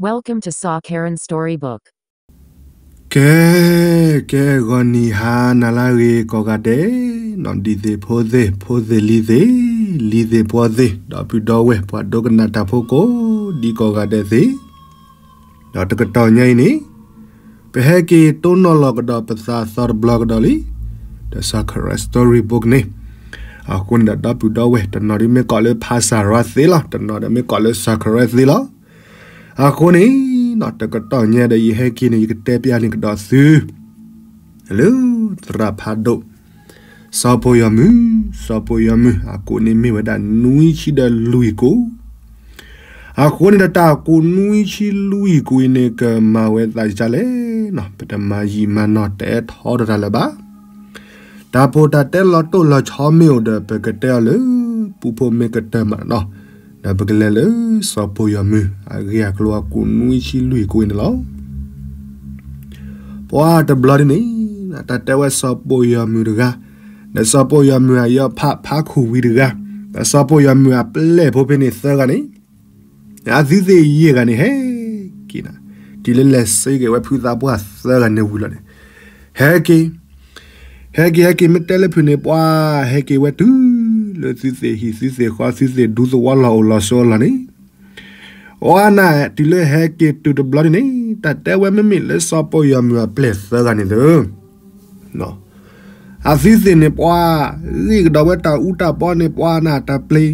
Welcome to Saw Karen Storybook. ကဲ, ကဲဂီၤနံၤဟါနၤလၢအဂ့ၤကိးဂၤဒဲး, နီၢ်ဒံသ့ၣ်ဖိသ့ၣ် ဖိသ့ၣ်လံၤသ့ၣ်, လံၤသ့ၣ်ဖိသ့ၣ်, ဒီပုၢ်ဒီဝဲၢ် ပှၤဒိကနၣ်တၢ်ဖိကိးဒံကိးဂၤဒဲးသ့ၣ်, ဒီးတကတီၢ်ညါအံၤန့ၣ်, ပဟဲက့ၤတိၢ်နီၣ်လီၤကဒီးပသးသီတဘျီကဒီးလံ, ဒီး Saw Karen Storybook န့ၣ်, အဃိန့ၣ်ဒီး ဒီပုၢ်ဒီဝဲၢ် တနီၤဒ်မ့ၢ်ကိးလၢ ဖါစၢ်ရၤသ့လီၤ, တနီၤဒီးမ့ၢ်ကိးလၢ Saw Karen သ့လီၤ. အဃိန့ၣ်, တကတီၢ်ညါဒီးယဟဲက့ၤန့ၣ် ယကတဲပျးန့ၢ်ကဒီးသု လၢသရၣ်ဖးဒိၣ် စီၤပိာ်ယီၤမုၢ်, စီၤပိာ်ယီၤမုၢ် အကိးန့ၣ်မ့ၢ်ဝဲဒၣ်နွံဆံဒီးလွံၢ်ကိၣ်, အဃိန့ၣ်ဒီးတၢ်ကိၣ်နွံဆံလွံၢ်ကိၣ်အံၤန့ၣ် ကမၤဝဲသးဒ်လဲၣ်, ပတမၤယံာ်မၤနီၢ်တဲထီတၢ်လၢၤဘၣ်. တၢ်ဖိတၢ်တဲလီၤတိၢ်လီၤဆီမ့ၢ်အိၣ်ဒီး ပကတဲအီၤလၢ ပူဖိမ့ၢ်ကတၢၢ်မးနီၤ, ဒီးပကလဲၤလၢစီၤပိာ်ယီၤမုၢ် အဂ့ၢ်အကျိၤအကိၣ်နွံဆံလွံၢ်ကိၣ်အံၤန့ၣ်လီၤ. ပှၤတဘျီဒ်န့ၣ်, တၢ်တဲဝဲစီၤပိာ်ယီၤမုၢ်တဂၤ, ဒီးစီၤပိာ်ယီၤမုၢ်အယီၤဖးဖးခူၣ်ဝံၤတဂၤ, ဒီးစီၤပိာ်ယီၤမုၢ်အပျဲၢ်ဖိဖဲန့ၣ်သၢဂၤန့ၣ်, အသုသ့ၣ်ယဲၢ်ဂၤန့ၣ်ဟဲက့ၤနၤ, တုၤလၢလဲၤစ့က့ၤဝဲဖုသးပှၢ်သၢဂၤန့ၣ်ဝံၤလီၤန့ၣ်, ဟဲက့ၤ ဟဲက့ၤ ဟဲက့ၤ မ့ၢ်တဲလၢဖုန့ၣ် ပှၤဟဲက့ၤဝဲတုၤလၢသုသ့ၣ်ဟံၣ်သုသ့ၣ်ဃီ သုသ့ၣ်ဒူသဝီလီၤအိၣ်လီၤဆိးလီၤန့ၣ်, အဝဲန့ၣ် တုၤလၢဟဲက့ၤတုၤတဘျီဒ်န့ၣ် တၢ်တဲဝဲမ့မ့ၢ်လၢစီၤပိာ်ယီၤမုၢ်အပျဲၢ်သၢဂၤန့ၣ်သၢ အသုသ့ၣ်န့ၣ် ပှၤဂ့ၢ်ကဒီးဝဲတၢ်အူတၢ်ပီန့ၣ် ပှၤနၢ်တၢ်ပျ့ၤ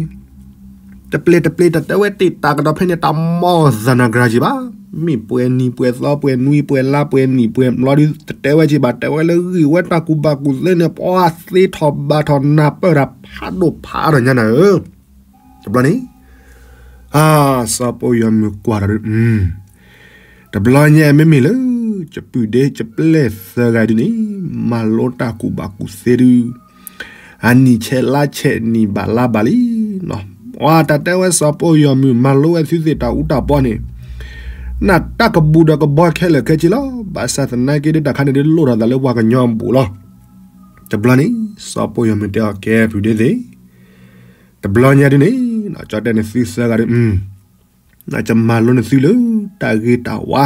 တပျ့ၤတပျ့ၤ တတဲဝဲတ့ၢ်တၢ်ကဒီးဖဲန့ၣ် တၢ်မီၢ်သနၢ်ကြၤက့ၤဘၣ်. မ့ၢ်ပှဲၤနံၤပှဲၤသီ ပှဲၤနွံပှဲၤလါ ပှဲၤနံၣ်ပှဲၤဘျီဒု တတဲဝဲက့ၤဘၣ် တဲဝဲလၢဂ့ၢ်ဝဲတၢ်ကူၣ်ဘၣ်ကူၣ်သ့န့ၣ် ပှၤသ့ထီၣ်ဘၣ်ထီၣ်နၢ်ပၢၢ်တၢ်ဖးဒိၣ်ဖးထီၣ်ညါနၤဧၢ. တဘျီန့ၣ် အါ စီၤပိာ်ယီၤမုၢ်ကွၢ်ဒီး တဘျီညါမ့မ့ၢ်လၢ ယပုၢ်ဒ့ယပျဲၢ်သၢဂၤဒုန့ၣ် မၤလိတၢ်ကူၣ်ဘၣ်ကူၣ်သ့ဒု အနံၣ်ဆဲးလါဆဲးနံၣ်ဘၣ်လါဘၣ်လံ. ပှၤတၢ်တဲဝဲစီၤပိာ်ယီၤမုၢ် မၤလိဝဲသုသ့ၣ်တၢ်အူတၢ်ပီန့ၣ် နၢ်တၢ်ကဘူၣ်ဒီးကဘီခဲလၢာ်ခဲဆ့လီၤ. ဘၣ်ဆၣ်သနာ်က့ဒု တၢ်ခါန့ၣ်ဒုလိၣ်ထီၣ်သးလၢပှၤကညီအဘူးလီၤ. တဘျီန့ၣ် စီၤပိာ်ယီၤမုၢ်တဲအီၤ ကဲပုၢ်ဒ့သ့ၣ် တဘျီညါဒုန့ၣ် ကၠီတဲန့ၣ်သုသၢဂၤဒု နကမၤလိန့ၢ်သုလၢတၢ်ဂ့ၤတၢ်ဝါ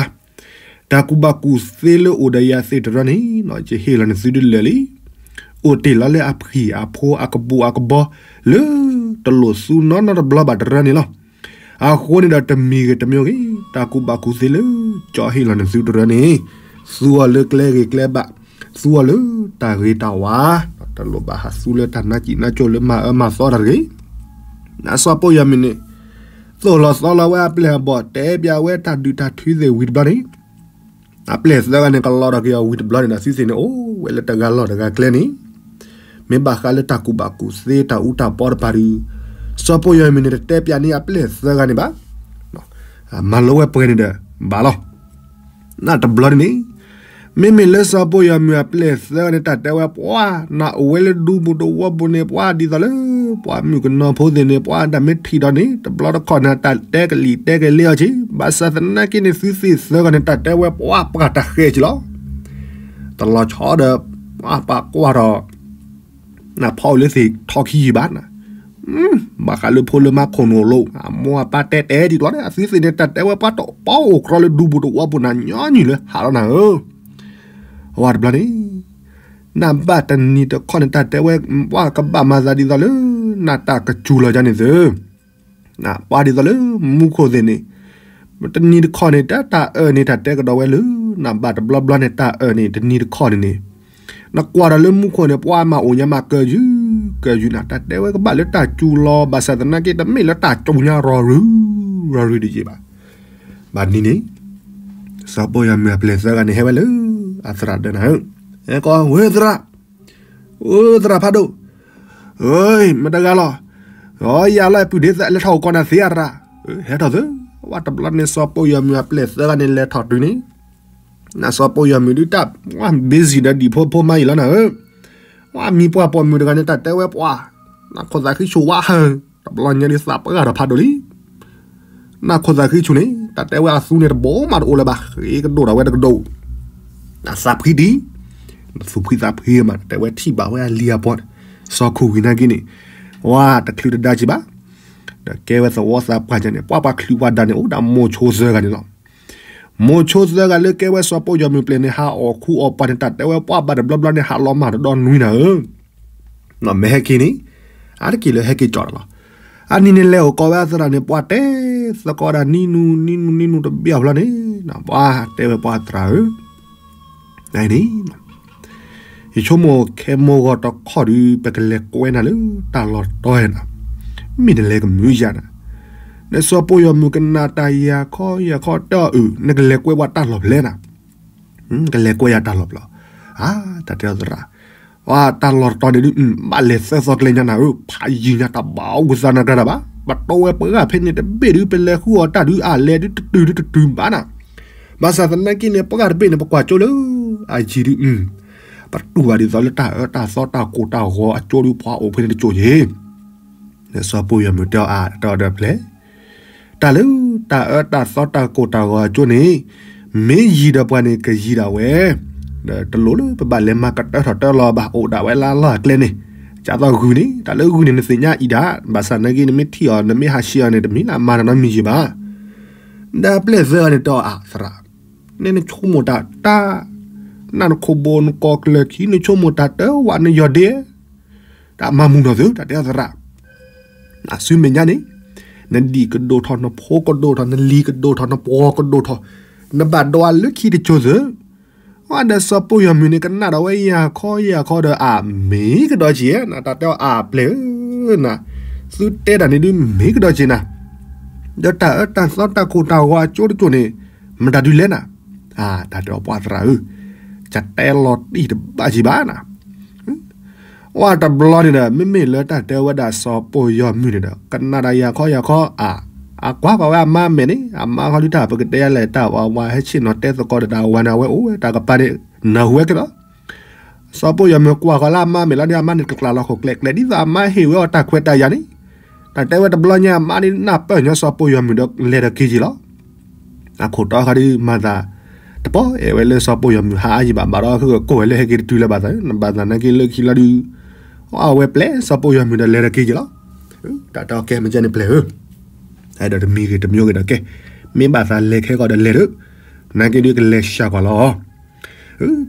တၢ်ကူၣ်ဘၣ်ကူၣ်သ့လၢအိၣ်ဒီးယၤသ့ၣ်တဖၣ်န့ၣ် ယဟ့ၣ်လီၤန့ၢ်သုဒုလၢာ်လံ. အိၣ်တ့ၢ်လီၤလၢအဖှံအဖိအကဘူၣ်အကဘီ လၢတလိၣ်သူနီတဘျီဘၣ်တရၢန့ၣ်လီၤ. အဃိန့ၣ်ဒီးတမံၤဂ့ၤတမံၤဂ့ၤ တၢ်ကူၣ်ဘၣ်ကူၣ်သ့လၢကၠီဟ့ၣ်လီၤန့ၢ်သုတရၢန့ၣ် သူအီၤလၢကျဲဂ့ၤကျဲဘၣ် သူအီၤလၢတၢ်ဂ့ၤတၢ်ဝါ တလိၣ်ဘၣ်ဟးသူလၢတၢ်နါစံၣ်နါကိၣ်လၢမၤအၢမၤသီတၢ်တဂ့ၤ. နစီၤပိာ်ယီၤမုၢ်န့ၣ် သိၣ်လီၤသီလီၤဝဲအပျဲၢ်အဘီၣ် တဲပျးဝဲတၢ်ဒုးတၢ်ထုသ့ၣ်ဝံၤတဘျီန့ၣ် အပျဲၢ်သၢဂၤန့ၣ် ကလီၤဒီးက့ၤအီၤဝံၤတဘျီန့ၣ်ဒီး သုသ့ၣ်န့ၣ်အိၣ်ဝဲလၢတဂၤလီၢ်တဂၤကျဲန့ၣ် မ့ၢ်ဘၣ်ဃးလၢတၢ်ကူၣ်ဘၣ်ကူၣ်သ့တၢ်အူတၢ်ပီတဖၣ်ဒု စီၤပိာ်ယီၤမုၢ်န့ၣ် တတဲပျးန့ၢ်အပျဲၢ်သၢဂၤန့ၣ်ဘၣ်. မၤလိဝဲပှဲၤန့ၣ်ဒီး ဘၣ်လီၤ. နတဘျီန့ၣ် မ့မ့ၢ်လၢစီၤပိာ်ယီၤမုၢ်အပျဲၢ်သၢဂၤန့ၣ် တၢ်တဲဝဲပှၤ နအိၣ်ဝဲလၢဒူပူၤသဝီပူၤန့ၣ် ပှၤဒ်သိးလၢ ပှၤမုၣ်ကနီၤဖိသ့ၣ်န့ၣ် ပှၤတၢ်မ့ၢ်ထံၣ်ဒီးန့ၣ် တဘျီတခီၣ်န့ၣ် တၢ်တဲကလံၣ်တဲကလဲအီၤက့ၤ ဘၣ်ဆၣ်သနာ်က့န့ၣ် သုသ့ၣ်သၢဂၤန့ၣ် တၢ်တဲဝဲပှၤပှၤတၢ်ဃဲက့ၤလီၤ. တလီၤဆီဒီး ပှၤကွၢ်ဒီး နဖီၣ်လၢသ့ၣ်ထီခံယံၤဘၣ်နၤ ဘၣ်ဃးလၢဖိလၢမါခိၣ်နူာ်လိၤ အမိၢ်အပၢ်တဲတဲဒ်ကျီန့ၣ် အသုသ့ၣ်န့ၣ် တၢ်တဲဝဲပှၤတပီအိၣ်ကြီလၢဒူပူၤသဝီပူၤနၤညီနုၢ်လၢဟးလီၤနၤဧၢ. အဝဲတဘျီန့ၣ် နဘၣ်တနံၤတခီန့ၣ် တၢ်တဲဝဲ ပှၤကဘၣ်မၤသးဒ်သိးလၢ နတၢ်ကစူၤလီၤယါန့ၣ်သု ပှၤဒ်သိးလၢမူခိၣ်သ့ၣ်န့ၣ် တနံၤတခီန့ၣ် တၢ်တၢ်အၢၣ်န့ၣ် တၢ်တဲကဒီးဝဲလၢ နဘၣ်တဘျီဘျီန့ၣ် တၢ်အၢၣ်န့ၣ် တနံၤတခီန့ၣ်န့ၣ် နကွၢ်ဒီးလၢမူခိၣ်န့ၣ် ပှၤမၤအိၣ်ညါမးကၢယုၢ် ကၢယုၢ်နၤ တၢ်တဲဝဲကဘၣ်လၢတၢ်စူၤလီၤ ဘၣ်ဆၣ်သနာ်က့ တမ့ၢ်လၢတၢ်စူၤညါရီၤရူၤ ရီၤရူၤတယံာ်ဘၣ်. ဘၣ်နံၤန့ၣ် စီၤပိာ်ယီၤမုၢ်အပျဲၢ်သၢဂၤန့ၣ် ဟဲဝဲလၢ အသရၣ်ဒၢနၤဧၢ, ဟဲကိးဝဲသရၣ် အိ သရၣ်ဖးဒိၣ်, မတဂၤလီၤ, အယၤလီၤပုၢ်ဒ့သၢ လဲၤထီၣ်အိၣ်ကီးနၤသ့အရၣ်, ဟဲထီၣ်သၢ, ဝဲတဘျီန့ၣ်စီၤပိာ်ယီၤမုၢ်အပျဲၢ်သၢဂၤန့ၣ် လဲၤထီၣ်တုၤန့ၣ်, နစီၤပိာ်ယီၤမုၢ်ဒုးတၢ် ဝဲ busy ဒီးဒံၣ်ဖိဖိမါအံၤလီၤနၤဧၢ, ဝဲမံၤပှၢ်ပိာ်မုၣ်တဂၤန့ၣ် တၢ်တဲဝဲပှၤ, နခိၣ်သးဃံဆူၣ်ဝါဟၢ, တဘျီညါဒုးသးပှၢ်ထီၣ်ဖးဒိၣ်လံ နခိၣ်သးဃံဆူၣ်န့ၣ် တၢ်တဲဝဲအသူန့ၣ်တဘိမးတအိၣ်လၢၤဘၣ်, ဃ့ကဒိၣ်ဒီးဝဲတကဒိၣ်, နသးဖှံဒံး, နသူၣ်ဖှံသးဖှံမး တၢ်တဲဝဲထံၣ်ဘၣ်ဝဲအလံၤအပီၢ်န့ၣ်, စီၤခိၣ်ဝံၤနာ်က့န့ၣ်, ဝဲတချုးတဒါက့ၤဘၣ်, ဒီးကဲဝဲသဝီသးပှၢ်ကန့ၣ် ပှၤပှၤချုးပှၤဒါန့ၣ် အိၣ်ဒၣ်မိၤဆိသၢဂၤန့ၣ်လီၤ. မိၤဆိသၢဂၤလၢကဲဝဲစီၤပိၢ်ယီၤမုၢ်ပျဲၢ်န့ၣ် ဟးအီၣ်ခူအီၣ်ပှၢ်န့ၣ် တၢ်တဲဝဲပှၤဘၣ်တဘျီဘျီန့ၣ် ဟးလီၤမၢ်တဒီနွံနၤဧၢ, မ့ၢ်ဟဲက့ၤန့ၣ် အါတက့ၢ်လၢဟဲက့ၤကၠီၣ်တၢ်လီၤ. အနံၤန့ၣ်လဲၤအိၣ်ကိးဝဲအသရၣ်န့ၣ် ပှၤတဲသကိးဒၣ်နံၤနူနံၤနူနံၤနူတဘ့ၣ်အဖျီန့ၣ် ပှၤတဲဝဲပှၤသရၣ်ဧၢ, န့ၣ် ယဆိကမိၣ်ခဲမိၢ်ဂီၤတခီဒုး ပကလဲၤကွဲနၤလၢတၢ်လီၢ်တတီၤနၤ, မ့ၢ်နလဲၤကမုာ်ယၤနၤ, နစီၤပိၢ်ယီၤမုၢ်ကနၣ်တၢ်ယၤခီယၤခီတဲအီၤအုး နကလဲၤကွဲပှၤတၢ်လီၢ်ဖဲလဲၣ်နၤ, ကလဲၤကွဲယၤတၢ်လီၢ်ဖဲလဲၣ်, အါ တၢ်တဲအီၤသရၣ်, ပှၤတၢ်လီၢ်တတီၤန့ၣ်ဒုး ဘၣ်လဲၤသၢသီကျဲညါနၤဧၢ, ဖးယံၤညါတၢ်ဘၣ်အိၣ်ကသးနၤတၢ်ဘၣ်, ပတီၢ်ဝဲပှၤဂၤဖဲန့ၣ်တဘ့ၣ်ဒုး ပလဲၤဃုအီၣ်တၢ်ဒုး အလဲၤဒုးတတုၤဒုးတတုၤဘၣ်နၤ ဘၣ်ဆၣ်သနာ်က့န့ၣ် ပှၤတဘ့ၣ်န့ၣ် ပကွၢ်ကၠိလၢ အယံၤဒုး ပတူၢ်ဘၣ်ဒ်သိးလၢတၢ်အၢတၢ်သီတၢ်ကိၢ်တၢ်ဂီၤအကၠိဒုး ပှၤအိၣ်ဖဲန့ၣ်တကၠိယ့ၣ်, စီၤပိၢ်ယီၤမုၢ်တဲအီၤအါ တဲအီၤဒီးဖဲလဲၣ်, တၢ်လၢတၢ်အၢတၢ်သီတၢ်ကိၢ်တၢ်ဂီၤအကၠိန့ၣ် မ့ၢ်ယံၤဒီးပှၤန့ၣ် ကယံၤဒၣ်ဝဲ, ဒီးတလိၣ်လၢပဘၣ်လဲၤမၤကတၢၢ်ထီၣ်တၢၢ်လီၤဘၣ် အိၣ်ဒၣ်ဝဲလၢအလီၢ်အကျဲန့ၣ်, ကၢ်သီဂုာ်န့ၣ် တၢ်လၢဂုာ်န့ၣ် နသ့ၣ်ညါအံၤဒၣ်, ဘၣ်ဆၣ်သနာ်က့ နမ့ၢ်ထံၣ်အီၤ နမ့ၢ်ဟးဆှဲးအီၤန့ၣ် တမ့ၢ်လၢအမၤတၢ်နီတမံၤယံၤဘၣ် ဒီးပျဲၢ်သၢဂၤန့ၣ်တဲအီၤအသရၣ်, န့ၣ်နဆိကမိၣ်တၢ်တၢ်, နနခိၣ်ဘိနကိးကျၢၤခံ နဆိကမိၣ်တၢ်တၢ်ဝးနယီၢ်ဒ့, တၢ်မၤမုာ်နီၢ်သု တၢ်တဲအီၤသရၣ်, အစုမဲာ်ညါန့ၣ်, နဒံၣ်ကဒိၣ်ထီၣ် နဖိကဒိၣ်ထီၣ် နလံၤကဒိၣ်ထီၣ် နပှီၤကဒိၣ်ထီၣ်, နဘၣ်ဒိးအလၢခံတကၠိသု ဝဲဒီးစီၤပိၢ်ယီၤမုၢ်န့ၣ် ကနၣ်ဒီးဝဲယၤခီယၤခီဒီးအမ့ၢ်ကဒီးက့ၤ, တၢ်တဲအီၤအပျဲၢ်ဧၢ, သုတဲတၢ်န့ၣ်ဒုးမ့ၢ်ကဒီးက့ၤနၤ, ဒီးတၢ်အၢတၢ်သီတၢ်ကိၢ်တၢ်ဂီၤအကၠိတကၠိန့ၣ်, မတၤဒုးလဲၣ်နၤ, တၢ်တဲအီၤပှၤသရၣ်ဧၢ, ကတဲလီၤတံၢ်တဘၣ်က့ၤဘၣ်နၤ ဝဲတဘျီန့ၣ်ဒီး မ့မ့ၢ်လၢတၢ်တဲဝဲဒၣ်စီၤပိၢ်ယီၤမုၢ်န့ၣ်ဒီး ကနၣ်ဒၣ်ယၤခီယၤခီ, အကွၢ်ကွၢ်ဝဲအမါမဲာ်န့ၣ် အမါခီဒုးတၢ်ပကတဲလဲၣ် တၢ်ဝၤဝၤဟဲဆ့ၣ်နီၤတဲသကိးဒီးတၢ်ဝၤန့ၣ် အဝဲအိၣ်ဝဲတၢ်ကပၤန့ၣ်, နၢ်ဟူဝဲက့ၤလီၤ. စီၤပိၢ်ယီၤမုၢ်ကွၢ်ဃီၤလၢအမါမဲာ်လီၤဒီး အမါန့ၣ်တကျးလီၤခိၣ်ကျဲကျဲ ဒ်သိးအမါဟ့ၣ်ဝဲအီၤတၢ်ခွဲးတၢ်ယာ်န့ၣ်, တၢ်တဲဝဲတဘျီညါ အမါန့ၣ်နၢ်ပၢၢ်ညီစီၤပိၢ်ယီၤမုၢ်ဒီးလဲၤဒီးက့ၤက့ၤလီၤ. အခိၣ်တီခီဒုးမၤသး, တပီၢ်အဲၣ်ဝဲလၢစီၤပိၢ်ယီၤမုၢ်ဟးအါယံၤဘၣ် ဘၣ်ဒီးဟုၣ်ကိၢ်ဝဲလၢဟဲက့ၤတတုၤလၢၤဘၣ်သး, ဘၣ်သးနာ်က့လၢခံလီၤဒုး, အဝဲပျဲစီၤပိၢ်ယီၤမုၢ်ဒီးလဲၤဒီးက့ၤက့ၤလီၤ. တၢ်တဲအီၤကဲမ့ၢ်ကဲန့ၣ်ပျဲၢ်ဧၢ, ဒီးတမံၤဂ့ၤတမံၤဂ့ၤဒီးကဲ, မ့ၢ်ဘၣ်သးလဲၤခဲကီးဒီးလဲၤဒီး, နာ်က့ဒုးကလဲၤဆှၢကွၢ်လီၤ.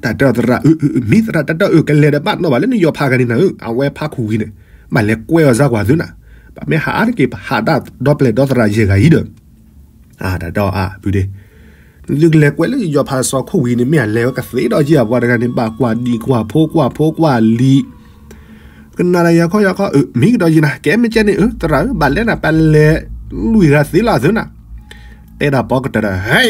တၢ်တဲအီၤသရၣ်, မ့ၢ်သရၣ်တၢ်တဲအီၤ ကလဲၤဒီးဘၣ်နီၣ်ဘၣ်လၢနယီၤဖးဂၤန့ၣ်နၤဧၢ, အဝဲဖးခူၣ်ဝံၤန့ၣ်, ဘၣ်လဲၤကွဲအီၤစါကွၢ်သုနၤ, ပမ့ၢ်ဟးအါတက့ၢ် ပဟးတၢ်ဒီပျဲၢ်ဒီသရၣ်ယဲၢ်ဂၤအံၤဒီး တၢ်တဲအီၤအါ ဖုဒ့, သုကလဲၤကွဲးလၢယီၤဖးစီၤခိၣ်ဝံၤန့ၣ် မ့ၢ်အလဲၤဝဲကသ့ဒီးက့ၤအပှၤတဂၤန့ၣ် ဘၣ်ကွၢ်ဒံၣ်ကွၢ်ဖိကွၢ်ဖိကွၢ်လံၤ, ကနၣ်ဒီးယၤခီယၤခီ မ့ၢ်ကဒီးယံၤနၤ ကဲမ့ၢ်ကဲန့ၣ် သရၣ်ဧၢ ဘၣ်လဲၤနၤ ပလဲၤလွံၢ်ဂၤသ့လီၤသုနၤ, တဲဒၣ်ပီကတၢၢ်ဒီး ဟဲ,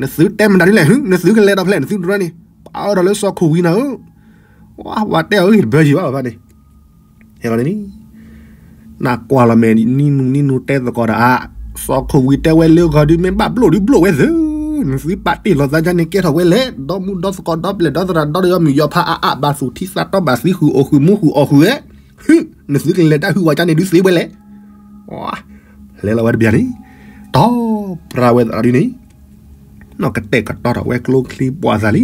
နသုတဲမတၤဒ်လဲၣ် နသုကလဲၤဒီးဖဲလဲၣ် နသုတရၢန့ၣ် ပအၢဒီးလၢစီၤခိၣ်ဝံၤနၤဧၢ, ဝဲတဲအီၤဂ့ၢ်တဘၢယံၤဘၣ်ဘၣ်န့ၣ် ဟဲလီၤန့ၣ် နကွၢ်လီၤမဲာ်နံၤနူနံၤနူတဲသကိးဒီးအါ, စီၤခိၣ်ဝံၤတဲဝဲလၢဂီၤဒုး မ့ၢ်ဘၣ်ဘျိၣ်ဒုးဘျိၣ်ဝဲသု, နသုပာ်တ့ၢ်လီၤသးဒ်န့ၣ် ကဲထီၣ်ဝဲလဲၣ်, ဒီမူဒီသကိးဒီပျဲၢ်ဒီသရၣ်ဒီဒီယီၤမုၣ်ယီၤဖးအါအါ ဘၣ်သူၣ်ထံသးတီဘၣ်သံဃုာ်အိၣ်ဃုာ်မူဃုာ်အီၣ်ဃုာ်ဝဲ, နသုကလဲၤတၢ်ဟုၣ်ဝဲကါန့ၣ်ဒုးသ့ဝဲလဲၣ်, လဲၤလီၤဝဲတဘျီန့ၣ်, တီပြါဝဲသရၣ်ဒုးန့ၣ် နီၢ်ကတဲာ်ကတီၤထီၣ်ဝဲကျိချံပှာ်သၣ်လံ.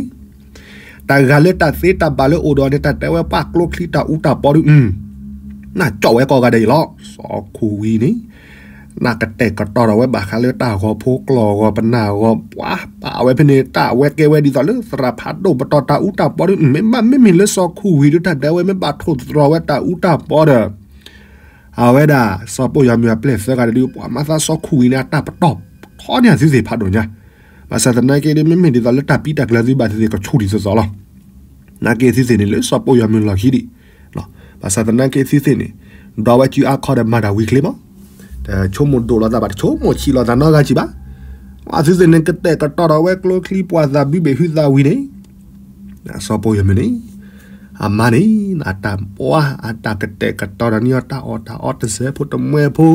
တၢ်ဂၤလၢတၢ်သ့တၢ်ဘၣ်လၢအိၣ်ဒီးအီၤန့ၣ် တၢ်တဲဝဲပှၤကျိချံတၢ်အူတၢ်ပီဒုး, နၢ်ကၠီၣ်ဝဲကိးဂၤဒဲးအံၤလီၤ. စီၤခိၣ်ဝံၤန့ၣ် နၢ်ကတဲာ်ကတီၤထီၣ်ဝဲဘၣ်ဃးလၢတၢ်ဂီၤဖိကျီၢ်ဂီၤပနၢ်ဂီၤ ပှၤပာ်ဝဲဖဲန့ၣ် တၢ်ဝဲကဲဝဲဒ်သိးလၢသရၣ်ဖးဒိၣ်ပတီၢ်တၢ်အူတၢ်ပီဒုး, မ့မ့ၢ်လၢစီၤခိၣ်ဝံၤဒုး တၢ်တဲဝဲမ့ၢ်ဘၣ်ထိၣ်သတြီၤဝဲတၢ်အူတၢ်ပီဒီး အဝဲဒၣ် စီၤပိၢ်ယီၤမုၢ်အပျဲၢ်သၢဂၤဒုး ပှၤမၤသးစီၤခိၣ်ဝံၤန့ၣ် အတၢ်ပတီၢ်ထီန့ၢ်သုသ့ၣ်ဖးဒိၣ်ညါ, ဘၣ်ဆၣ်သနာ်က့ဒုး မ့မ့ၢ်ဒ်သိးလၢတၢ်ပံတၢ်ကျၢၤသုဘၣ်သ့ၣ်သ့ၣ် ကဆူၣ်ဒံးသိးသိးလီၤ. နာ်က့သုသ့ၣ်န့ၣ် လၢစီၤပိၢ်ယီၤမုၢ်လီၢ်ခံဒံး, ဘၣ်ဆၣ်သနာ်က့သုသ့ၣ်န့ၣ် ဒီးဝဲစုအခီဒီးမၤတၢ်ဝံၤချ့မး, တဆိကမိၣ်ဒိၣ်လိာ်သးဘၣ် တဆိကမိၣ်ဆံးလိာ်သးနီတဂၤစံးဘၣ်, သုသ့ၣ်န့ၣ် ကတဲာ်ကတီၤဒီးဝဲကျိချံပှာ်သၣ်ဘုဘ့ၣ်ဟုသၣ်ဝံၤန့ၣ် စီၤပိၢ်ယီၤမုၢ်န့ၣ် အမါန့ၣ် အတၢ်ပှၤ အတၢ်ကတဲာ်ကတီၤဒီးန့ၢ်အီၤတၢ်အီၣ်တၢ်အီတစဲးဖိတမှဲဖိ,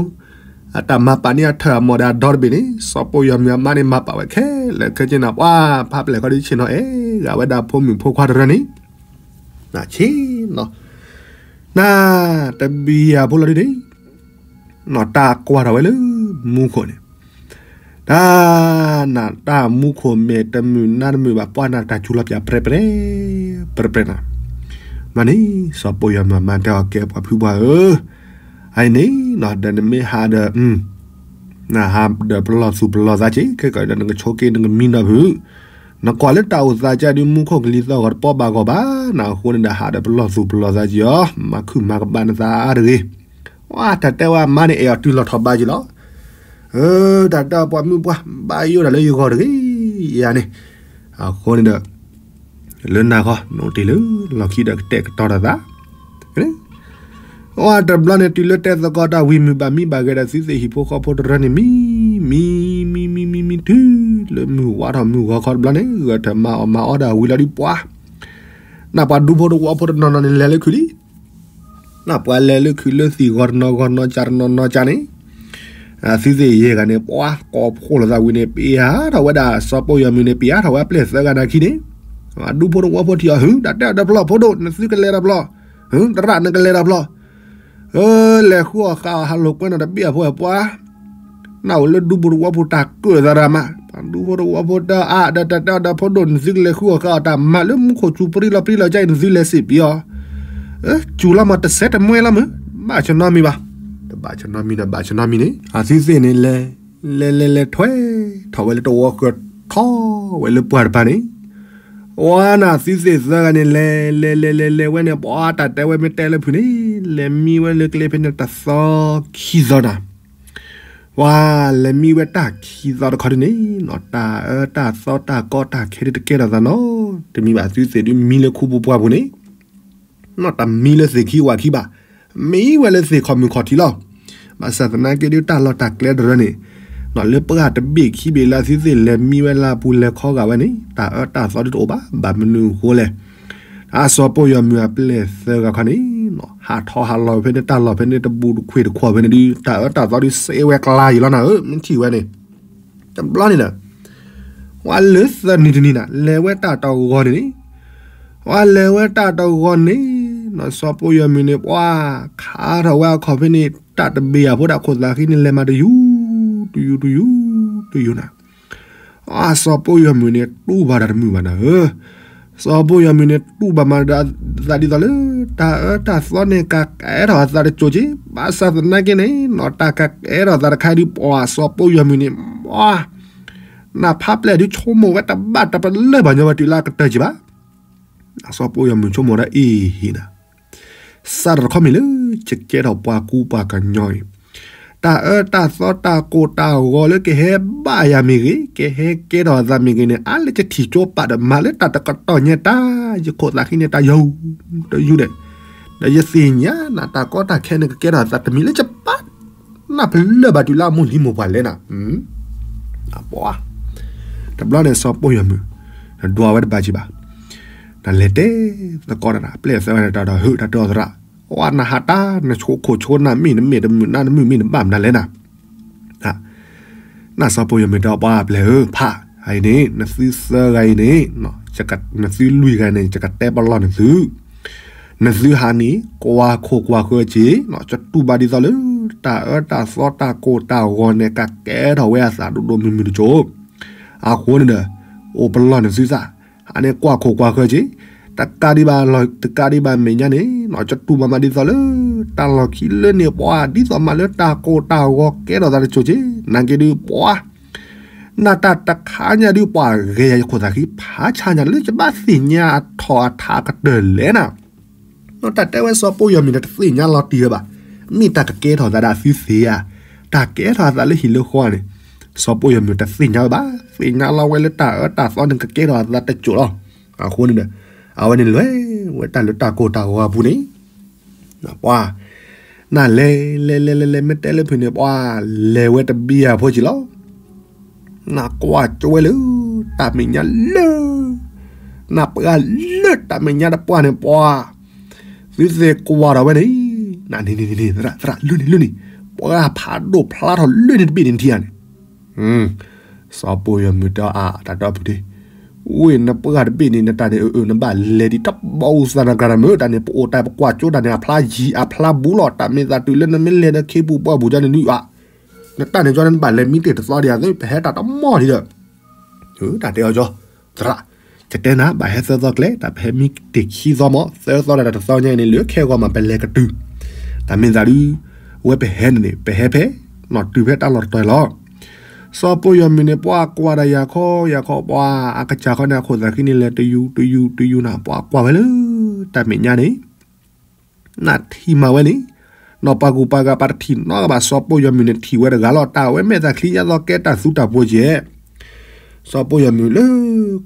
အတၢ်မၤပာ်န့ၢ်အထၢၣ်အမီၢ်ဒီးအဒီတဘ့ၣ်န့ၣ် စီၤပိၢ်ယီၤမုၢ်အမါန့ၣ် မၤပာ်ဝဲခဲလၢာ်ခဲဆ့န့ၣ် ပှၤဖးပျဲၢ်ခီဒုးဆ့ၣ်နီၤအဲၣ်ဂၤဝဲဒၣ်ဖိမုၣ်ဖိခွါတရၢန့ၣ်, ဆ့ၣ်နီၤ နတဘံယၤဖိလီၤဒုန့ၣ် နီၢ်တၢ်ကွၢ်ထီၣ်ဝဲလၢမူခိၣ်န့ၣ်, တၢ်နၢ်တၢ်မူခိၣ်မဲာ်တမုာ်နါတမုာ်ဘၣ် ပှၤနၢ်တၢ်စူၤလီၤပၠးပြဲပြဲ, ပြဲပြဲနၤ, မၤန့ၣ် စီၤပိၢ်ယီၤမုၢ်အမါတဲအီၤကဲပှၤဖုပှၢ်ဧၢ, အအံၤန့ၣ် ဒီးနမ့ၢ်ဟးဒီး နဟးဒီးပလီၢ်သူၣ်ပလီၢ်သးက့ ခဲကဒီးနကဆိးက့နကမံနီၢ်ဖုး, နကွၢ်လၢတၢ်အိၣ်သးကါဒုး မူခိၣ်ကလံၤသီၣ်ဂီၤတပီဘၣ်ဂီၢ်ဘၣ်, နအဃိန့ၣ်ဒီး ဟးဒီးပလီၢ်သူၣ်ပလီၢ်သးက့အီၤ မၤခုၣ်မၤကဘၣ်နသးအါတဂ့ၤ. ဝဲတၢ်တဲဝဲအမါန့ၣ် အဲၣ်အီၤတုၤလီၤထီၣ်ဘါက့ၤလီၤ. တၢ်တဲပှၤမုၣ်ပှၢ် ဘၣ်ယိၣ်တၢ်လၢယဂီၢ်တဂ့ၤ, ယၤန့ၣ်, အဃိန့ၣ်ဒီး လၢနၤဃီ နအိၣ်တ့ၢ်လၢလီၢ်ခံဒီးကတဲာ်ကတီၤတၢ်သး အတဘျီန့ၣ် တုၤလၢတဲသကိးတၢ်ဝံၤမုၢ်ဘၣ်မံဘၣ်ဂဲၤဒီးသုသ့ၣ်ဟံၣ်ဖိဃီဖိတရၢန့ၣ် မံ, မံ, မံ, မံ, မံ, တုၤလၢမုၢ်ဝါထီၣ်မုၢ်ဂီၤခီတဘျီန့ၣ် ဂဲၤထၢၣ်မၤအီၣ်မၤအီတၢ်ဝံၤလီၤဒုးပှၤ, နၢ်ပှၤဒူဖိတဝီဖိတနီၤနီၤန့ၣ် လဲၤလၢခုးလံ. နၢ်ပှၤလဲၤလၢခုးလၢသံၣ်ဂီၤတနီၤဂီၤနီၤကၢ်တနီၤနီၤကၢ်န့ၣ် သုသ့ၣ်ယဲၢ်ဂၤန့ၣ် ပှၤကိးဖှိၣ်လိာ်သးဝံၤန့ၣ် ပျံၤဟးထီၣ်ဝဲဒၣ်စီၤပိၢ်ယီၤမုၢ်န့ၣ် ပျံၤဟးထီၣ်ဝဲအပျဲၢ်သၢဂၤနာ်ခံန့ၣ်, ဒူဖိတဝီဖိထံၣ်အီၤ ဟု တၢ်တဲအီၤဒီးဖျီၣ်ဖိဒိၣ် နသုကလဲၤဒီးဖျီၣ်, ဟု သရၣ်နကလဲၤဒီးဖျီၣ်, လဲၤဃုအီၣ်ဃာ်အီၣ်ဟးလိာ်ကွဲနီၣ်တဘ့ၣ်အဖိအပှၤ, နၢ်အိၣ်လၢဒူဖိတဝီဖိတၢ်ကၢၣ်သးရၣ်မး, ဒူဖိတဝီဖိတအါဒီးတၢ်တဲအီၤဒီးဖိဒိၣ် နသုကလဲၤဃုအီၣ်ဃာ်အီၣ်တၢ်မၤလၢမူခိၣ်စူၤပရံလီၤပရံလီၤကါအံၤ နသုလဲၤစ့ၢ်ပျံၤအီၤ, စူၤလီၤမးတစဲးတမှဲလီၤမုၢ်, ဘၣ်ဆၢနီတမံၤဘၣ်, တဘၣ်ဆၢနီတမံၤဒီးဘၣ်ဆၢနီတမံၤန့ၣ် အသုသ့ၣ်န့ၣ်လဲၤ လဲၤလဲၤလဲၤထွဲထီၣ်ဝဲလၢတဝီဃၢၤ ထီၣ်ဝဲလၢတဝီဃၢၤထီၣ်ဝဲလၢပှၢ်တပၤန့ၣ်, ဝဲနသုသ့ၣ်သၢဂၤန့ၣ် လဲၤလဲၤလဲၤလဲၤလဲၤဝဲန့ၣ် ပှၤတၢ်တဲဝဲမ့ၢ်တဲလၢဖုးန့ၣ် လဲၤမံဝဲလၢကျဲဖဲန့ၣ်တသီခံသီနၤ ပှၤလဲၤမံဝဲတၢ်ခံသီတခီဒ်န့ၣ် နီၢ်တၢ်အၢတၢ်သီတၢ်ကီတၢ်ခဲဒ်တကဲထီၣ်သးနီတမံၤဘၣ် သုသ့ၣ်ဒုးမံလၢခူပူၤပှၢ်ပူၤန့ၣ်, နီၢ်တၢ်မံလၢသ့ၣ်ခံဝၣ်ခံဘၣ်, မံဝဲလၢသ့ၣ်ခီၣ်မုၢ်ခီၣ်ထံးလီၤ. ဘၣ်ဆၣ်သနာ်က့ဒုးတၢ်လီၢ်တၢ်ကျဲတရၢန့ၣ်, နီၢ်လၢပှၢ်တဘ့ၣ်ခံဘ့ၣ်လၢသုသ့ၣ်လဲၤမံဝဲလၢအပူၤလဲၤခီဂာ်ဝဲန့ၣ် တၢ်အၢတၢ်သီဒုးတအိၣ်ဘၣ်, ဘၣ်မနုၤအဃိလဲၣ် အစီၤပိၢ်ယီၤမုၢ်အပျဲၢ်သၢဂၤခီန့ၣ်, ဟးထီၣ်ဟးလီၤဖဲန့ၣ်တၢ်လီၢ်ဖဲန့ၣ်တဘူးတခွ့ၣ်တခွီၣ်ဖဲန့ၣ်ဒုး တၢ်အၢတၢ်သီဒုးစဲဝဲကျါယံၤလီၤနၤဧၢ, မ့ၢ်ထံၣ်ဝဲန့ၣ်, တဘျီန့ၣ်ဒီး, ဝဲလၢသၢနံၤတနံၤနၤ လဲၤဝဲတၢ်တဂီၤန့ၣ်န့ၣ်, ဝဲလဲၤဝဲတၢ်တဂီၤန့ၣ်, နီၢ်စီၤပိၢ်ယီၤမုၢ်န့ၣ် ပှၤခးထီၣ်ဝဲအခီၣ်ဖဲန့ၣ် တၢ်တဘ့ၣ်အဖိဒၣ်ခိၣ်သးဃံန့ၣ် လဲၤမးတယူၤ, တယူၤတယူၤ, တယူၤနၤ အစီၤပိၢ်ယီၤမုၢ်န့ၣ် တူၢ်ဘၣ်တၢ်တမုာ်ဘၣ်နၤဧၢ, စီၤပိၢ်ယီၤမုၢ်န့ၣ် တူၢ်ဘၣ်မးဒီးသးဒ်သိးလၢ တၢ်အၢတၢ်သီန့ၣ် ကကဲထီၣ်အသးတစိၤက့, ဘၣ်ဆၣ်သနာ်က့န့ၣ် နီၢ်တၢ်ကကဲထီၣ်သးတခါဒုး ပှၤစီၤပိၢ်ယီၤမုၢ်န့ၣ် ပှၤ နဖးပျဲၢ်ဒုးဆိကမိၣ်ဝဲတဘၣ်တပလၢၢ်ဘၣ်ညီဝဲတုၤလၢအကတၢၢ်က့ဘၣ် အစီၤပိၢ်ယီၤမုၢ်ဆိကမိၣ်ဒၣ်အံၤဟံၣ်နၤ, စးထီၣ်တခီမ့ၢ်လၢ ယကဲထီၣ်ပှၤကူပှၤကညီအံၤ, တၢ်အၢတၢ်သီတၢ်ကိၢ်တၢ်ဂီၤလၢကဟဲဘၣ်ယၤမ့ၢ်ဂ့ၤ, ကဟဲကဲထီၣ်အသးမ့ၢ်ဂ့ၤန့ၣ် အါလၢယထံၣ်ကၠိပာ်ဒီးမၤလၢတၢ်တကတီၢ်ညါတၢ် ယခိၣ်သးဃံန့ၣ်တၢ်ယိာ်တယုာ်ဒီး, ဒီးယသ့ၣ်ညါနၤတၢ်ကီတၢ်ခဲန့ၣ်ကကဲထီၣ်အသးတမံၤလၢယပာ် နၢ်ပလၢၢ်ဘၣ်တုၤလၢအမိၢ်လံၤမိၢ်ပှၢ်လဲၣ်နၤ, ပှၤ တဘျီန့ၣ်စီၤပိၢ်ယီၤမုၢ် နဒွးဝဲတဘၣ်က့ဘၣ်, နလဲၤတဲသကိးနၤ ပျဲၢ်သၢဂၤန့ၣ် တၢ်ဒီးဟုးတၢ်တဲအီၤသရၣ်, ပှၤနဟးတၢ် နဆိခိၣ်ဆိနၢ်မ့ၢ်နမ့ၢ်တမုာ်နၢ်တမုာ်မ့ၢ်နဘၣ်မနုၤလဲၣ်နၤ နစီၤပိၢ်ယီၤမုၢ်တဲအီၤ ပှၤပျဲၢ်ဧၢ ဖးအံၤန့ၣ် နသုသၢဂၤအံၤန့ၣ် နသုလွံၢ်ဂၤန့ၣ် ယကတဲပလီၢ်နသု, နသုဟးန့ၣ် ကွၢ်ခိၣ်ကွၢ်ဃၢက့ၤ, ယတူၢ်ဘၣ်ဒ်သိးလၢ တၢ်အၢတၢ်သီတၢ်ကိၢ်တၢ်ဂီၤန့ၣ် ကကဲထီၣ်ဝဲအသးဒိၣ်ဒိၣ်မုၢ်မုၢ်တစိၤ, အဃိန့ၣ်ဒီး အိၣ်ပလီၢ်နသုသး, ဟးန့ၣ်ကွၢ်ခိၣ်ကွၢ်ဃၢက့ၤ, တကးဒံးဘၣ်လီၢ် တကးဒံးဘၣ်မဲာ်ညါန့ၣ် ယတူၢ်ဘၣ်မးဒ်သိးလၢ တၢ်လီၢ်ခံလၢန့ၣ်ပှၤ ဒ်သိးမးလၢတၢ်ကိၢ်တၢ်ဂီၤကဲထီၣ်သးတစိၤက့, နာ်က့ဒုးပှၤ နတၢ်တခါညါဒုး ပှၤဂဲၤယၤယခိၣ်သးဃံဖးဆါညါလၢယဘၣ်သ့ၣ်ညါအထီၣ်အထးအကတၢၢ်လဲၣ်နၤ, တၢ်တဲဝဲစီၤပိၢ်ယီၤမုၢ်န့ၣ် တသ့ၣ်ညါလီၤတံၢ်ဝဲဘၣ်, မ့ၢ်တၢ်ကကဲထီၣ်သးဒီးအသုသ့ဧါ, တၢ်ကဲထီၣ်အသးလၢဟံၣ်လၢဃီန့ၣ်, စီၤပိၢ်ယီၤမုၢ်တသ့ၣ်ညါဝဲဘၣ်, သ့ၣ်ညါလီၤဝဲလၢတၢ်အၢတၢ်သီန့ၣ် ကကဲထီၣ်အသးတစိၤလီၤ. အဃိန့ၣ်ဒီး အဝဲန့ၣ်လဲၤဝဲတၢ်လၢတၢ်ကိၢ်တၢ်ဂီၤအပူၤန့ၣ် ပှၤ နလဲၤလဲၤလဲၤလဲၤလဲၤ မ့ၢ်တဲလၢဖုးန့ၣ် ပှၤလဲၤဝဲတဘျီအဖိက့ၤလီၤ. နကွၢ်ကၠိဝဲလၢ တၢ်မဲာ်ညါလၢ နပှၢ်လၢတၢ်မဲာ်ညါတပှၢ်န့ၣ် ပှၤ သုသ့ၣ်ကွၢ်ထီၣ်ဝဲန့ၣ် နန့ၣ်န့ၣ်န့ၣ် သရၣ် သရၣ် လုၢ်န့ၣ် လုၢ်န့ၣ် ပှၤဖးဒိၣ်ဖျါထီၣ်လၢန့ၣ်တဘ့ၣ်န့ၣ်ထံၣ်ဧါန့ၣ် စီၤပိၢ်ယီၤမုၢ်တဲအီၤ အါ တၢ်ဒီဖုးဒ့ ဝ့ၢ်နပှၢ်တဘ့ၣ်န့ၣ် နတၢ်န့ၣ် အၢ အၢ နဘၣ်လဲၤဒံးတဘီအူသးနဂၤတမုာ် တၢ်န့ၣ် ပအိၣ်တၢ်ပကွၢ်ကၠိတၢ်န့ၣ် အဖျါယံၤအဖျါဘူးလီၤ တၢ်မ့ၢ်သးတုၤလၢနမ့ၢ်လဲၤဒီးခ့ပူၤပှၢ်ပူၤကၠီန့ၣ်ဒုး နတၢ်န့ၣ်ကၠီန့ၣ် နဘၣ်လဲၤမံတ့ၢ်တသီဒံးဧါ ပဟဲတၢ်တမီၢ်ဒံးဒီး တၢ်တဲအီၤကၠီ သရၣ် ယတဲနၤ ဘၣ်ဟဲသၢသီကျဲ တၢ်ပဟဲမံတ့ၢ်ခံသီမး သၢသီဒၣ်တၢ်တသီညါအံၤန့ၣ် လၢခဲဂီၤမး ပလဲၤကတုၤ တၢ်မ့ၢ်သးဒုး ဝဲပဟဲန့ၣ်န့ၣ် ပဟဲဖဲ နီၢ်တုၤဖဲတၢ်လီၢ်တတီၤလီၤ စီၤပိၢ်ယီၤမုၢ်န့ၣ် ပှၤကွၢ်ဒီးယၤခီယၤခီ ပှၤအကစၢ်ခီန့ၣ် အခိၣ်သးဃံန့ၣ် လဲၤတယူၤတယူၤတယူၤနၤ ပှၤကွၢ်ဝဲလၢ တၢ်မဲာ်ညါန့ၣ် နထံၣ်မၤဝဲန့ၣ်, နီၢ်ပှၤကူၣ်ပှၤဂၤ ပှၤတထံၣ်နီတဂၤဘၣ် စီၤပိၢ်ယီၤမုၢ်န့ၣ်ထံၣ်ဝဲတဂၤလီၤ တၢ်ဝဲမဲာ်သးချံညါသီကဲတၢ်သူတၢ်ပှိၤကဲ စီၤပိၢ်ယီၤမုၢ်လၢ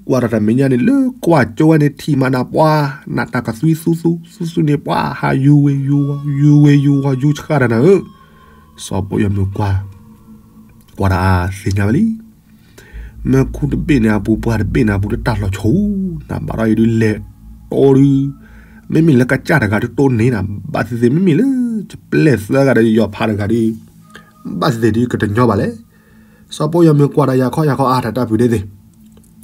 ကွၢ်ထီၣ်တၢ်မဲာ်ညါန့ၣ် လၢကွၢ်ကၠိဝဲန့ၣ် ထံၣ်မးနၤပှၤ နးတၢ်ကသွံသူသူ သူသူန့ၣ် ပှၤဟးယူၤဝ့ၤယူၤဝီၤ ယူၤဝ့ၤယူၤဝီၤ ယူၤဆှးတၢ်နၤဧၢ, စီၤပိၢ်ယီၤမုၢ်ကွၢ် ကွၢ်တၢ်သ့ၣ်ညါဝဲလံ မ့ၢ်ခူတဘ့ၣ်န့ၣ်အပူၤ ပှၤတဘ့ၣ်န့ၣ်အပူၤ လၢတၢ်လီၤဆိ နဘၣ်ဒီးအံၤဒုးလဲၤတိဒုး, မ့မ့ၢ်လၢကစၢ်တဂၤဒုးတိန့ၢ်နၤ ဘၣ်သ့ၣ်သ့ၣ် မ့မ့ၢ်လၢ ယပျဲၢ်သၢဂၤဒီးယယီၤဖးတဂၤဒုး, ဘၣ်သ့ၣ်သ့ၣ်ဒုးကတညီဘၣ်လဲၣ်. စီၤပိၢ်ယီၤမုၢ်ကွၢ်ဒီးယၤခီယၤခီအါ တၢ်တၢ်ပုၢ်ဒ့သ့ၣ်,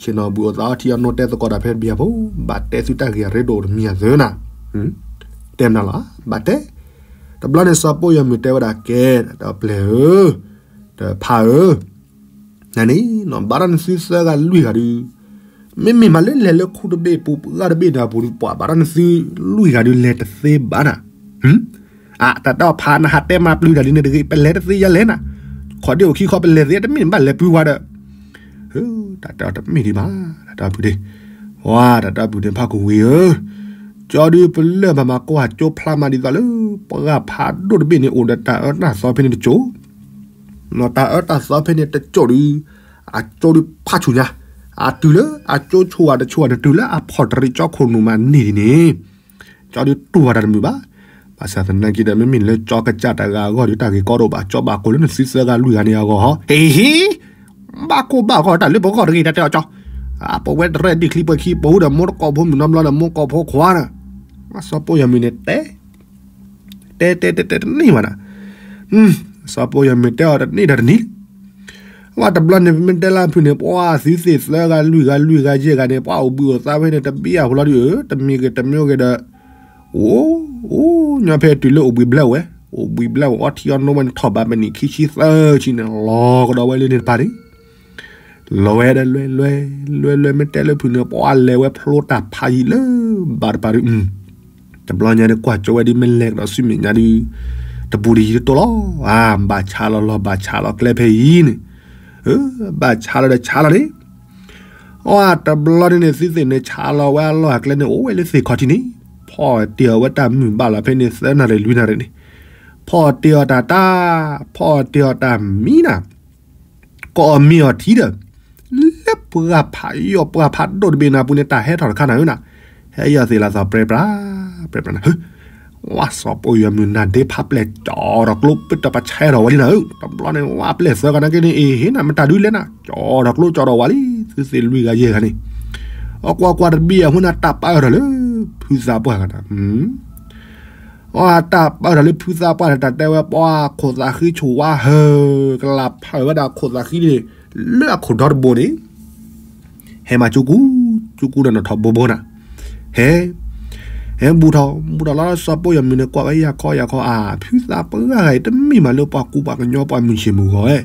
ဆ့ၣ်နီၤဘုၣ်အိၣ်သးအီထံအီနိ တဲသကိးတၢ်ဖဲတဘံၣ်အဖိ, ဘၣ်တဲသုတၢ်ဂ့ၢ်အရ့ဒိၣ်တမံၤအသၢနၤ, တဲမနုၤလီၤ ဘၣ်တဲ တဘျီန့ၣ်စီၤပိၢ်ယီၤမုၢ်တဲဝဲဒၣ်ကဲ, ဒီးပျဲၢ်ဧၢ, ဒီးဖးဧၢ, နန့ၣ် ဘၣ်ဒီးနသုသၢဂၤလွံၢ်ဂၤဒုး, မ့မ့ၢ်မးလၢလဲၤလၢခူတဘ့ၣ်ပူၤ ပှၤတဘ့ၣ်န့ၣ်အပူၤဒုး ပှၤဘၣ်ဒီးနသုလွံၢ်ဂၤဒုးလဲၤတသ့ဘၣ်နၤ, အတၢ်တဲအီၤဖးနဟးတဲမၤပျုၤတၢ်ဒ်န့ၣ်တဂ့ၤ ပလဲၤတသ့ယဲလဲၣ်နၤ, ခီၣ်ဒ့အိၣ်ခံခီပလဲၤသ့ တမ့ၢ်နဘၣ်လဲၤပျုၤဝဲဒီး တၢ်တဲအီၤတမ့ၢ်ဒံးဘၣ်, တၢ်တၢ်ပုၢ်ဒ့, ဝါ တၢ်တၢ်ပုၢ်ဒ့ဖးကဝံၤဧၢ, ကၠီဒုးပလၢၢ်မၤမၤကိးဟးကၠိဖျါမးဒ်သိးလၢ ပှၤဖးဒိၣ်တဘ့ၣ်န့ၣ် အိၣ်ဒီးတၢ်အၢတၢ်သီဖဲန့ၣ်တစိၢ်, နီၢ်တၢ်အၢတၢ်သီဖဲန့ၣ်တစိၢ်ဒုး, အကၠိဒုးဖးဆူၣ်ညါ, အတုၤလၢအကၠိဆိၣ်ဂၤတဆိၣ်ဂၤန့ၣ် တုၤလၢအဖီၣ်တရံးကၠီခိၣ်နူာ်မးန့ၢ်ဒ်န့ၣ် ကၠီဒုးတူၢ်ဘၣ်တၢ်တမုာ်ဘၣ်. ဘၣ်ဆၣ်သနာ်က့ဒီး မ့မ့ၢ်လၢကၠီကစၢ်တဂၤအဂီၢ်ဒီး တၢ်ဂ့ၢ်ကီဒိၣ်ဘၣ်, ကၠီဘၣ်ကိၢ်လၢနသုသၢဂၤလွံၢ်ဂၤန့ၣ်အဂီၢ်ဟီ, ဟ့ဟ့, ဘၣ်ကိၢ်ဘၣ်ဂီၢ်တၢ်လၢပဂီၢ်တဂ့ၤ တၢ်တဲအီၤကၠီ, ပဝဲတရဲၣ်ဒံၣ်ချံပှဲၤခံ ပဟူဒီးမိၢ်တကိးဖိမုၣ်နီတဘျီဒီး မိၢ်ကိးဖိခွါဒီး, စီၤပိၢ်ယီၤမုၢ်န့ၣ်တဲ တဲတဲတဲတဲတန့ၢ်ဘၣ်နၤ, စီၤပိၢ်ယီၤမုၢ်တဲအီၤတန့ၢ်ဒီးတန့ၢ်လံ ဝဲတဘျီန့ၣ် ပမ့ၢ်တဲလၢဖုန့ၣ် ပှၤသုသ့ၣ်သၢဂၤလွံၢ်ဂၤလွံၢ်ဂၤယဲၢ်ဂၤန့ၣ် ပှၤအိၣ်ဘှံးအိၣ်သါဖဲန့ၣ် တဘံၣ်အဖီလာ်ဒုးဧၢ, တမံၤဂ့ၤတမံၤဂ့ၤဒီး, အိၣ်, အိၣ်ညီဖဲတုၤလၢအိၣ်ဘှံးဘျဲၣ်ဝဲ, အိၣ်ဘှံးဘျဲၣ်ဝဲ အီထံအီနိဝဲန့ၣ် ထီၣ်ဘးပနံၣ်ခံဆံသၢဆံန့ၣ် လီၤကဒီးဝဲလၢန့ၣ်တပၤန့ၣ် လီၤဝဲဒီးလွဲလွဲ, လွဲလွဲမ့ၢ်တဲလၢဖုန့ၣ် ပှၤလဲၤဝဲဖျိတၢ်ဖးယံာ်လၢ ဘၣ်တပၤဒုး, တဘျီညါဒုးကွၢ်ကၠိဝဲဒ်မ့ၢ်လဲၤကဒီးဆူမဲာ်ညါဒုး, တပူၤတယံၤတတိၢ်လီၤ, ဘၣ်ဆါလီၤလီၤ ဘၣ်ဆါလီၤကျဲဖဲအံၤန့ၣ်, ဘၣ်ဆါလီၤဒီးဆါလီၤန့ၣ်, အတဘျီန့ၣ်န့ၣ် သုသ့ၣ်န့ၣ် ဆါလီၤဝဲအလီၢ်အကျဲန့ၣ် အိၣ်ဝဲလၢသ့ၣ်ခီၣ်ထံးန့ၣ်, ဖီၣ်တ့ၢ်အီၤဝဲတၢ်မုၢ်ဘၣ်လီၤဖဲန့ၣ် သၢနၣ်ရံၣ်လွံၢ်နၣ်ရံၣ်န့ၣ်, ဖီၣ်တ့ၢ်အီၤတၢ်တၢ်, ဖီၣ်တ့ၢ်အီၤတၢ်မံနၤ ကိးအမံၤအီၤထံဒီး, လၢပှၤဖးယိာ်ပှၤဖးဒိၣ်တဘ့ၣ်န့ၣ်အပူၤန့ၣ် တၢ်ဟဲထီၣ်တခါနၤဧၢနၤ, ဟဲယီၤသ့ၣ်လၢသီပြဲပြး, ပြဲပြးနၤဧၢ, ဝါစီၤပိၢ်ယီၤမုၢ်နၤဒ့ဖးပျဲၢ်ကၠီၤထီၣ်ကျိ ပတပဆဲထီၣ်ဝဲလံနၤဧၢ, တဘျီန့ၣ် ဝါပျဲၢ်သၢဂၤနာ်က့န့ၣ် အ့ဟ့နၤ မတၤဒုလဲၣ်နၤ ကၠီၤထီၣ်ကျိကၠီၤထီၣ်ဝဲလံ, သုသ့ၣ်လွံၢ်ဂၤယဲၢ်ဂၤန့ၣ်, အကွၢ်ကွၢ်တဘံၣ်အဃိန့ၣ် တၢ်ပာ်အၢထီၣ်လၢ ဖုသးပှၢ်ဂၤနၤ အတၢ်ပာ်ထီၣ်လၢဖုသးပှၢ်န့ၣ် တၢ်တဲဝဲပှၤခိၣ်သးဃံဆိၣ်ဝါဟၢၤ ကလးဖၢဝဲဒၣ်ခိၣ်သးဃံန့ၣ် လၢအခိၣ်ဒီတဘိန့ၣ်, ဟဲမၤကၠူကူ, ကၠူကူဒီးနီၣ်ထီၣ်ဘိဘိနၤ, ဟဲ, ဟဲဘူၣ်ထီၣ်, ဘူၣ်ထီၣ်လီၤ စီၤပိၢ်ယီၤမုၢ်န့ၣ် ကွၢ်ဝဲယၤခီယၤခီအါ ဖုသးပှၢ်ဂၤအံၤ တမ့ၢ်မးလၢပှၤကူပှၤကညီပှၤမုၢ်ဆ့ၣ်မုၢ်ဂီၤဧဲ,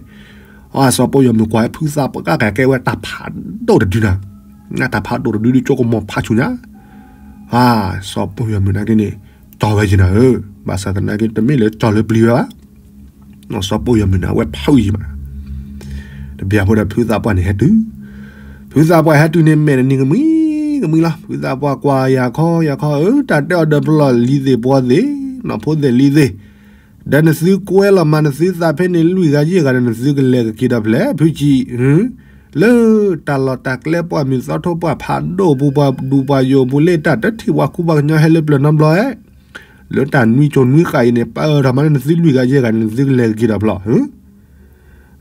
အါ စီၤပိၢ်ယီၤမုၢ်ကွၢ်ဝဲဖုသးပှၢ်ဂၤကဲဝဲတၢ်ဖးဒိၣ်တဒုနၤ, တၢ်ဖးဒိၣ်တဒုဒုကၠိကမီၤဖးဆူၣ်ညါ ဟါ, စီၤပိၢ်ယီၤမုၢ်နာ်က့န့ၣ်, ကၠီၤဝဲယံၤနၤဧၢ, ဘၣ်ဆၣ်သနာ်က့ တမ့ၢ်လၢကၠီၤလၢပျံၤဝဲဘၣ်, စီၤပိၢ်ယီၤမုၢ်န့ၣ် အဝဲဖးဝံၤယံၤမး, တဘျီဖိဒီးဖုသးပှၢ်န့ၣ်ဟဲတုၤ, ဖုသးပှၢ်ဟဲတုၤန့ၣ် မဲာ်တနံၤကမှံ, ကမှံလီၤ, ဖုသးပှၢ်ကွၢ်ယၤခီယၤခီဧၢ, တၢ်တဲအီၤဒီးပလီၢ်လံၤသ့ၣ်ပှီၤသ့ၣ်, နီၢ်ဖိသ့ၣ်လံၤသ့ၣ် ဒီးနသုကွဲလီၤမးနသုသးဖဲန့ၣ်လွံၢ်ဂၤယဲၢ်ဂၤဒီး နသုကလဲၤကက့ၤဒီးဖျဲၣ် ဖုကံ, လၢတၢ်လီၢ်တၢ်ကျဲပှၤမုၢ်သီထိပှၤဖးဒိၣ်ပူၤ ပှၤဒူပှၤယိာ်ပူၤလၢတၢ်တထံၣ်ပှၤကူပှၤကညီဟဲလၢပျၢၤနီတဘျီဧဲ, လၢတၢ်နွံကၠိၤနွံဃာ်အံၤန့ၣ် ပၢၢ်ထီၣ်မးလၢနသုလွံၢ်ဂၤယဲၢ်ဂၤန့ၣ် နသုကလဲၤကက့ၤဒီး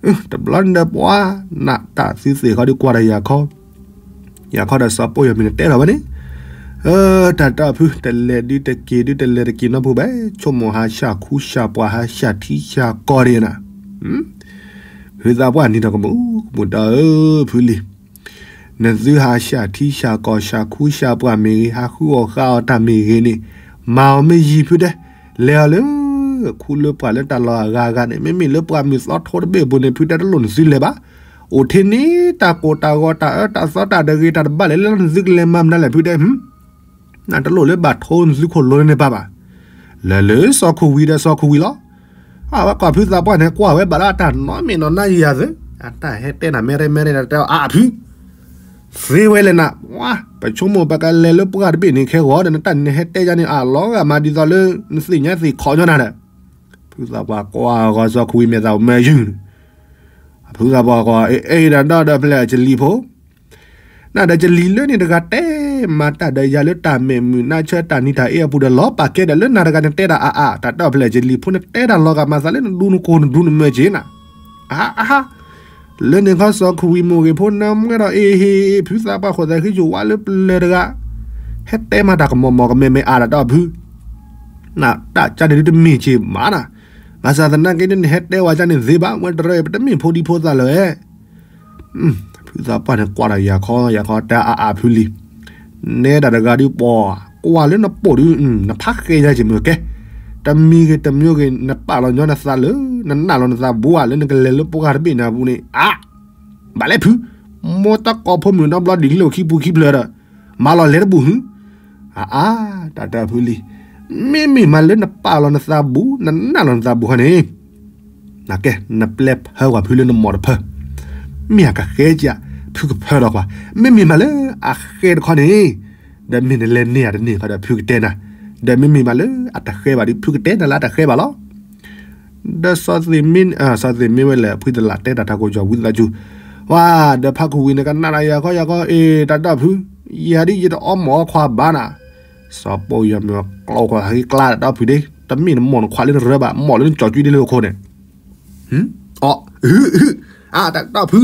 ဖျဲၣ် တဘျီန့ၣ်ဒီးပှၤ, နတၢ်သုသ့ၣ်ဃီဒီးကွၢ်ဒီးယၤခီ, ယၤခီဒီးစီၤပိၢ်ယီၤမုၢ်န့ၣ်တဲထီၣ်ဝဲန့ၣ်, တၢ်တၢ်ဖု တလဲၤဒုတက့ၤဒုတလဲၤတက့ၤနီတပူၤဘၣ်, ဆိကမိၣ်ဟးဆှၣ်ခူဆှၣ်ပှၢ်ဟးဆှၣ်ထံဆှၣ်ကီၢ်ဒံးနၤ, ဖုသးပှၢ်နံၤဒီးကမူးကမူးတၢ်ဧၢ, ဖုလံၤ နသုဟးဆှၣ်ထံဆှၣ်ကီၢ်ဆှၣ်ခူဆှၣ်ပှၢ်မ့ၢ်ဂ့ၤ ဟးဃုအီၣ်ဃါအီၣ်တၢ်မ့ၢ်ဂ့ၤန့ၣ်, မၤအီၤမ့ၢ်ယံၤဖုတဲ, လဲၤအီၤလၢ ခူလၢပှၢ်လၢတၢ်လီၢ်အဂၤဂၤန့ၣ် မ့မ့ၢ်လၢပှၢ်မုၢ်သီထိတဘ့ၣ်အပူၤန့ၣ် ဖုတဲတလိၣ်နသုလဲၤဘၣ်, အိၣ်ထဲန့ၣ် တၢ်ကိၢ်တၢ်ဂီၤတၢ်အၢတၢ်သီတၢ်တဂ့ၤတၢ်တဘၣ်လဲၣ်လၢ နသုကလဲၤမၤမနုၤလဲၣ်ဖုတဲ နတလိၣ်လၢဘၣ်ထိနသုခိၣ်လိၤန့ၣ်ပၢ်ဘၣ်, လဲၤလၢစီၤခိၣ်ဝံၤဒီးစီၤခိၣ်ဝံၤလီၤ, အဝဲကွၢ်ဖုသးပှၢ်န့ၣ် ကွၢ်ဝဲဘၣ်လၢအတၢ်နီတမံၤနီၢ်နၤယၤသၢ, အတၢ်ဟဲတဲနၤ မ့ၢ်ရဲၣ်မ့ၢ်ရဲၣ် တၢ်တဲအီၤ အါ အဖု သ့ဝဲလဲၣ်နၤ, ပဆိကမိၣ်ပကလဲၤလၢပှၢ်တဘ့ၣ်န့ၣ် ခဲဂီၤဒီး နတၢ်န့ၣ်နဟဲတဲယၤန့ၣ် အလီၤဂာ်မးဒ်သိးလၢ နသ့ၣ်ညါသ့ၣ်ခီညီနၤဒီး, ဖုသးပှၢ်ကွၢ်ဂီၤစီၤခိၣ်ဝံၤ မဲာ်သးမၢယုၢ်န့ၣ်, ဖုသးပှၢ်ကွၢ် အဲၣ်ဒိးဒီးဖဲလဲၣ် ကလံၤဖိ နဒီးကလံၤလၢန့ၣ်တဂၤတဲမၤတၢ်ဒီးယၤလၢတၢ်မဲာ်မုာ်နါဆၢတၢ်နံၤတၢ်အ့အပူၤဒီး လီၤပာ်ကဲဒီးလၢနၤတဂၤန့ၣ်တဲတၢ်အါအါ တၢ်တဲအီၤဖဲလဲၣ် ကလံၤဖိ နတဲတၢ်လီၤဂာ်မးသးလၢနဒူနကိၢ်နဒူနမၢက့ၤနၤ, အါအါ လၢန့ၣ်ခီစီၤခိၣ်ဝံၤမိၢ်ဂ့ၤဖိ နမွဲဒီးအ့ဟ့ၣ် ဖုသးပှၢ်ခိၣ်သးဃံယိၣ်ဝါလၢပျၢၤတဂၤ, ဟဲတဲမၤတၢ်ကမီၤမီၤကမဲာ်မဲာ်အါ တၢ်တဲအီၤဖု နတၢ်ကန့ၣ်ဒုးတမ့ၢ်က့ၤမးနၤ, ဘၣ်ဆၣ်သနာ်က့ဒ်နဟဲတဲဝဲကန့ၣ်သ့ဘၣ် ဝဲတရၢအံၤ ပတမ့ၢ်ဖိဒံဖိသၣ်လၢၤဧဲ ဖုသးပှၢ်န့ၣ်ကွၢ်ဒီးယၤခီယၤခီ တဲအါအါဖုလံၤ, နဲဒၣ်တဂၤဒုးပှၤ, ကွၢ်လၢနပိာ်ဒုး နဖးဃဲညါက့ၤမုၢ်ကဲ, တမံၤဂ့ၤတမံၤဂ့ၤ နပာ်လီၤညီနသးလၢ နနာ်လီၤနသးဘူးဧါ လၢနကလဲၤလၢပှၢ်တဘ့ၣ်န့ၣ်အပူၤန့ၣ် အါ, ဘၣ်လဲၣ်ဖု, မိၢ်တၢ်ကိးဖိမုၣ်နီတဘျီဒ်လၢခံပူၤခံဖျၢၣ်ဒီး, မၤလီၤလဲၤတဘူၣ်ဟု အါအါ, တၢ်တဲဖုလံၤ, မ့မ့ၢ်မးလၢနပာ်လီၤနသးဘူး နနာ်လီၤနသးဘူးခီန့ၣ်, နကဲ နပျဲဖၢကွၢ်ဖုလၢနမိၢ်တဖၢ, မ့ၢ်အကဃဲက့ၤ ဖုကဖၢဒီးကွၢ်, မ့မ့ၢ်မးလၢအဃဲတခီန့ၣ်, ဒီးမ့ၢ်နလဲၤန့ၢ်ဧါတန့ၢ်ခီဒီး ဖုကတဲနၤ, ဒီးမ့မ့ၢ်မးလၢအတဃဲဘၣ်ဒီး ဖုကတဲနၤလၢအတဃဲဘၣ်လီၤ. ဒီးစီၤသ့ၣ်မ့ၢ်, စီၤသ့ၣ်မ့ၢ်ဝဲလဲၣ် ဖုသလၣ်တဲတၢ်ထးကိးကီၤဝံသးစူၤ, ဝါ, ဒီးဖးခူၣ်ဝံၤန့ၣ် ကနၣ်ဒီးယၤခီယၤခီ အ့ တၢ်တဲဖု, ယၤဒ်ယတအီမိာ်အီခွါဘၣ်နၤ, စီၤပိာ်ယီၤမုၢ်အကျိခီဟဲကျါတၢ်တဲဖုဒ့, တမ့ၢ်နမိၢ်နခွါလၢနရၢဘၣ် မိၢ်လၢနကၠီၤကွံဒ်လၢအခိၣ်န့ၣ် အီ, အၢ, အတၢ်တဲဖု,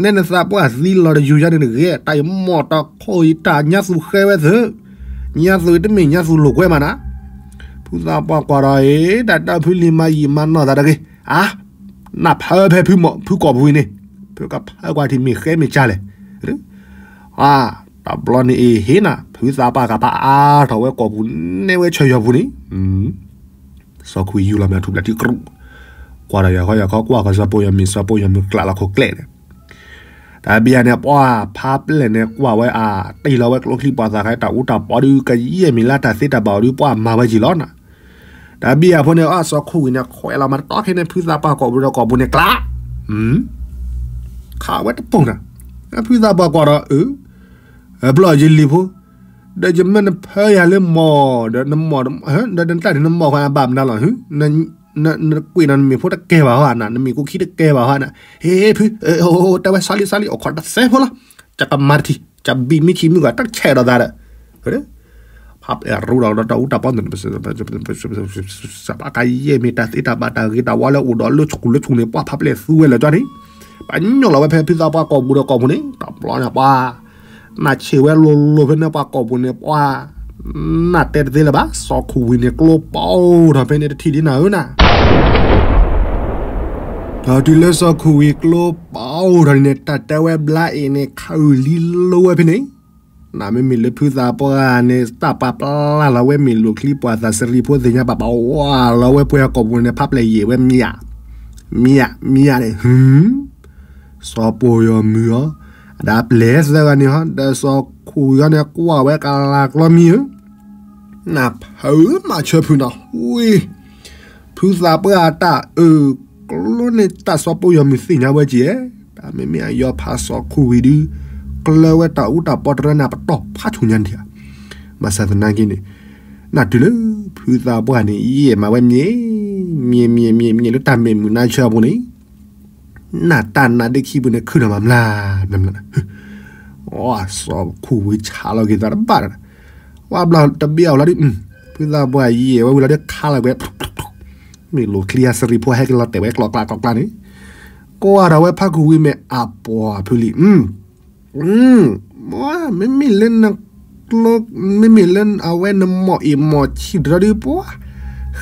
နဲနသးပှၢ်သံလီၤတယူၤယါန့ၣ်တဂ့ၤ တၢ်ယမိၢ်တၢ်ခိၣ်ယတၢ်ညါသူဃဲဝဲသု, ညါသူတမ့ၢ်ညါသူလိာ်ကွဲမးနၤ, ဖုသးပှၢ်ကွၢ်ဒီးအ့ တၢ်တဲဖုလံၤမၤယံာ်မၤနီၢ်သးတဂ့ၤ, အါ, နဖၢဖဲဖုမီၢ်ဖုကိာ်ပူၤအံၤန့ၣ်, ဖုကဖၢကွၢ်ထံမ့ၢ်ဃဲမ့ၢ်ကၢ်လဲၣ်, အါ, တဘျီန့ၣ်အ့ဟ့ၣ်နၤ ဖုသးပှၢ်ကပၤအါထီၣ်ဝဲကိာ်ပူၤ နဲဝဲဆၢယီၤပူၤန့ၣ် စီၤခွံယူၢ်လီၤမ့ၢ်ထူၣ်ဘျဲၣ်ထံကြူၣ်, ကွၢ်ဒီးယၤခီယၤခီကွၢ်ဃီစီၤပိာ်ယီၤမုၢ် စီၤပိာ်ယီၤမုၢ်ကျးလီၤခိၣ်ကျဲန့ၣ်, တၢ်ဘံယၤန့ၣ် ပှၢ်ဖးပျဲၢ်န့ၣ်ကွၢ်ဝဲအါ, တ့ၢ်လီၤဝဲကျိချံပှၤသးခါ တၢ်အူတၢ်ပီဒုး ကယဲၢ်မ့ၢ်လၢတၢ်သ့တၢ်ဘၣ်အီၤဒုး ပှၢ်မၤဝဲက့ၤလီၤနၤ, တၢ်ဘံယၤဖိန့ၣ် အစီၤခိၣ်ဝံၤန့ၣ် ခွဲးလီၤမၤတတီခဲန့ၣ် ဖုသးပှၢ်ကိာ်ပူၤဒီးကိာ်ပူၤန့ၣ်ကျး ခးဝဲတပူၤနၤ, ဖုသးပှၢ်ကွၢ်ဒီး အၢ အဘျီယလံၤဖိ, ဒီးယမ့ၢ်နဖၢယၤလၢမိၢ်, ဒီးနမိၢ်, ဒီးနတၢ်န့ၣ်နမိၢ်ဃီနဘၣ်မနုၤလီၤ, နကွံာ်နီၤ နမ့ၢ်ဖိတကဲဘၣ်ဃီနၤ, နမ့ၢ်ကူခံတကဲဘၣ်ဃီနၤ, ဟ့ၣ်ဖု, တဲဝဲ စးလံ စးလံ အိၣ်ခိးတသဲဖိလီၤ, ကကမၤတထံၣ်, ကဘံၣ်မံခံမုၢ်ဂီၤ တဆဲးဒီးသးဒီး ဖးပျဲၢ်ရူဒီးတၢ်အူတၢ်ပီန့ၣ် ဘၣ်ကယဲၢ်မ့ၢ်တၢ်သ့တၢ်ဘၣ်တၢ်ဂ့ၤတၢ်ဝါလၢအိၣ်ဒီးလၢဆူၣ်လၢဆူၣ်န့ၣ် ပှၢ်ဖးပျဲၢ်သူဝဲလၢာ်ကၠီန့ၣ်, ပှၤညိၣ်လီၤဝဲဖဲဖုသးပှၢ်ကိာ်ပူၤဒီးကိာ်ပူၤန့ၣ် တဘျီန့ၣ်ပှၤ နၢ်ဆံးဝဲလိၤလိၤဖဲန့ၣ်ပှၤကိာ်ပူၤန့ၣ် ပှၤ နၢ်တဲတသ့လၢၤဘၣ် စီၤခိၣ်ဝံၤန့ၣ် ကျိပအိၣ်ထီၣ်ဖဲန့ၣ်တထံၣ်ဒ်နၤဧၢနၤ ဒီးတုၤလၢစီၤခိၣ်ဝံၤကျိပအိၣ်ထီၣ်န့ၣ် တၢ်တဲဝဲဘျါအံၤန့ၣ် ခးအုၣ်လံလိဝဲဖဲန့ၣ်, နမ့မ့ၢ်လၢဖုသးပှၢ်န့ၣ် တၢ်ပာ်ပျါလီၤဝဲမ့ၢ်လိာ်ချံပှၤသးစရံဖိသ့ၣ်ညါ ပာ်ပဝါလီၤဝဲပှဲၤကိာ်ပူၤန့ၣ် ဖးပျဲၢ်ယဲၢ်ဝဲမ့ၢ်ဧါ, မ့ၢ်ဧါ မ့ၢ်ဧါန့ၣ် စီၤပီၢ်ယီၤမုၢ်အီၤ, ဒီးပျဲၢ်သၢဂၤန့ၣ်ဟီ ဒီးစီၤခိၣ်ဝံၤအီၤန့ၣ် ကွၢ်ဝဲကလၤကျီမံၤဧၢ နဖုမၤဆၢဖုနၤ ဝ့ၢ်, ဖုသးပှၢ်အတၢ်အၢၣ်ကျိန့ၣ် တၢ်စီၤပီၢ်ယီၤမုၢ်သ့ၣ်ညါဝဲကဲ, တၢ်မ့မ့ၢ်အယီၤဖးစီၤခိၣ်ဝံၤဒုး ကျၢဝဲတၢ်အူတၢ်ပီတရၢန့ၣ် ပတီၢ်ဖးဆူၣ်ညါဒံးဧါ, ဘၣ်ဆၣ်သနာ်က့န့ၣ် နတုၤလၢ ဖုသးပှၢ်န့ၣ် ယဲၢ်မၤဝဲမ့ၢ် မ့ၢ်မ့ၢ်မ့ၢ်မ့ၢ်လၢတၢ်မဲာ်မုာ်နါဆၢအပူၤန့ၣ် နၢ်တၢ်နါဒ့ခံပူၤန့ၣ် ခုၣ်ဒီးမၤမျၢ် မၤမျၢ်, စီၤခိၣ်ဝံၤဆးလီၤက့ၤသးတဘၣ်ဒီး, ဝဲဘျီတဘ့ၣ်အီၤလီၤဒုး, ဖုသးပှၢ်ယဲၢ်ဝဲဝံၤလီၤဒုးခါလီၤကွဲ, မ့ၢ်လိာ်ချံအစရံဖိဟဲက့ၤလီၤတဲာ်ဝဲကျီကျါကျီကျါန့ၣ်, ကွၢ်ဒီးဝဲဖးခူၣ်ဝံၤမ့ၢ်အပှၤဖုလံ, မ့မ့ၢ်လၢ မ့မ့ၢ်လၢအဝဲနမိၢ်အ့ၣ်မိၢ်ဆံးတရီဒုးပှၤ,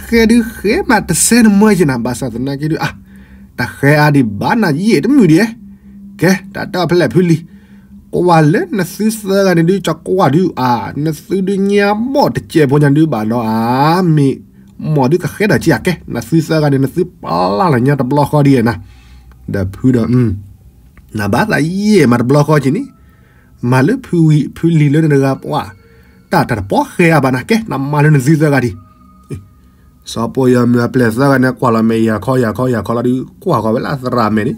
ဃဲဒုးဃဲမးတစဲးနမၢယဲၢ်နၤ ဘၣ်ဆၣ်သနာ်က့ဒုး အါ, တဃဲအါဒံးဘၣ်နၤယဲၢ်တမုာ်ဒံး, ကဲ တၢ်တဲအီၤဖဲလဲၣ်ဖုလံၤ, ကွၢ်လၢနသုသၢဂၤန့ၣ်ဒုး ကကွၢ်ဒုးအါ, နသုဒုးညါဘီၣ်တစဲးဖိညါဒုးဘၣ်ဒီးအါ, မ့ၢ်မိၢ်ဒုးကဃဲဒီးက့ၤအကဲ နသုသၢဂၤန့ၣ် နသုပျၢ်လီၤညါတဘျီဃီဒံးနၤ, ဒီးဖုဒီး နဘၣ်သးယဲၢ်မးတဘျီဃီက့ၤန့ၣ်, မၤလၢဖုလံၤလၢနတဂၤပှၤ, တၢ်တၢ်တပီၢ်ဃဲအါဘၣ်နၤ ကဲ နမၤလၢနသုသၢဂၤဒံး, စီၤပီၢ်ယီၤမုၢ်အပျဲၢ်သၢဂၤန့ၣ် ကွၢ်လီၤမဲာ်ယၤခီယၤခီယၤခီလီၤဒုး ကွၢ်ဃီၤဝဲလၢသရၣ်မဲာ်န့ၣ်,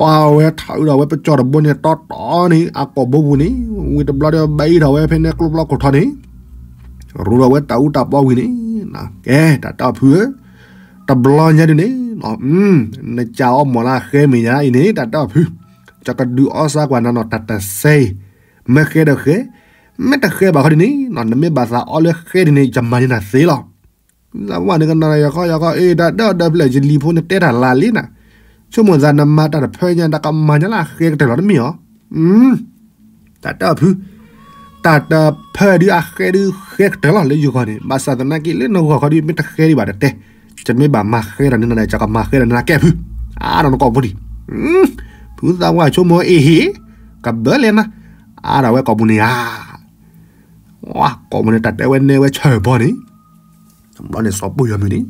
ပာ်ဝဲထးအုးဒီးဝဲပကၠီၤတဘိန့ၣ် တီတီန့ၣ် အကိာ်ဘိပူၤန့ၣ် ဝံၤတဘျီဒီး ဘၣ်အံၤထီၣ်ဝဲဖဲန့ၣ်ကျိဖျီခိၣ်ထီန့ၣ် ရူဒီးဝဲတၢ်အူတၢ်ပီဝံၤန့ၣ်, ကဲ တၢ်တဲအီၤဖုဧၢ, တဘျီညါဒုန့ၣ် နကးအီၣ်မီၢ်လၢအဃဲမဲာ်ညါအံၤန့ၣ် တၢ်တဲအီၤဖု, ကကဒုးအီၣ်စၢ်ကွၢ်နၤနီၤ တၢ်တစဲအံၤ, မ့ၢ်ဃဲဒီးဃဲ, မ့ၢ်တဃဲဘၣ်ခီဒုန့ၣ် နမ့ၢ်ဘၣ်သးအီၣ်လၢဃဲဒုန့ၣ် ယမၤန့ၢ်နၤသ့လီၤ. သးပှၢ်န့ၣ်ကနၣ်ယခီယခီ အ့ တၢ်တဲအီၤဒီးဖျဲၣ် ယလံၤဖိန့ၣ်တဲတၢ်လၢ်လံနၤ, ဆိကမိၣ်သးနမၤတၢ်တဖၢညါ တၢ်ကမၤညါလၢအဃဲကတၢၢ်လီၤတမ့ၢ်ဧါ. တၢ်တဲအီၤဖု, တၢ်တဖၢဒုအဃဲဒုဃဲကတၢၢ်လီၤလၢယဂီၢ်န့ၣ်, ဘၣ်ဆၣ်သနာ်က့လၢနဂီၢ်ခီဒု မ့ၢ်တဃဲဒံးဘၣ်တတဲ, ယမ့ၢ်ဘၣ်မၤဃဲဒီးနၤဒီး ယကမၤဃဲဒီးနၤကဲဖု, အါဒီးနကိာ်ပူၤဒံး, ဖုသးပှၢ်ဆိကမိၣ် အ့ဟ့ၣ်, ကဘၢလဲၣ်နၤ, အါဒီးဝဲကိာ်ပူၤန့ၣ်ဧါ. ကိာ်ပူၤန့ၣ် တၢ်တဲဝဲနဲဝဲဆၢၣ်ဘီန့ၣ် တဘျီန့ၣ် စီၤပိၢ်ယီၤမုၢ်န့ၣ်,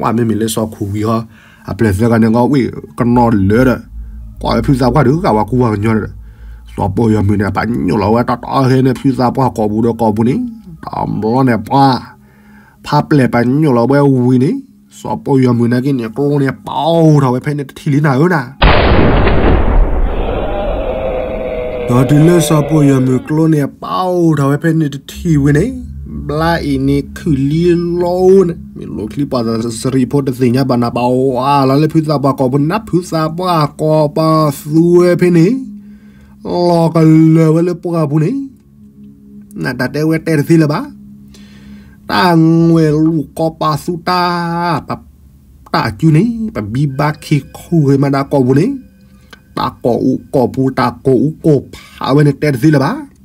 ဝဲမ့မ့ၢ်လၢစီၤခူၣ်ဝံၤဟီ, အပျဲၢ်သၢဂၤန့ၣ် ဂီၤဝ့ၢ်ကနီၤလၢာ်ဒီး, ကွၢ်ဝဲဖုသးပှၢ်ဒုး ဂၤဝဲကူဝဲကညီဒီး, စီၤပိၢ်ယီၤမုၢ်န့ၣ် ပာ်ညိၣ်လီၤဝဲတီတီဟဲန့ၣ် ဖုသးပှၢ်ကိာ်ပူၤဒီးကိာ်ပူၤန့ၣ်, တဘျီန့ၣ်ပှၤ, ဖးပျဲၢ်ပာ်ညိၣ်လီၤဝဲဝံၤန့ၣ်, စီၤပိၢ်ယီၤမုၢ်နာ်က့န့ၣ် ကျိန့ၣ်ပာ်ထီၣ်ဝဲဖဲန့ၣ်တထံၣ်လံနၤဧၢနၤ ဒီးတုၤလၢစီၤပိၢ်ယီၤမုၢ်ကျိန့ၣ်ပာ်ထီၣ်ဝဲဖဲန့ၣ်တထံၣ်ဝံၤန့ၣ်, ဘျါအံၤန့ၣ်ခုၣ်လံလီန့ၣ် မ့ၢ်လိာ်ချံပှၤသးစရံးဖိတသ့ၣ်ညါဘၣ်နၤ ပာ်ဝးလီၤလၢဖုသးပှၢ်ကိာ်ပူၤန့ၣ် ဖုသးပှၢ်ကိာ်ပသူဝဲဖဲန့ၣ်, လီၤကလၢာ်ဝဲလၢပှၢ်ပူၤန့ၣ်, နတၢ်တဲဝဲတဲတသ့လၢၤဘၣ် တၢ်ငွဲၣ်လူၤကိးပာ်သူတၢ်, ပတၢ်အစုန့ၣ် ပဘံဘါခံခူဂ့ၤမးဒၣ်ကိာ်ပူၤန့ၣ်, တၢ်ကိာ်အူကိာ်ပူၤ တၢ်ကိာ်အူကိာ်ဖးဝဲန့ၣ်တဲတသ့လၢၤဘၣ်.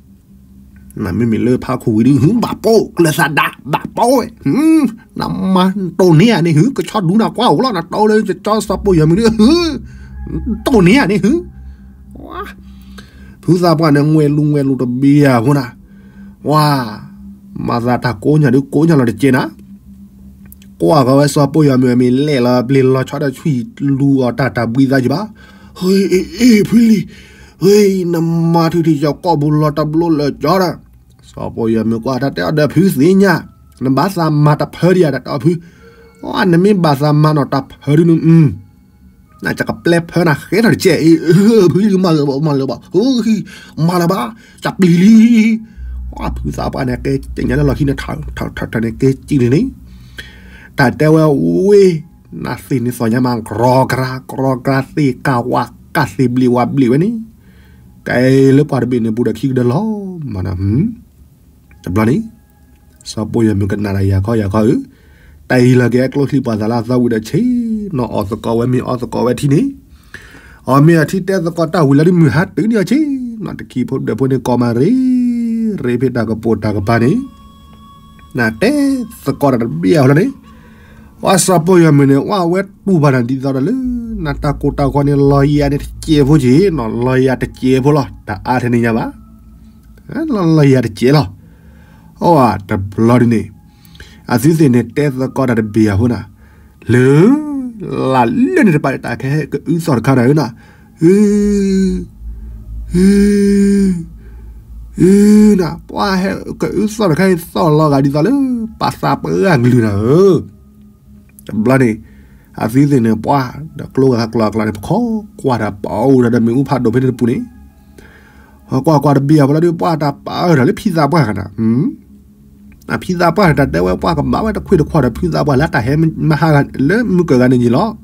နမ့မ့ၢ်လၢဖးခူဝံၤဒု ဘၣ်ပိာ်ကျၢၤသးဒၣ် ဘၣ်ပိာ်ဝဲ, နမၤတိၢ်န့ၢ်ဧါန့ၣ်ဟု ကဆီဒူနၤကွၢ်အိၣ်လီၤ နတိၢ်လၢကဆီစီၤပိၢ်ယီၤမုၢ်ဒု တိၢ်န့ၢ်ဧါန့ၣ်ဟု ဖုသးပှၢ်န့ၣ် ငွဲၣ်လူၤငွဲၣ်လူၤတဘ့ၣ်ဧါဖိနၤ, ဝါ, မၤသးတၢ်ကိးညါဒုးကိးညါလီၤတကဲနၤ, ကွၢ်ဃီၤဝဲစီၤပိၢ်ယီၤမုၢ်အမ့ၢ်လဲၣ်လီၤဘျ့လီၤဆီဒီး ဆွံလူၤအီၤတၢ်တၢ်ဘှံးသးယံၤဘၣ်, ဟ့ အ့ ဖုလံၤ, ဟ့ နမၤထုးထံးယီၤကိာ်ပူၤလီၤတဘျိလၢာ် ကၠီဒီး, စီၤပိၢ်ယီၤမုၢ်ကွၢ်တၢ်တဲအီၤဒီးဖုသ့ၣ်ညါ, နဘၣ်သးမၤတၢ်ဖၢဒံးဧါ တၢ်တဲအီၤဖု, နမ့ၢ်ဘၣ်သးမၤနီၣ်တၢ်ဖၢဒုးနုၤ နကပျဲဖၢနၤဃဲထီၣ်တကဲအံၤ, ဖုမၤလၢၤဘၣ် မၤလၢၤဘၣ်, မၤလၢၤဘၣ်, တၢ်ပျံၤလံ, ဖုသးပှၢ်န့ၣ် ကဲက့ၤညါလၢလီၢ်ခံန့ၣ် ထးထးန့ၣ် ကဲက့ၤန့ၣ်န့ၣ်, တၢ်တဲဝဲဝ့ၢ်, နသ့ၣ်န့ၣ်သီၣ်ညါမး ကြီကြါကြီကြါ သ့ၣ်ကၢ်ဝါကၢ် သ့ၣ်ဘျံးဝါဘျံးဝဲန့ၣ်, ကဲလၢပှၢ်တဘ့ၣ်န့ၣ် ဘူးဒီးခံကဒၢလီၤမးနၤ, တဘျီန့ၣ် စီၤပိၢ်ယီၤမုၢ်ကနၣ်ဒီးယၤခီယၤခီဧၢ, တၢ်အံၤလီၤက့ၤအကျိချံပှၤသးလၢအသီဝံၤဒီးဆ့, နီၢ်အီၣ်သကိးဝဲမ့ၢ်အီၣ်သကိးဝဲထံန့ၣ်, အီၣ်မ့ၢ်အထံတဲသကိးတၢ်ဝံၤလီၤဒုး မုၢ်ဟါတုၤန့ၣ်အီၤဆ့, နီၢ်တခံဖိဒီးဖိန့ၣ်ကိးမးရ့, ရ့ဖဲတၢ်ကပိာ်တၢ်ကပၤန့ၣ်, နတဲသကိးတၢ်တဘ့ၣ်အဃိလီၤန့ၣ်, အီၣ်စီၤပိၢ်ယီၤမုၢ်န့ၣ် အီၣ်ဝဲတူၢ်ဘၣ်နၤဒ်သိးဒီးလၢ နတၢ်ကိၢ်တၢ်ဂီၤန့ၣ် လီၤယၤန့ၣ်တစဲးဖိက့ၤနီၤ, လီၤယၤတစဲးဖိလီၤ တအါထဲန့ၣ်ညါဘၣ် လီၤယၤတစဲးလီၤ. အိၣ်ဝဲတဘျီဒ်န့ၣ်, အသုသ့ၣ်န့ၣ်တဲသကိးတၢ်တဘ့ၣ်အဃိနၤ, လၢ လၢ်လၢန့ၣ်တပာ်တၢ်ခဲဟဲ ကအုသီၣ်တခါန့ၣ် နၤ, အု အု အု နၤ ပှၤဟဲကအုသီၣ်တခါန့ၣ် သီၣ်လီၤဂာ်ဒ်သိးလၢ ပာ်သးပှၢ်ဂၤကလုၢ်နၤဧၢ. တဘျီန့ၣ် အသုသ့ၣ်န့ၣ် ပှၤဒီးကျိဂၤကျိအကျါန့ၣ် ပခီကွၢ်တၢ်ပာ်အိၣ်ဒီး ဒီးမ့ၣ်အူဖးဒိၣ်ဖဲန့ၣ်တပူၤန့ၣ်, ကွၢ်ကွၢ်တဘ့ၣ်အဖီလာ်ဒီး ပှၤတၢ်ပာ်အၢဒီးလၢဖံသးပှၢ်ဂၤနၤ, ဖံသးပှၢ်တၢ်တဲဝဲ ပှၤကမၤဝဲတခွ့ၣ်တခွီၣ်ဒီး ဖုသးပှၢ်လၢတၢ်ဟဲမၤဟးဂၤလၢမုၢ်ကၢၢ်ဂၤန့ၣ်ယံၤလီၤ.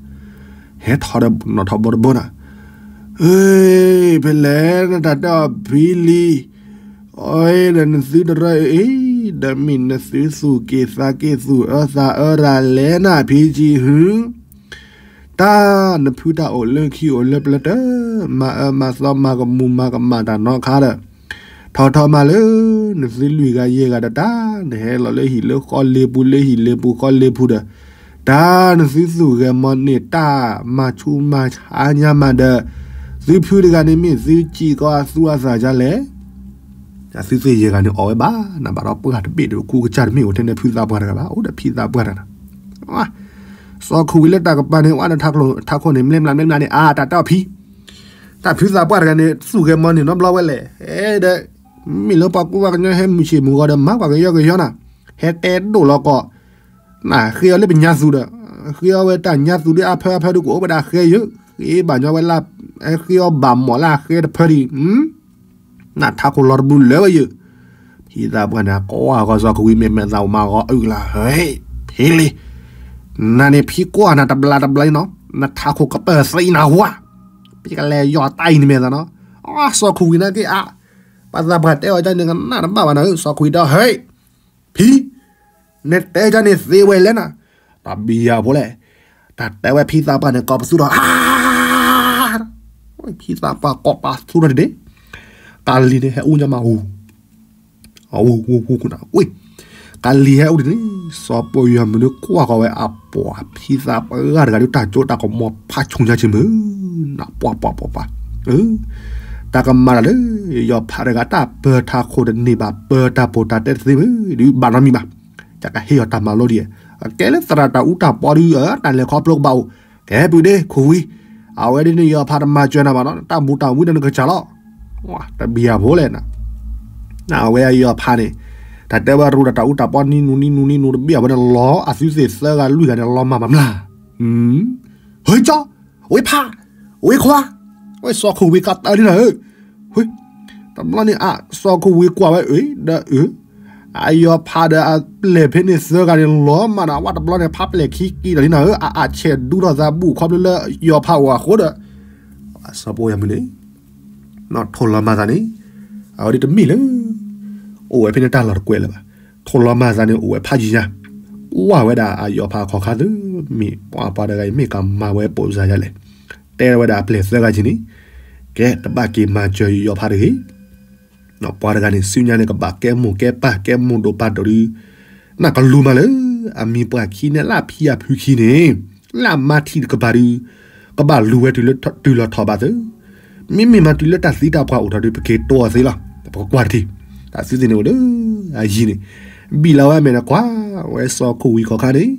ဟဲထီၣ်ဒီးနီၣ်ထီၣ်ဘီတဘီနၤ, အ့ ဖဲလဲၣ်နတၢ်တဲအီၤဖံလံၤ, အ့ ဒီးနသုတရၢအံၤ, ဒီးမ့ၢ်နသုသူၣ်က့ၤသးက့ၤ သူၣ်အၢသးအၢရၤလဲၣ်နၤ ဖံကံဟု, တၢ်နဖုတၢ်အိၣ်လၢခံအိၣ်လၢပျၢၤတၢၢ်, မၤအၢမၤသီမၤကမူၣ်မၤကမၣ်တၢ်နီတခါဒီး, ထီၣ်ထီၣ်မးလၢ နသုလွံၢ်ဂၤယဲၢ်ဂၤဒီးတၢ်, နဟဲလီၤလၢဟံၣ်လၢဃီလ့ပူၤ လၢဟံၣ်လ့ပူၤဃီလ့ပူၤဒီး, တၢ်နသုသူၣ်ဂဲၤမီၢ်န့ၢ်တၢ် မၤဆူးမၤဆါညါမးဒီး, သုဖုတဂၤန့ၣ်မ့ၢ်သုစံၣ်ကီးအသူအသၣ်ဒ်လဲၣ်. အသုသ့ၣ်ယဲၢ်ဂၤန့ၣ်အီၣ်ဝဲဘၣ်, နဘၣ်ဒီးပှၢ်တဘ့ၣ်ဒီး ကူကစၢ်တမ့ၢ်အိၣ်ထဲန့ၣ်ဖုသးပှၢ်တဂၤဘၣ်, အိၣ်ဒီးဖံသးပှၢ်တဂၤ. စီၤခိၣ်ဝံၤလၢတၢ်ကပၤန့ၣ် ဝဲဒီးထးခိၣ်န့ၣ် မ့ၢ်မျးမ့ၢ်မျးန့ၣ် အါ တၢ်တဲအီၤဖံ, တၢ်ဖုသးပှၢ်တဂၤန့ၣ် သူၣ်ဂဲၤမီၢ်န့ၢ်နီတဘျီဝဲလဲၣ်, အဲ ဒီး မ့ၢ်လၢပှၤကူပှၤကညီဟဲမုၢ်ဆ့ၣ်မုၢ်ဂီၤဒီး မၤပှၤကယီကယီနၤ, ဟဲတဲဒိၣ်လီၤကီး, နဃ့အီၤလၢပညါသူဒီး, ဃ့အီၤဝဲတၢ်ညါသူဒီး အဖၢအဖၢဒီးကအိၣ်ဝဲဒၣ်ဃဲယၢ, ဃ့ဘၣ်ညီဝဲလၢ ဟဲဃ့အီၣ်ဘၣ်မီၢ်လၢအဃဲတဖၢဒံး, နထးခိၣ်လီၤတဘျုးလၢဝဲယၢ်, ဖံသးပှၢ်န့ၣ် ကွၢ်ဂီၤစီၤခိၣ်ဝံၤ မ့ၢ်မဲာ်သးအိၣ်မၤဂီၤအုၣ်ကလါ ဟဲ, ဖဲလံ, နန့ၣ်ဖံကွၢ်နၤတဘျီတဘျီနီၤ, နထးခိၣ်ကပၢၢ်သံနၤဝါ, ဖဲကလဲၤယီၤတၢ်အံၤန့ၣ်မဲာ်သးနီၤ, အစီၤခိၣ်ဝံၤနာ်က့အါ, ပှၤသးပှၢ်တဲအီၤဒ်န့ၣ်ကနၣ်တဘၣ်ဘၣ်နၤဧၢ, စီၤခိၣ်ဝံၤဒီး ဟဲ, ဖံ, နတဲဒ်န့ၣ်သ့ဝဲလဲၣ်နၤ, တဘံယၤဖိလဲၣ်, တၢ်တဲဝဲဖံသးပှၢ်န့ၣ် ကိးပသူဒီး ဖံသးပှၢ်ကိးပသူဒီးဒ်န့ၣ်, ကလံၤန့ၣ်ဟဲအိၣ်ညါမး, ဝူ, ဝူ, ဝူ, ဝူ, ကလံၤဟဲအိၣ်ဒ်န့ၣ်, စီၤပီၢ်ယွၤမုၣ်ဒီးကွၢ်ဃီၤဝဲအပှၤဖံသးပှၢ်တဂၤဒီး တၢ်ကၠိတၢ်ကမီၤဖးဆူညါဆ့မုၢ်, နပှၤပှၤပှၤပှၤ, တၢ်ကမၤတၢ်လၢ ယီၤဖးတဂၤတၢ်ပၢၤထးခိၣ်တန့ၢ်ဘၣ် ပၢၤတၢ်ပိာ်တၢ်တဲတသ့မုၢ် ဒုးဘၣ်နီတမံၤဘၣ်, တၢ်ကဟ့ၣ်အီၤတၢ်မၤလိဒ်, ကဲလၢသရၣ်တၢ်အူတၢ်ပီဒီး တၢ်လဲၤခီဖျိကဘၣ်အိၣ်, ကဲပုၢ်ဒ့ခိၣ်ဝံၤ, အဝဲဒ်န့ၣ်ယီၤဖးတမၤစၢၤနၤဘၣ်နီၤ, တၢ်မူၤတၢ်ဝံဒီးနကစၢ်လီၤ, တဘံယၤဖိလဲၣ်နၤ, အဝဲယီၤဖးန့ၣ်, တၢ်တဲဝဲရူဒီးတၢ်အူတၢ်ပီနံနူနံနူနံနူတဘံယၤဖိန့ၣ် လီၤအသုသ့ၣ်သၢဂၤလွံၢ်ဂၤန့ၣ် လီၤမၢ်မးမး, ဟ့ကၠီ, ဝ့ဖး, ဝ့ခွါ, ဝဲစီၤခိၣ်ဝံၤကတၢၢ်လံနၤဧၢ, တဘျီန့ၣ်အါ စီၤခိၣ်ဝံၤကွၢ်ဝဲအံၤဒီးအၢ, အယီၤဖးဒီးအပျဲၢ်ဖဲန့ၣ်သၢဂၤန့ၣ် လီၤမၢ်ဒီး ဝဲတဘျီန့ၣ် ဖးပျဲၢ်ခံက့ၤဒီးလံနၤဧၢ, အအါဆဲးဒူထီၣ်သးဘူၣ်ခီဖျိလၢယီၤဖးအိၣ်အဃိဒီး, စီၤပီၢ်ယွၤမုၣ်န့ၣ် နီၢ်ထိၣ်လီၤမၢ်သးန့ၣ်, အဝဲဒ်တမ့ၢ်လၢ အိၣ်ဝဲဖဲန့ၣ်တၢ်လီၢ်တကွဲးလၢၤဘၣ်, ထိၣ်လီၤမၢ်သးန့ၣ် အိၣ်ဝဲဖးယံၤညါ, ကွၢ်ဝဲဒၣ်အယီၤဖးခီၣ်ခါသၢမံၤ, ပှၤပှၤတဂၤအံၤမ့ၢ်ကမၤဝဲပိာ်စါယါလဲၣ်, တဲဝဲဒၣ်အပျဲၢ်သၢဂၤက့ၤန့ၣ်, ကဲတဘၣ်က့ၤမၤစၢၤယီၤဖးတဂ့ၤ ပှၤတဂၤန့ၣ် ဆူညါန့ၣ် ကဘၣ်ကဲမိၢ်ကဲပၢ် ကဲမိၢ်ဒိၣ်ပၢ်ဒိၣ်ဒုး, နကလူၤမးလၢ အမံၤပှၢ်ခံန့ၣ် လၢအဖံအဖုခံန့ၣ်, လၢအမါထံၣ်တကပၤဒုး, ကဘၣ်လူၤဝဲတုၤလၢထီၣ်တုၤလီၤထီၣ်ဘၣ်သု, မ့မ့ၢ်မၤတုၤလၢတၢ်သံတၢ်ပှၢ်အိၣ်ထီၣ်ဒုး ပက့ၤတိအီၤသ့လီၤ, ပကကွၢ်တထံၣ်, တၢ်သုသ့ၣ်န့ၣ်အိၣ်လၢ အယံၤန့ၣ်, ဘံၣ်လီၤဝဲအမဲာ်န့ၣ်ကွၢ်, ဝဲစီၤခိၣ်ဝံၤခီၣ်ခါန့ၣ်,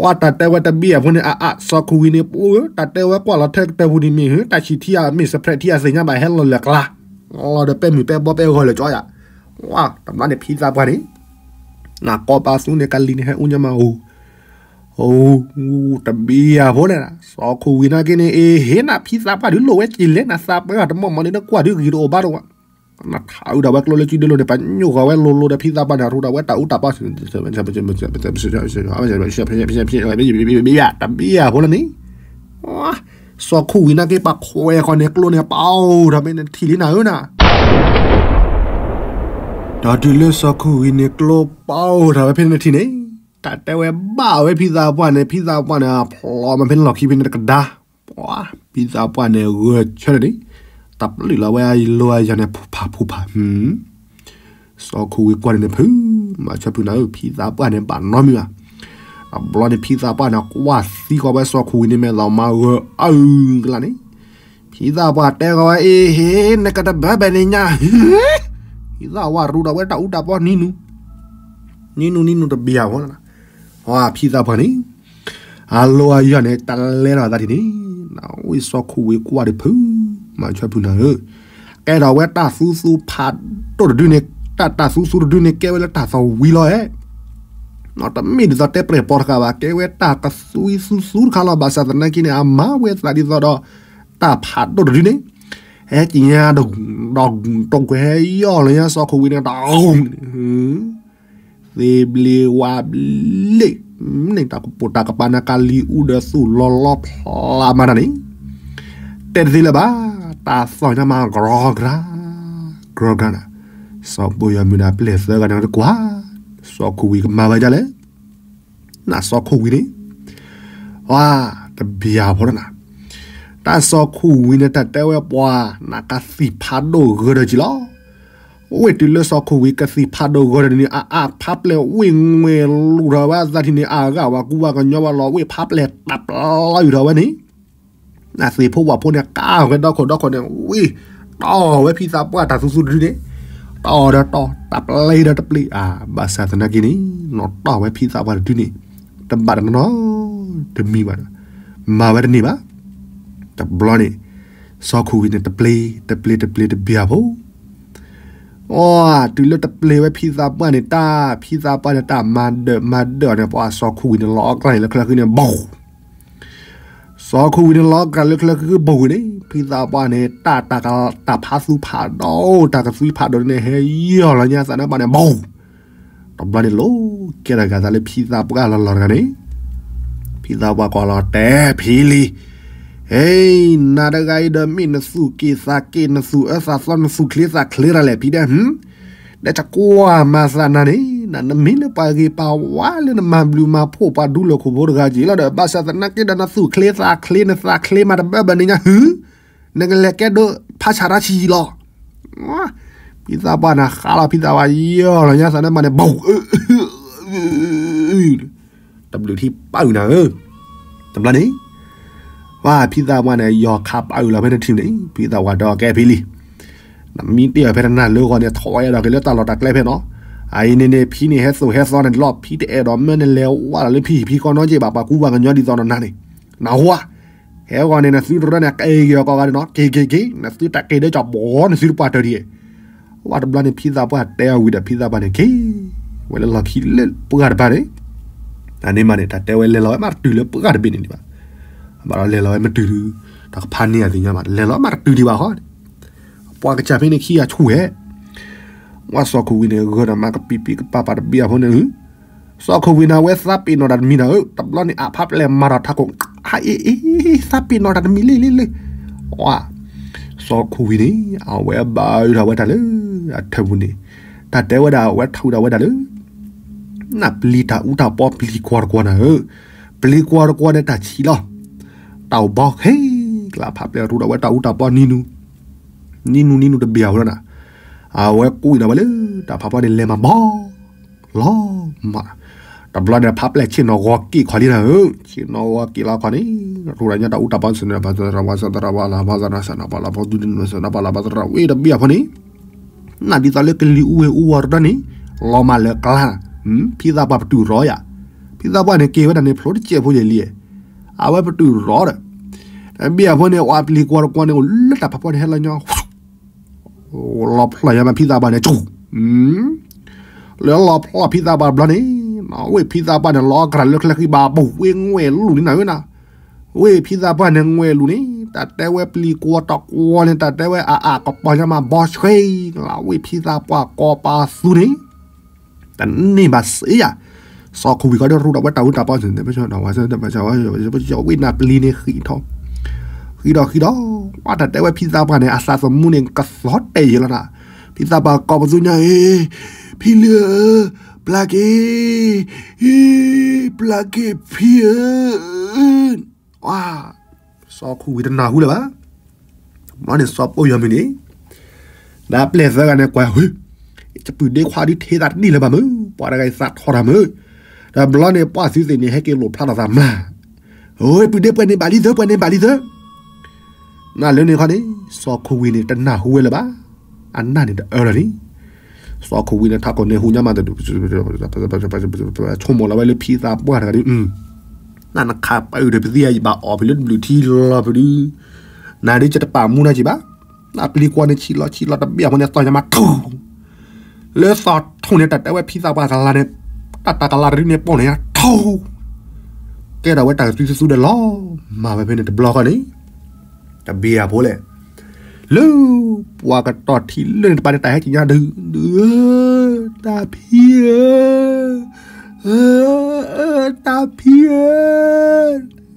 ဝဲတၢ်တဲဝဲတဘံၣ်အဖိန့ၣ် အအါ စီၤခိၣ်ဝံၤန့ၣ် ပအိၣ်ဧၢ, တၢ်တဲဝဲကွၢ်လီၤထဲကတၢၢ်ပူၤန့ၣ်မ့ၢ်ဧၢ, တၢ်ဆံၣ်ထံဧါ မ့ၢ်စဲးဖရဲးထံဧါသ့ၣ်ညါဘၣ် ဟဲလီၤလၢာ်ကျါ လီၤဒီးပဲမုၢ်ပဲဘီပဲဂီၤလၢာ်ကၠီယၤ, ဝဲတဘျီန့ၣ်ဖံသးပှၢ်န့ၣ်, နကိးပသူန့ၣ် ကလံၤန့ၣ်ဟဲအိၣ်ညါမးဧိၤ, အိၣ်, တဘံၣ်ယၤဖိလဲၣ်, စီၤခိၣ်ဝံၤနာ်က့န့ၣ် အ့ဟ့ၣ်နၤ ဖံသးပှၢ်ဒုးလိၣ်ဝဲက့ၤလဲၣ် နသးပှၢ်တမီၢ်မီၢ်န့ၣ် နကွၢ်ဒုးဂ့ၤတအိၣ်ဘၣ်တဝဲ, နထးအုးဒၣ်ဝဲကျိလၢစုဒုလိၤန့ၣ် ပညိၣ်ဃီၤဝဲလိၤလိၤဒီးဖံသးပှၢ်န့ၣ် အရူဒၣ်ဝဲတၢ်အူတၢ်ပီ တဘံၣ်ယၤဖိလၢန့ၣ်, စီၤခိၣ်ဝံၤနာ်က့ ပှၤခွဲးဃီန့ၣ် ကျိန့ၣ်ပအိၣ်ထီၣ်ဖဲန့ၣ်ထံၣ်လံနၤဧၢနၤ, ဒီးတုၤလၢစီၤခိၣ်ဝံၤန့ၣ် ကျိပအိၣ်ထီၣ်ဝဲဖဲန့ၣ်ထံၣ်န့ၣ်, တၢ်တဲဝဲဘၣ်ဝဲဖံသးပှၢ်န့ၣ် ဖံသးပှၢ်န့ၣ် ဖျိမးဖဲန့ၣ်လီၢ်ခံဖဲန့ၣ်တကဒါ, ပှၤဖံသးပှၢ်န့ၣ်ဂဲၤဆၢထၢၣ်န့ၣ်, တပျုာ်လီၤဝဲအလိၤအယၤန့ၣ် ဖူဖးဖူဖး စီၤခိၣ်ဝံၤကွၢ်န့ၣ်န့ၣ် ဖု, မၤဆၢဖုနၤဧၢ ဖံသးပှၢ်န့ၣ် ဘၣ်နီတမံၤဘၣ်, တဘျီန့ၣ် ဖံသးပှၢ်န့ၣ် ကွၢ်သံဃီၤဝဲစီၤခိၣ်ဝံၤန့ၣ် မဲာ်သီမၤဂၢၤအုကလါန့ၣ်, ဖံသးပှၢ်တဲဃီၤဝဲ အ့ဟ့ၣ် နကတဘၢဘဲၣ်န့ၣ်ညါ, ဖံသးပှၢ်ရူဒၣ်ဝဲတၢ်အူတၢ်ပီနံၤနူ, နံၤနူနံၤနူတဘံၣ်ယၤဖိ, ဖံသးပှၢ်န့ၣ် အလိၤအယၤန့ၣ် တလဲထီၣ်အသးထံၣ်န့ၣ်, ဝံစီၤခိၣ်ဝံၤကွၢ်ဒံးဖု, မၤဆၢဖုနၤဧၢ, ကဲထီၣ်ဝဲတၢ်သူသူဖးဒိၣ်တဒုန့ၣ်, တၢ်တၢ်သူသူတဒုန့ၣ် ကဲဝဲလၢတၢ်သီဝံၤလီၤဧဲ, တမ့ၢ်ဒ်သိးတဲပြဲၢ်ပီတခါဘၣ်, ကဲဝဲတၢ်ကသူသူတခါလီၤ. ဘၣ်ဆၣ်သနာ်က့န့ၣ် အမၤဝဲသးဒ်သိးဒီး တၢ်ဖးဒိၣ်တဒုန့ၣ် ဟဲက့ၤညါဒီး ဒီးတိၢ်ကွဲးဟဲယီၢ်လၢညါစီၤခိၣ်ဝံၤန့ၣ်ဒီး သ့ဘျ့ဝါဘျ့, မ့ၢ်တၢ်ကပိာ်တၢ်ကပၤန့ၣ် ကလံၤအူဒီးသူၣ်လီၤလီၤဖျါမးတၢ်န့ၣ်, တဲတသ့လၢၤဘၣ်, တၢ်သီၣ်ညါမး ကြီကြၢ်, ကြီကြၢ်နၤ, စီၤပီၢ်ယွၤမုၢ်ဒီးပျဲၢ်သၢဂၤန့ၣ်တကွၢ်, စီၤခိၣ်ဝံၤကမၤဝဲဒ်လဲၣ်, နစီၤခိၣ်ဝံၤန့ၣ် ဝါ, တဘံၣ်ယၤဖိလီၤနၤ, တၢ်စီၤခိၣ်ဝံၤန့ၣ် တၢ်တဲဝဲပှၤ နကသံၣ်ဖးဒိၣ်ဂၢၢ်ဒီးကံလီၤ. ဝ့ၢ်တုၤလၢစီၤခိၣ်ဝံၤ ကသံၣ်ဖးဒိၣ်ဂၢၢ်ဒီးန့ၣ် အအါဖးပျဲၢ်ဝ့ၢ်ငွဲၣ်လူၤထီၣ်ဝဲအသးထံၣ်န့ၣ် အဂၤဝၤကူဝၤကညီဝဲလီၤ ဝ့ၢ်ဖးပျဲၢ်တၢ်ပျီယူၢ်ထီၣ်ဝဲန့ၣ်, နသ့ၣ်ဖိဝၣ်ဖိန့ၣ် ကးဝဲဒီခိၣ်ဒီခိၣ်န့ၣ် ဝ့ၢ်တီၢ်ဝဲဖံသးပှၢ်တၢ်သူသူတဒုန့ၣ်, တီၢ်ဒီးတီၢ် တၢ်ပျဲၢ်ဒီးတပျဲၢ်, ဘၣ်ဆၣ်သနာ်က့န့ၣ် နီၢ်တီၢ်ဝဲဖံသးပှၢ်တဒုန့ၣ် တဘၣ်တနီၤနီၤတမံၤဘၣ်ဒီး မၤဝဲတန့ၢ်ဘၣ်. တဘျီန့ၣ် စီၤခိၣ်ဝံၤန့ၣ် တပျ့ၤ တပျ့ၤ တပျ့ၤ တဘံၣ်ယၤဖိ အိ တုၤလၢတပျ့ၤဝဲဖံသးပှၢ်န့ၣ်တၢ်, ဖံသးပှၢ်န့ၣ်တၢ်မၤဒၢးမၤဒၢးအီၤန့ၣ် ပှၤစီၤခိၣ်ဝံၤန့ၣ် လီၤအီၣ်ကျါန့ၣ်လၢချၢဃံန့ၣ် ဘီၣ်, စီၤခိၣ်ဝံၤန့ၣ်လီၤကရၤလၢချၢဃံဘိၣ်ဝံၤန့ၣ် ဖံသးပှၢ်န့ၣ် တၢ်တၢ်ကတၢ်ဖးသူဖးဒီး တၢ်ကသွံဖးဒိၣ်န့ၣ် ဟဲယီၢ်လီၤညါသးနါပှၢ်န့ၣ် ဘီၣ် တဘျီန့ၣ်လိၤကဲထီၣ်က့ၤသးလၢဖံသးပှၢ်လီၤလီၤတဂၤန့ၣ် ဖံသးပှၢ်ကွၢ်လီၤတဲဖံလံၤ, ဟဲ, နၤတဂၤအံၤဒီးမ့ၢ်နသူၣ်က့ၣ်သးက့ၣ် နသူၣ်အၢသးသီ နသူၣ်ချ့သးချ့တၢ်လဲၣ်ဖံဒဲး, ဟူ, ဒီးတကွၢ်မၤသးနၤန့ၣ် နမ့ၢ်လၢပှၤဂ့ၤပှၤဝါလၢနမၤဘျုးမၤဖှိၣ်ပှၤဒူလၢၢ်ခိၣ်ဖိတဂၤက့ၤလီၤဒီး ဘၣ်ဆၣ်သနာ်က့ဒီးနသူၣ်ချ့သးချ့ နသးချ့မးတဘၣ်ဘၣ်န့ၣ်ညါ ဟူ, နကလဲၤကဲဒိးဖးဆးတၢ်ဆံးလီၤ. ဖံသးပှၢ်န့ၣ်ဃါလီၤ ဖံသးပှၢ်ယီၢ်လီၤညါသးနါပှၢ်န့ၣ် ဘီၣ် တဘျုးထံပၢ်အုၣ်နၤဧၢ, တဘျီန့ၣ်, ဝဲဖံသးပှၢ်န့ၣ် ယီၤခးပၢ်အုၣ်လီၤဖဲန့ၣ်ထံၣ်န့ၣ် ဖံသးပှၢ်တဲအီၤကဲဖံလံၤ, နမ့ၢ်တ့ၢ်အီၤဖဲတနၤလၢဂီၤန့ၣ် ထီၣ်ဝဲအဲၣ်ဒိးက့ၤလၢတၢ်လီၢ်တၢ်ကျဲဖဲနီၤ, အအံၤန့ၣ်န့ၣ် ဖံန့ၣ်ဟဲသိၣ်ဟဲသီန့ၣ်လီၤ ဖံတအဲၣ်ဒိးမၢနလဲၤဝဲလၢဖံဟံၣ်ဖံကီၢ်နီက့ဘၣ် ပှၤကူပှၤကညီဒ်သိးဒီးနၤန့ၣ်, နၢ်ဟူဧါ, ဟဲဂီၤန့ၣ် နသုတရၢန့ၣ် က့ၤက့ၤအီၤကိးဂၤဒဲးနီၤ က့ၤက့ၤက့ၤ နသုတၢ်က့ၤဒၣ်ကီးဘီ နသုတပှၢ်တၢၢ်ဒံး ဝဲတဘျီန့ၣ် ဖံသးပှၢ်တဲအီၤဝံၤဒီး ဖံသးပှၢ်န့ၣ်က့ၤ ဝဲလၢလီၢ်ခံလၢပှၢ်တပၤန့ၣ်, တၢ်န့ၣ်မးန့ၣ် တၢ်တဲဝဲလဲၤလီၤဝဲမးတတုၤလၢပှၢ်တဘ့ၣ်န့ၣ်ဒံးဘၣ်, ဘၣ်ဒီးလဲၤလီၤဝဲမတုၤ, တၢ်ကဖးန့ၢ်အသ့ၣ်ညါဘၣ် လဲၤလီၤမးတတုၤဒံးဘၣ်ဃီ, ပှၤကစၢ်ဖဲန့ၣ်ခံဂၤဆူၣ်ဟဲ ဝဲစီၤခိၣ်ဝံၤန့ၣ် ဂၢၢ်ဒီးမၤကပံာ်ပံာ်ကပာ်ပာ်တဘ့ၣ်အဖိန့ၣ်, စီၤခိၣ်ဝံၤန့ၣ် အဝဲသးပ့ၤနီၣ်တၢ်တမံၤနၤဧၢ, တဘျီန့ၣ် အဖးပျဲၢ်မၤထီၣ်ထးခိၣ်, အအ့ သးပ့ၤနီၣ်တၢ်တမံၤလံလံလံ, ဝဲ, စီၤခိၣ်ဝံၤန့ၣ် အဝဲဘၣ်အုးထီၣ်ဝဲတၢ်လၢ အထၢၣ်ပူၤန့ၣ်, တၢ်တဲဝဲဒၣ် အဝဲထုးထီၣ်ဝဲဒၣ်လၢ နပျံၤတၢ်အူတၢ်ပီပျံၤကွီၤတကွီၤနၤဧၢ, ပျံၤကွီၤတကွီၤန့ၣ်တၢ်ဆံးလီၤ, တၢ်အိၣ်ဘီခဲကျါ ဖးပျဲၢ်ထုးထီၣ်ဝဲတၢ်အူတၢ်ပီနံၤနူၤ, နံၤနူၤနံၤနူၤတဘ့ၣ်အဝဲလီၤနၤ, အဝဲကူၣ်အံၤဒီးဝဲလၢ တၢ်ဖးပီန့ၣ်လဲၤမၤဘီ လီၤမး, တဘျီန့ၣ် ဖးပျဲၢ်ဆ့ၣ်နီၤဂီၤက့ၤခီလံနၤဧၢ, ဆ့ၣ်နီၤဂီၤက့ၤလီၤခီန့ၣ်, ရူၢ်ဒီးညါတၢ်အူတၢ်ပီစၢၤန့ၣ် ဘၣ်သရၣ်ဝါစၢၤသရၣ်ဝါလၢ်ဘၣ်သရၣ်စၢၤနီၤပၢ်လၢ်ဘၣ်ဒုးဒုးစၢၤနီၤပၢ်လၢ်ဘၣ်သရၣ်ဝ့ၢ်တဘ့ၣ်အဖိန့ၣ်, နဒ်သိးလၢကလံၤအူဝဲအူဝီၤတၢ်န့ၣ်, လီၤမးလၢကျါ, ဖံသးပှၢ်ပတုာ်ရီယၤ, ဖံသးပှၢ်န့ၣ်က့ၤဝဲဒၣ်န့ၣ် ဖျိတစဲးဖိယဲၢ်လံ, အဝဲပတုာ်ရီဒီး, တဘ့ၣ်အဖိန့ၣ် ဝဲပျံၤကွီၤတကွီၤန့ၣ် အိၣ်လၢတၢ်ဖးပီန့ၣ်ဟဲလီၤညီ လီၤဖျီၣ်ယါမးဖံသးပှၢ်န့ၣ် ကၠူၣ်, လၢလီၤဖျီၣ်ဖံသးပှၢ်တဘျီန့ၣ်, ဝ့ၢ်ဖံသးပှၢ်န့ၣ် လီၤကရၤလၢချၢဃံဘၣ် ဘိၣ်ဝ့ၢ်ငွဲၣ်လူၤန့ၣ်နၤဧၢနၤ, ဝ့ၢ်ဖံသးပှၢ်န့ၣ်ငွဲၣ်လူၤန့ၣ် တၢ်တဲဝဲပျံၤကွီၤတကွီၤန့ၣ် တၢ်တဲဝဲအအးကပီၤညါမး ဘီဆွဲ လၢဝ့ၢ်ဖံသးပှၢ်ကီၢ်ပၤသူန့ၣ် တန့ၢ်ဘၣ်စ့ယၤ, စီၤခိၣ်ဝံၤဃီဒီးရူၢ်ဒီးဝဲတၢ်အူတၢ်ပီ ဝ့ၢ်နၤပျံၤန့ၣ်ဃံးထီၣ်, ဃံးဒီးဃံးဒီး, တၢ်တဲဝဲဖံသးပှၢ်န့ၣ် အသးသမူန့ၣ် ကသီတဲာ်ယဲလီၤနၤ, ဖံသးပှၢ်ကိးပသူညါအံၤ, ဖံလံၤဧၢ, ပျၢ်က့ၤ, အံၤ, ပျၢ်က့ၤဖံဧၢ, စီၤခိၣ်ဝံၤတနၢ်ဟူလၢၤဘၣ် ဘျီန့ၣ်စီၤပိၢ်ယီၤမုၢ်န့ၣ်, ဒီးပျဲၢ်သၢဂၤန့ၣ်ကွၢ်, ယပုၢ်ဒ့ခွါဒုးထံၣ်သးတနံၣ်လၢၤဘၣ်မုၢ်, ပှၤတဂၤအံၤသးထီၣ်တၢ်မုၢ်, ဒီးဘျီန့ၣ်ပှၢ်သုသ့ၣ်န့ၣ် ဟဲက့ၤလိာ်ဖျါထီၣ်သးမျၢ်, ပုၢ်ဒ့ပှဲၤန့ၣ်ဘၣ်လံသၢ ပှဲၤန့ၣ်ဘၣ်လံသၢ, နလၢန့ၣ်ခီန့ၣ် စီၤခိၣ်ဝံၤန့ၣ် တနၢ်ဟူဝဲလၢၤဘၣ်, အနၢ်န့ၣ်တအၢလီၤန့ၣ်, စီၤခိၣ်ဝံၤန့ၣ် ထးခိၣ်န့ၣ်ဟူညါမး ဆိကမိၣ်လီၤဝဲလၢဖံသးပှၢ်တဂၤဒုး နနခးပၢ်အုၣ်ဒီးပသံအံၤ ဘၣ်အီၣ်ဖဲလၢတဘျုးထံလီၤဖဲဒုး, နဒုးကတပာ်မူနၤက့ၤဘၣ်, နပျံၤကွီၤန့ၣ်ဆံးလီၤဆံးလီၤတဘ့ၣ်အဃိန့ၣ် သီၣ်ညါမးထူ, လၢသီၣ်ထူန့ၣ် တၢ်တဲဝဲဖံသးပှၢ်ကလါန့ၣ်, တၢ်တၢ်ကလါတဒုန့ၣ်ပိာ်န့ၣ်ထူ, ကဲထီၣ်ဝဲတၢ်ကသွံသူသူဒီးလီၤ, မၤဝဲဖဲန့ၣ်တဘျီဃီန့ၣ် တဘ့ၣ်အဖိလဲၣ်, လၢပှၤကတီၢ်ထံလၢန့ၣ်တပၤန့ၣ် တၢ်ဟဲက့ၤညါဒုးဒုးဧၢ, တၢ်ဖံဧၢ, တၢ်ဖံဧၢ,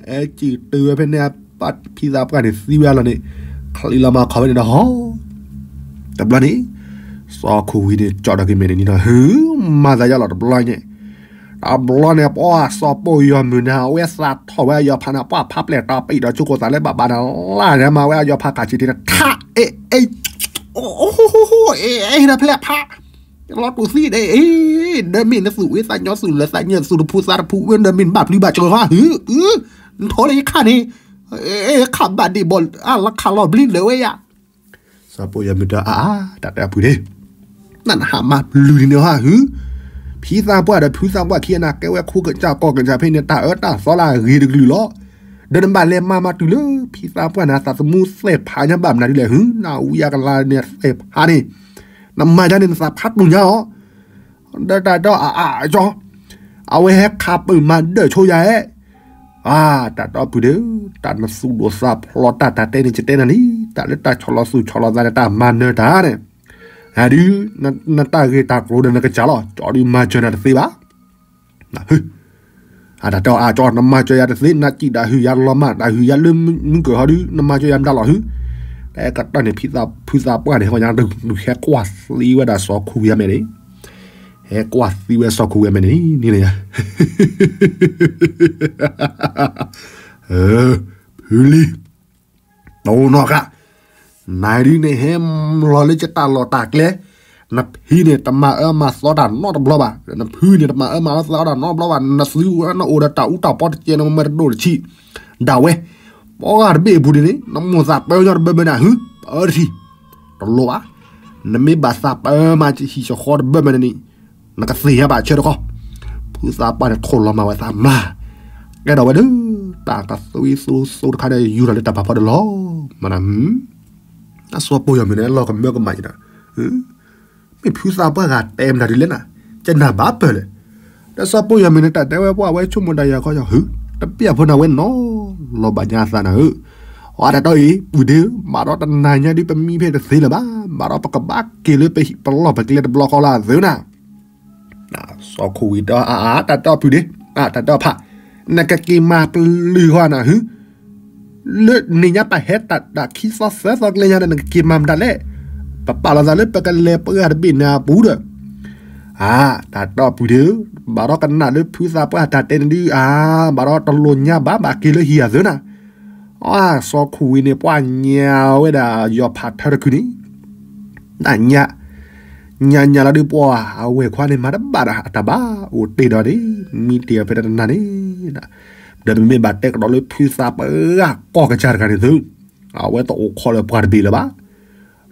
ဟဲက့ၤတုၤဝဲဖဲန့ၣ် ဖံသးပှၢ်န့ၣ်သံဝဲအလီၢ်န့ၣ်, ချံးလီၤမၤခီဝဲန့ၣ်ဒီးဟီ, တဘျီန့ၣ်, စီၤခိၣ်ဝံၤန့ၣ် ကၠီၣ်ဒီးက့ၤမဲာ်န့ၣ်နီၤ ဟု, မၤသးယါလီၤတဘျီန့ၣ် တဘျီန့ၣ် ပှၢ်စီၤပိၢ်ယီၤမုၢ်န့ၣ် အဝဲသးထီၣ်ဝဲအယီၤဖးန့ၣ် ပှၢ်ဖးပျဲၢ်တီပံာ်ဒီး ကၠိခိၣ်သးလၢဘၣ်ဘၣ်န့ၣ် လၢ်န့ၣ်မၤဝဲအယီၤဖးခးဆံးထံးန့ၣ် ထးအ့ၣ်အ့ၣ်, အိၣ်ဟိဟိဟိ အ့ၣ်အ့ၣ်ဒီးဖဲလဲၣ်ဖး, လီၤတူာ်သံဒီး အ့ၣ်, ဒီးမ့ၢ်နသူၣ်ဝဲသးညီသူၣ်လၢသးညီသူၣ်တဖုသးတဖုဝဲ ဒီးမ့ၢ်နဘၣ်ပျုၤဘၣ်စၢၤဟီ ဟု, နထီလၢယခါန့ၣ်, ခးဘၣ်ဒံးဘီၣ် အါလီၤခးလီၤဘျံးလၢာ်ဝဲယၤ စီၤပိၢ်ယီၤမုၢ်ဒီး အါအါ တၢ်တဲအပှ့ၤန့ၣ်, နနဟးမၤပျုၤဒ်န့ၣ်ဟီ ဟု, ဖံသးပှၢ်ဒီးဖုသးပှၢ်ခံဂၤန့ၣ် ကဲဝဲခိကစၢ်ကီၢ်ကစၢ်ဖဲန့ၣ် တၢ်အၢတၢ်သီလၢအဂ့ၤတကလုာ်လီၤ. ဒီးနဘၣ်လဲၤမၤမၤတုၤလၢ ဖံသးပှၢ်န့ၣ် အသးသမူသ့ၣ်ဖးညါဘၣ်မနုၤဒ်လဲၣ် ဟု, နဝံယၤကလါန့ၣ်သ့ၣ်ဖးန့ၣ်, နမၤယါန့ၣ်နသးဖးတူၢ်ညါအီၤ ဒီးတၢ်ဒီးအအါအကၠီ, အဝဲဟဲခးပၢၢ်မၤဒၢၣ်ဆိယၤဧဲ, အါ, တၢ်တီပုၢ်ဒ့ဧၢ, တၢ်နသူၣ်ဒိၣ်သးဖျိးတၢ် တၢ်တဲန့ၣ် ယတဲနၤလံ, တၢ်လၢတၢ်ဆီၣ်လီၤသူၣ်ဆီၣ်လီၤသးန့ၣ် တၢ်မၤနၢၤတၢ်န့ၣ်, ဒုး, နတၢ်ဂ့ၢ်တၢ်ကျိၤဒီးနကစၢ်လီၤ, ကၠီဒုးမၤစၢၤနၤတသ့ဘၣ်. အတၢ်တဲအီၤ အကၠီ နမၤစၢၤယၤတသ့, နစံးတၢ်ဟုၣ်ယၤလီၤမး, တၢ်ဟုၣ်ယၤလၢမုၢ်ကၢၢ်ဟီဒုး နမၤစၢၤယၤမတၤလီၤဟု, တဲကတီၢ်န့ၣ် ဖုသးပှၢ်န့ၣ် ဟဲကွၢ်သံဝဲဒၣ်စီၤခိၣ်ဝံၤအမဲာ်န့ၣ်, ဟဲကွၢ်သံဝဲစီၤခိၣ်ဝံၤအမဲာ်န့ၣ်, န့ၣ်လၢယၤ ဖုလံ, တအိၣ်နီၢ်ဃာ်, နဒုးန့ၣ်ဟဲလီၤလၢယတၢ်လီၢ်တၢ်ကျဲ, နဖံန့ၣ်တမၤအၢမၤသီတၢ်နီတဘျီဘၣ်, နဖုန့ၣ်တမၤအၢမၤသီတၢ်နီတဘျီဘၣ်, နသုဝဲနအိၣ်ဒီးတၢ်အူတၢ်ပီတကဲ နမ့ၢ်တဒိၣ်တဆံး, ဒၣ်ဝဲ, ပှၤဂၤတဘ့ၣ်အပူၤန့ၣ်န့ၣ် နမိၢ်သးပၢညီတဘၢဘၢန့ၣ် ဟု, ပၢတထံၣ်, တလိၣ်ဘၣ်, နမ့ၢ်ဘၣ်သးပၢမၤဟံၣ်ဆဃီတဘၢဘၢန့ၣ်န့ၣ်, နကသ့ၣ်ညါဘၣ်ဆၢတခီ, ဖုသးပှၢ်န့ၣ် ထိၣ်လီၤမၤဝဲသးမၤ, ကဲထီၣ်ဝဲဒီး တၢ်ကသွံသူသိတခါဒီး ယူၤထီၣ်လၢတၢ်ပာ်ဖီတလီၤ, မနၤ, အစီၤပီယီၤမုၢ်န့ၣ် လီၤကမၢကမၣ်ယၤဒီး, မ့ၢ်ဖုသးပှၢ်ဂၤတဲမတၤဒ်လဲၣ်နၤ, ကနၣ်ဘၣ်ပၢၢ်လဲၣ်, ဒီးစီၤပီယီၤမုၢ်န့ၣ် တၢ်တဲဝဲပှၤဝဲဆိကမိၣ်တၢ်ယၤခီယၤဟု, တပျၢ်ဖိနၤဝဲနီၤ, လီၤဘၣ်ညါအသးနၤဧၢ, အတၢ်တီအံၤ ပုၢ်ဒ့ဧၢ, ဘၣ်ဒီးတနၤညါဒ်ပမံဖဲတသ့လၢၤဘၣ်, ဘၣ်ဒီးပကဘၣ်က့ၤလၢပဟံၣ်ပလီၢ်ပကျဲတဘျီဃီလၢအသုနၤ စီၤခိၣ်ဝံၤတဲအါအါ တၢ်တီပုၢ်ဒ့, တၢ်တီဖး, နကက့ၤမၤပျုၢ်ဃီနၤဟု, လၢန့ၣ်ညါပဟဲတၢ်ခံသီသၢသီကျဲညါဒီး နကက့ၤမၤမတၤလဲၣ်, ပပာ်လီၤသးလၢပကလဲၤပှၢ်တဘ့ၣ်န့ၣ်အပူၤဒီး, အါ, တၢ်တီပုၢ်ဒ့ဧၢ, ဘၣ်ဒီးကနၣ်လၢဖုသးပှၢ်တၢ်တဲန့ၣ်ဒုးအါ, ဘၣ်ဒီးတလိၣ်ညါဘၣ် ဘၣ်က့ၤလၢဟံၣ်အသုနၤ အါ, စီၤခိၣ်ဝံၤန့ၣ် ပှၤညါဝဲဒၣ်ယီၤဖးထၢတခုန့ၣ်, တၢ်ညါ, ညါညါလီၤဒုးပှၤအဝဲၢ်ခွါန့ၣ် မၤတဘၣ်ဒီးအတၢ်ဘၣ်အိၣ်တ့ၢ်ဒီးန့ၣ်, မံတ့ၢ်အီၤဖဲတနၤန့ၣ်, ဒီးပမ့ၢ်ဘၣ်တဲကဒီးလၢဖုသးပှၢ်ကီၢ်ကစၢ်တဂၤန့ၣ်သု, အဝဲတအိၣ်ခိးလၢပှၤတဘ့ၣ်လၢၤဘၣ်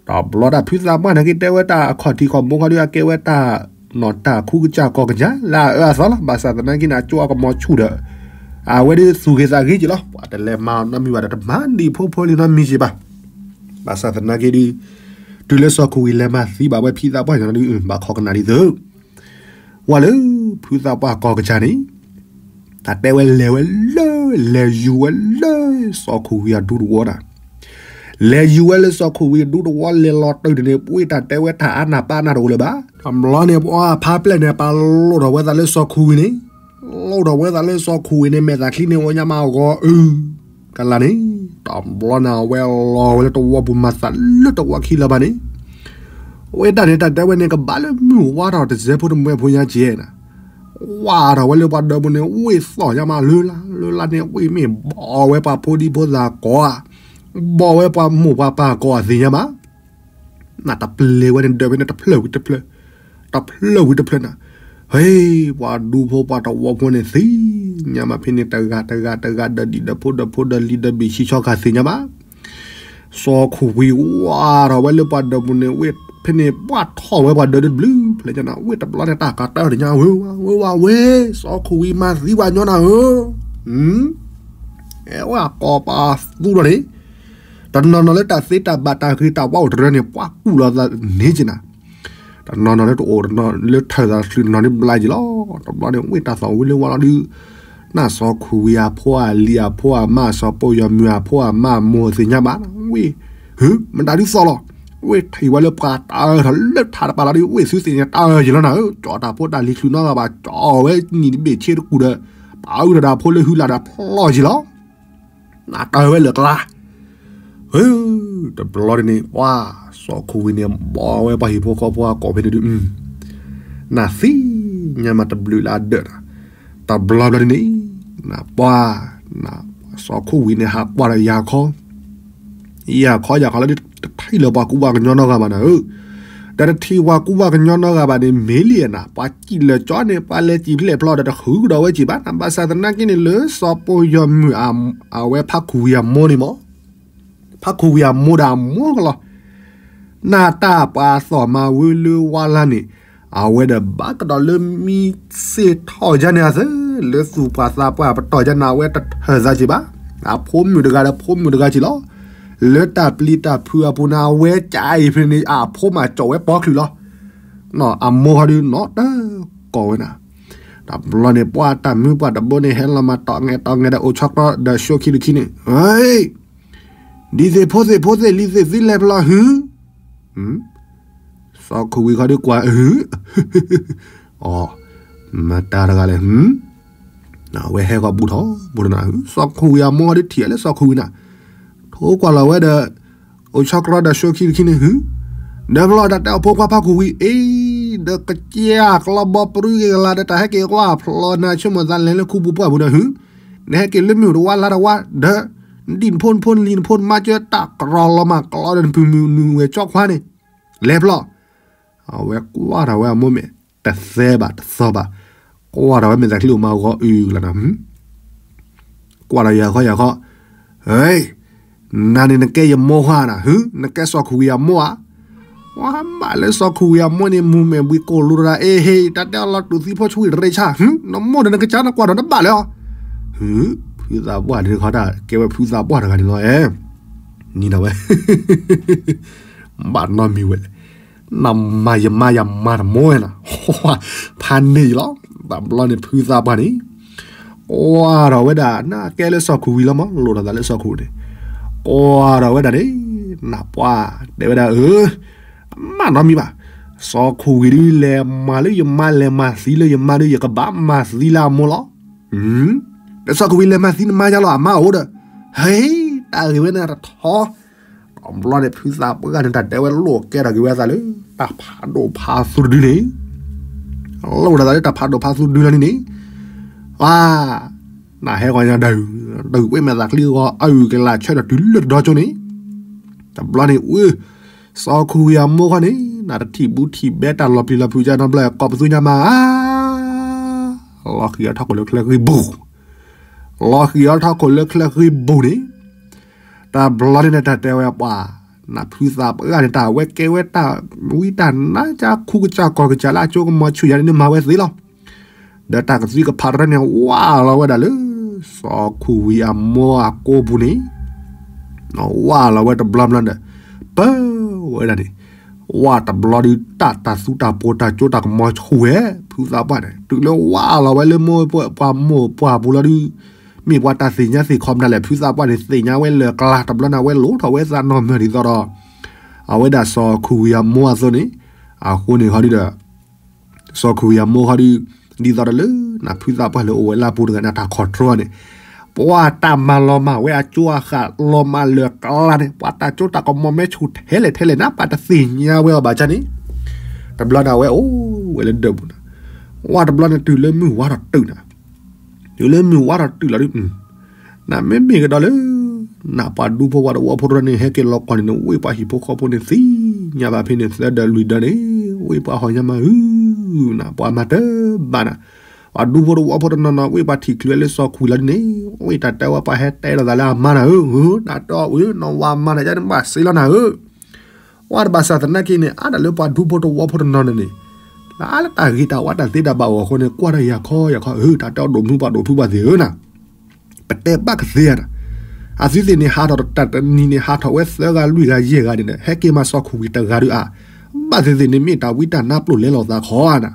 တဘျီတၢ်ဖုသးပှၢ်န့ၣ်က့ၤတဲဝဲတၢ်အခီၣ်ထံးခီၣ်ဘိခီဒုး အကဲဝဲတၢ်, နီၢ်တၢ်ခူကစၢ်ကီၢ်ကစၢ်လၢအအၢအသီလီၤ. ဘၣ်ဆၣ်သနာ်က့န့ၣ် အကၠိအကမီၤဆူၣ်ဒီး, အဝဲဒၣ်သူၣ်ဂ့ၤသးဂ့ၤက့ၤလီၤ. ပှၤတလဲၤမၤနီတမံၤဘၣ်ဒီး တမၤဒံးဖိဖိလံနီတမံၤက့ၤဘၣ်. ဘၣ်ဆၣ်သနာ်က့ဒုး, တုၤလၢစီၤခိၣ်ဝံၤလဲၤမၤသံဘၣ်ဝဲဖုသးပှၢ်ညီနုၢ် ဘၣ်ခိးကနၣ်ဒ်သိး ဝဲလၢဖုသးပှၢ်ကီၢ်ကစၢ်န့ၣ်, တၢ်တဲဝဲလဲၤဝဲလၢ, လဲၤယူၤဝဲလၢစီၤခိၣ်ဝံၤအဒူသဝီနၤ, လဲၤယူၤဝဲလၢစီၤခိၣ်ဝံၤအဒူသဝီ လဲၤလီၤတုၤန့ၣ် ပှ့ၤတၢ်တဲဝဲတၢ်အါနၢ်ပၢၢ်နၢ်တအိၣ်လၢၤဘၣ်. တဘျီန့ၣ် ပှၤဖးပျဲၢ်န့ၣ် ပာ်လိၣ်ထီၣ်ဝဲသးလၢစီၤခိၣ်ဝံၤန့ၣ်, လိၣ်ထီၣ်ဝဲသးလၢစီၤခိၣ်ဝံၤန့ၣ် မဲာ်သးချံန့ၣ် အိၣ်ညါမးအဂီၤအု, ကလါန့ၣ်, တဘျီန့ၣ် အဝဲလီၤဝဲလၢတဝီပူၤမၤသးလၢတဝီခံလၢၤဘၣ်န့ၣ် ဝဲတၢ်န့ၣ် တၢ်တဲဝဲန့ၣ် ကဘၣ်လၢမုၢ်ဝါထီၣ်တစဲးဖိတမှဲဖိညါကဲနၤ, ဝါထီၣ်ဝဲလၢပှၤဒၢးပူၤန့ၣ် ဝ့ၢ်သီၣ်ညါမးလၢလါ, လၢလါန့ၣ် ဝ့ၢ်မ့ၢ်ဘီဝဲပှၤဖိဒံဖိသၣ်ကိးဧါ, ဘီဝဲပှၤမိၢ်ပှၤပၢ်ကိးဧါသ့ၣ်ညါမး နတပျဲၤဝဲန့ၣ် ဒၢးဝဲန့ၣ်တဖျၢၣ်ဝံၤတဖျၢၣ်, တဖျၢၣ်ဝံၤတဖျၢၣ်နၤ, ဟ့, ပှၤဒူဖိပှၤတဝီဖိန့ၣ်သ့ၣ်ညါမး ဖဲန့ၣ်တဂၤတဂၤတဂၤ ဒီးဒံၣ်ဒီးဖိဒီးဖိဒီးလံၤဒီးဘ့ၣ်ဆံဆီခါသ့ၣ်ညါမး စီၤခိၣ်ဝံၤဝါထီၣ်ဝဲလၢပှၤဒၢးပူၤန့ၣ် ဝ့ၢ်ဖဲန့ၣ် ဘၣ်ထီၣ်ဝဲပှၤဒၢးတဘျုးဖျဲးညါနၤ ဝ့ၢ်တဘျီန့ၣ် တၢ်ကတၢၢ်တညါဝဲဝဲဝဲဝဲ စီၤခိၣ်ဝံၤမၤသံပှၤညီနၤဧၢ, အဲဝဲကိးပသူဒီးန့ၣ်, တနီၤနီၤလၢတၢ်သ့တၢ်ဘၣ်တၢ်ဂ့ၤတၢ်ဝါအိၣ်တရၢန့ၣ် ပှၤကူၣ်လီၤသးန့ၣ်က့နၤ တနီၤနီၤလၢတအိၣ် တနီၤလၢထၢၣ်သးတချုးတနီၤန့ၣ်ဘျါယံၤလီၤ. တဘျီန့ၣ် ဝ့ၢ်တၢ်သီၣ်ဝံၤလၢဝါလီၤဒုး, နစီၤခိၣ်ဝံၤအဖိအလံၤအဖိအမါ စီၤပီယီၤမုၢ်အဖိအမါအမိၢ်သ့ၣ်ညါဘၣ်, ဝ့ၢ်, ဟုမတၤဒုးသီၣ်လီၤ, ဝ့ၢ်ထံၣ်ဝဲလၢပှၤတၢ်အၢထီၣ်လၢထးတပၤလီၤဒုး ဝ့ၢ်သုသ့ၣ်ညါတၢ်အၢယံၤလီၤနၤဧၢ, ကၠီတၢ်ဖိတၢ်လံၤချုးနီတဂၤဘၣ် ကၠီဝဲနံၣ်တဘ့ၣ်ဆ့တကူၣ်ဒီး, ပာ်အုၣ်ထီၣ်တၢ်ဖိလၢဟုလၢ်ဒီးဖျီယံၤလီၤ နတၢ်ဝဲလၢကျါ, ဟၢ, တဘျီန့ၣ် ပှၤစီၤခိၣ်ဝံၤန့ၣ် ဘီဝဲပှၤဟံၣ်ဖိဃီဖိအကိာ်ဖဲန့ၣ်ဒုး, နသ့ၣ်ညါမးတဘျုးလၢအဒၢးနၤ, တဘျီဘျီန့ၣ်, နပှၤ, နစီၤခိၣ်ဝံၤန့ၣ် ဟးကွၢ်ဒီးယၤခီ ယၤခီယၤခီလၢ တထံၣ်လၢပှၤကူပှၤကညီနီတဂၤဘၣ်နၤဧၢ, ဒီးတထံၣ်ပှၤကူပှၤကညီနီတဂၤဘၣ်န့ၣ် မ့ၢ်လံနၤ ပှၤစံၣ်လၢာ်ကၠီန့ၣ် ပှၤလဲၤစံၣ်ဖျဲၣ်ဖျီဒီးတဃုကဒီးဝဲစံၣ်ဘၣ်နၤ ဘၣ်ဆၣ်သနာ်က့န့ၣ် လၢစီၤပီယီၤမုၢ်အဝဲဖးခူၣ်ဝံၤအမိၢ်န့ၣ်မး ဖးခူၣ်ဝံၤအမိၢ်ဒီးအမိၢ်ကလီၤ, နတၢ်ပှၤသီၣ်မၤဝဲလၢဝါလါန့ၣ်, အဝဲဒီးဘၣ်ကဒီးလၢမံစ့ၢ်ထီၣ်ယါန့ၣ်အသၢ, လၢသူၣ်ပှၤသးပှၢ်ပတီၢ်ယါန့ၣ် အဝဲတထၢၣ်သးက့ဘၣ်, အဖိမုၣ်တဂၤဒီးဖိမုၣ်တဂၤက့လီၤ, လၢတၢ်ပျံၤတၢ်ဖုးအပူၤန့ၣ် အဝဲကၠီအံၤဖဲန့ၣ် အဖိမးကၠီဝဲပိာ်ချုးလီၤ, အမိၢ်ဟီဒုးနီတၢ်ကိးဝဲနၤ, တ တဘျီန့ၣ် ပှၢ်တၢ်မုၢ်ပှၢ်တဘိန့ၣ် ဟဲလီၤမၤတီၢ်ငဲတီၢ်ငဲဒီး အိၣ်ဆီၣ်ကြီဒီး ဆိခံတခံန့ၣ်, ဒ်သ့ၣ်ဖိသ့ၣ်ဖိသ့ၣ်လံၤသ့ၣ်သုလဲၤဖျီၣ်ဟုၣ်. စီၤခိၣ်ဝံၤခီဒုးကွၢ်, အ, မတၤတဂၤလဲၣ်, အဝဲဟဲဃီၤဘူးထီၣ်ဘူးထီၣ်နၤ, စီၤခိၣ်ဝံၤအမိၢ်ဒုးထံၣ်လၢစီၤခိၣ်ဝံၤနၤ, ထိကွၢ်လီၤဝဲဒီး အိၣ်ဆီၣ်ကြီဒီး ဆိခံတခံန့ၣ်ဟုၣ်, ဒီးဖျီၣ်တၢ်တဲအီၤ ဖိခွါဖးခိၣ်ဝံၤအံၤ, ဒီးကစၢ်ကျီဘီပရူဂ့ၤကလာ်ဒီး တၢ်ဟဲက့ၤကွၢ်ဖျီၣ်နၤ ဆိကမိၣ်သးလဲၤလၢခူပူၤပှၢ်ပူၤဒီးဟုၣ်, နဟဲက့ၤလၢမုၢ်တဝါလါတဝါ, ဒီး နဒံၣ်နဖိနဖိနလံၤနဖိနမါကၢတၢ်ကရီလီၤမး ကျီဒီးနပုၢ်မုၢ်နုာ်ဝဲၢ်ကၠီခွါန့ၣ်, လဲၤဖျီၣ်. အဝဲကွၢ်ထီၣ်ဝဲအမိၢ်မဲာ် တသဲဘၣ်တသီဘၣ်, ကွၢ်ထီၣ်ဝဲမဲာ်သးချံအိၣ်မးဂီၤအုၣ်ကလါနၤ, ကွၢ်ဒီးယၤခီယၤခီ, နၤန့ၣ်နကဲယမိၢ်ဟါနၤ, ဟုၣ် နကဲစီၤခိၣ်ဝံၤအမိၢ်ဧါ. ဝါဘၣ်လၢစီၤခိၣ်ဝံၤအမိၢ်န့ၣ် မူၤမဲာ်ဘှံးကိၢ်လိာ်တၢ် အ့ဟ့ၣ် တၢ်တဲအီၤလီၤတူာ်သံဖိဆူၣ်ဝံၤတရ့ဆၣ်, နမိၢ်ဒီးနကစၢ်နကွၢ်ဒီးနဘၣ်လၢအီၤ, ဟုၣ် ဖုသးပှၢ်န့ၣ်ခီတၢ် ကဲဝဲဖုသးပှၢ်တဂၤန့ၣ်လီၤ, နံၤနၤဝဲ ဘၣ်နီတမံၤဝဲလဲၣ်, နမၤယမါယမါတမီၢ်ဝဲနၤ, ဖးန့ၢ်ယလီၤ, တဘျီန့ၣ်ဖုသးပှၢ်န့ၣ် ကွၢ်ထီၣ်ဝဲဒၣ် နကဲလၢစီၤခိၣ်ဝံၤလီၤမး လိၣ်ထီၣ်သးလၢစီၤခိၣ်န့ၣ်, ကွၢ်ထီၣ်ဝဲဒၣ်န့ၣ် နပှၢ်တဲဝဲဒၣ် အၢ မၤနီတမံၤဘၣ်, စီၤခိၣ်ဝံၤဒုး လဲၤမၤလၢယမါ လဲၤမၤသံလၢယမါဒုး ယကဘၣ်မၤသံလၢအမိၢ်လီၤ. ဒီးစီၤခိၣ်ဝံၤလဲၤမၤသံနမါယါလီၤ အမါအိၣ်ဒီး, ဟဲ တၢ်ဂ့ၢ်ဝဲန့ၣ်တထီ, တဘျီန့ၣ် ဖုသးပှၢ်န့ၣ် တၢ်တဲဝဲလိၣ်ကဲထီၣ်က့ၤဝဲသးလၢ တၢ်ဖးဒိၣ်ဖးသူတဒုန့ၣ်, လိၣ်ထီၣ်သးလၢတၢ်ဖးဒိၣ်ဖးသူတဒုလီၤန့ၣ်န့ၣ်, ဝါ နဟဲဂီၤညါဒၢး, ဒၢးဝဲမဲာ်သးချံဂီၤအုၣ်ကလၢ်ဆၢထီၣ်တုၤလၢတဒီကၠိန့ၣ်, တဘျီန့ၣ် ဝ့ၢ် စီၤခိၣ်ဝံၤအမိၢ်ခီန့ၣ် နတထံၣ်ဘူးထံၣ်ဘဲတၢ်လီၤပျံၤလီၤဖုးကနီဘျီ ကိးပသူညါမးဧါ, လီၤဃံၤအီထီၣ်ခိၣ်လၢချၢဃံဘူၣ်, လီၤဃံၤအီထီၣ်ခိၣ်လၢချၢဃံဘူၣ်န့ၣ်, တဘျီန့ၣ်န့ၣ် တၢ်တဲဝဲပှၤ, နဖုသးပှၢ်န့ၣ် တၢ်ဝဲကဲဝဲတၢ်ဝံတၢ်နါ ကၢ်ခူကစၢ်ကီၢ်ကစၢ်လၢအကၠိကမီၤဆူၣ်ယၤန့ၣ် မၤဝဲသ့လီၤ. ဒီးတၢ်ကသုကဖးတရၢန့ၣ် ဝၢ်လီၤဝဲဒၣ်လၢ စီၤခိၣ်ဝံၤအမိၢ်အကိပူၤန့ၣ်, ဝၢ်လီၤဝဲတဘျီဘျီဒီး ပၢဝဲဒၣ်န့ၣ်, ဝၢ်တဘျီဒုး တၢ်တၢ်သူတၢ်ပီးတၢ်ကၠိတၢ်ကမီၤဆူၣ်ဝဲ ဖုသးပှၢ်န့ၣ် တုၤလၢဝၢ်လီၤဝဲလၢမိၢ်ပှၢ်မိၢ်ပှၢ်ပူၤလီၤဒုး, မ့ၢ်ပှၤတၢ်သ့ၣ်ညါသ့ၣ်ခီပနၢ်လဲၣ် ဖုသးပှၢ်န့ၣ် သ့ၣ်ညါဝဲလၢာ်ကျါ တဘျီန့ၣ် အဝဲလိၣ်ထီၣ်ဝဲသးနီၢ်မၢၢ်ဒ်သိးဒီး အဝဲဒၣ်စီၤခိၣ်ဝံၤအမိၢ်အသိးန့ၣ်, အဃိန့ၣ်ခီဒုးဒီး စီၤခိၣ်ဝံၤအမိၢ်ခီဒုး, ဒ်သိးဒီးလၢ နဖုသးပှၢ်လၢအိၣ်ဝဲလၢအပူၤတဂၤန့ၣ် တၢ် control န့ၣ်, ပှၤတၢ်မၤလီၤမၢ်ဝဲအကၠိအဃာ်လီၤမၢ်လၢာ်ကျါန့ၣ် ပှၤတၢ်ကၠိတၢ်ကမီၤမ့ၢ်ဆူၣ်ထဲလဲၣ်ထဲလဲၣ်န့ၣ် ပှၤတသ့ၣ်ညါဝဲအီၤဘၣ်ဆၣ်န့ၣ်, တဘျီန့ၣ် အဝဲအိၣ်ဝဲလၢဒၢးပူၤန့ၣ်, ဝၢ်တဘျီန့ၣ် တုၤလၢမုၢ်ဝါထီၣ်တုၤန့ၣ်, တုၤလၢမုၢ်ဝါထီၣ်တုၤလီၤဒုး နမ့မ့ၢ်ကဒီးလၢ နပှၤဒူဖိပှၤသဝီဖိတရၢန့ၣ် ဟဲက့ၤလီၤကွၢ်န့ၣ် နဝ့ၢ်ပှၤဟံၣ်ဖိဃီဖိန့ၣ် သ့ၣ်ညါဘၣ်ဖဲန့ၣ် သၢဒၢးလွံၢ်ဒၢးန့ၣ်, ဝ့ၢ်ပှၤဟီၣ်ညါမးဧၢ, နပှၤမၤတဘၣ်နၤ, ပှၤဒူဖိသဝီဖိတနီၤနီၤ ဝ့ၢ်ပှၤထံၣ်ချုးဝဲလၢစီၤခိၣ်ဝံၤလီၤဒုးန့ၣ် ဝ့ၢ်တၢ်တဲဝဲ ပှၤဟဲတဲလိာ်သးလၢအမါနၤဧၢ, နတၢ်အီၣ်ဝံၤ နဝၤမၤနၤယါန့ၣ် ဘၣ်စ့လီၤနၤဧၢ ဝဲတဘၣ်ဆၣ်သနာ်က့န့ၣ် အါတၢ်လၢပှၤဒူဖိသဝီဖိတနီၤန့ၣ်န့ၣ်, လၢအါလၢတၢ်ဂ့ၤတၢ်ဝါတၢ်သ့တၢ်ဘၣ်အဂီၢ်အဃိန့ၣ် ကွၢ်တၢ်ယၤခီယၤခီဧၢ, တၢ်တဲအီၤဒိၣ်မုၢ်ပှၢ်ဒိၣ်ဖုပှၢ်သ့ၣ်ဧၢနၤ, ပတဲဘၣ်ကသ့ဧါနၤ, အသုသ့ၣ်န့ၣ် ဟးထီၣ်တၢ်တနံၤန့ၣ် ဟးထီၣ်ဝဲသၢဂၤလွံၢ်ဂၤယဲၢ်ဂၤန့ၣ်ဒီး ဟဲက့ၤမၤစီၤခိၣ်ဝံၤတဂၤဒီးအါ, ဘၣ်သ့ၣ်သ့ၣ်န့ၣ် မ့ၢ်တၢ်ဝံတၢ်နါပျိာ်လဲလီၤသးခီဧါနၤ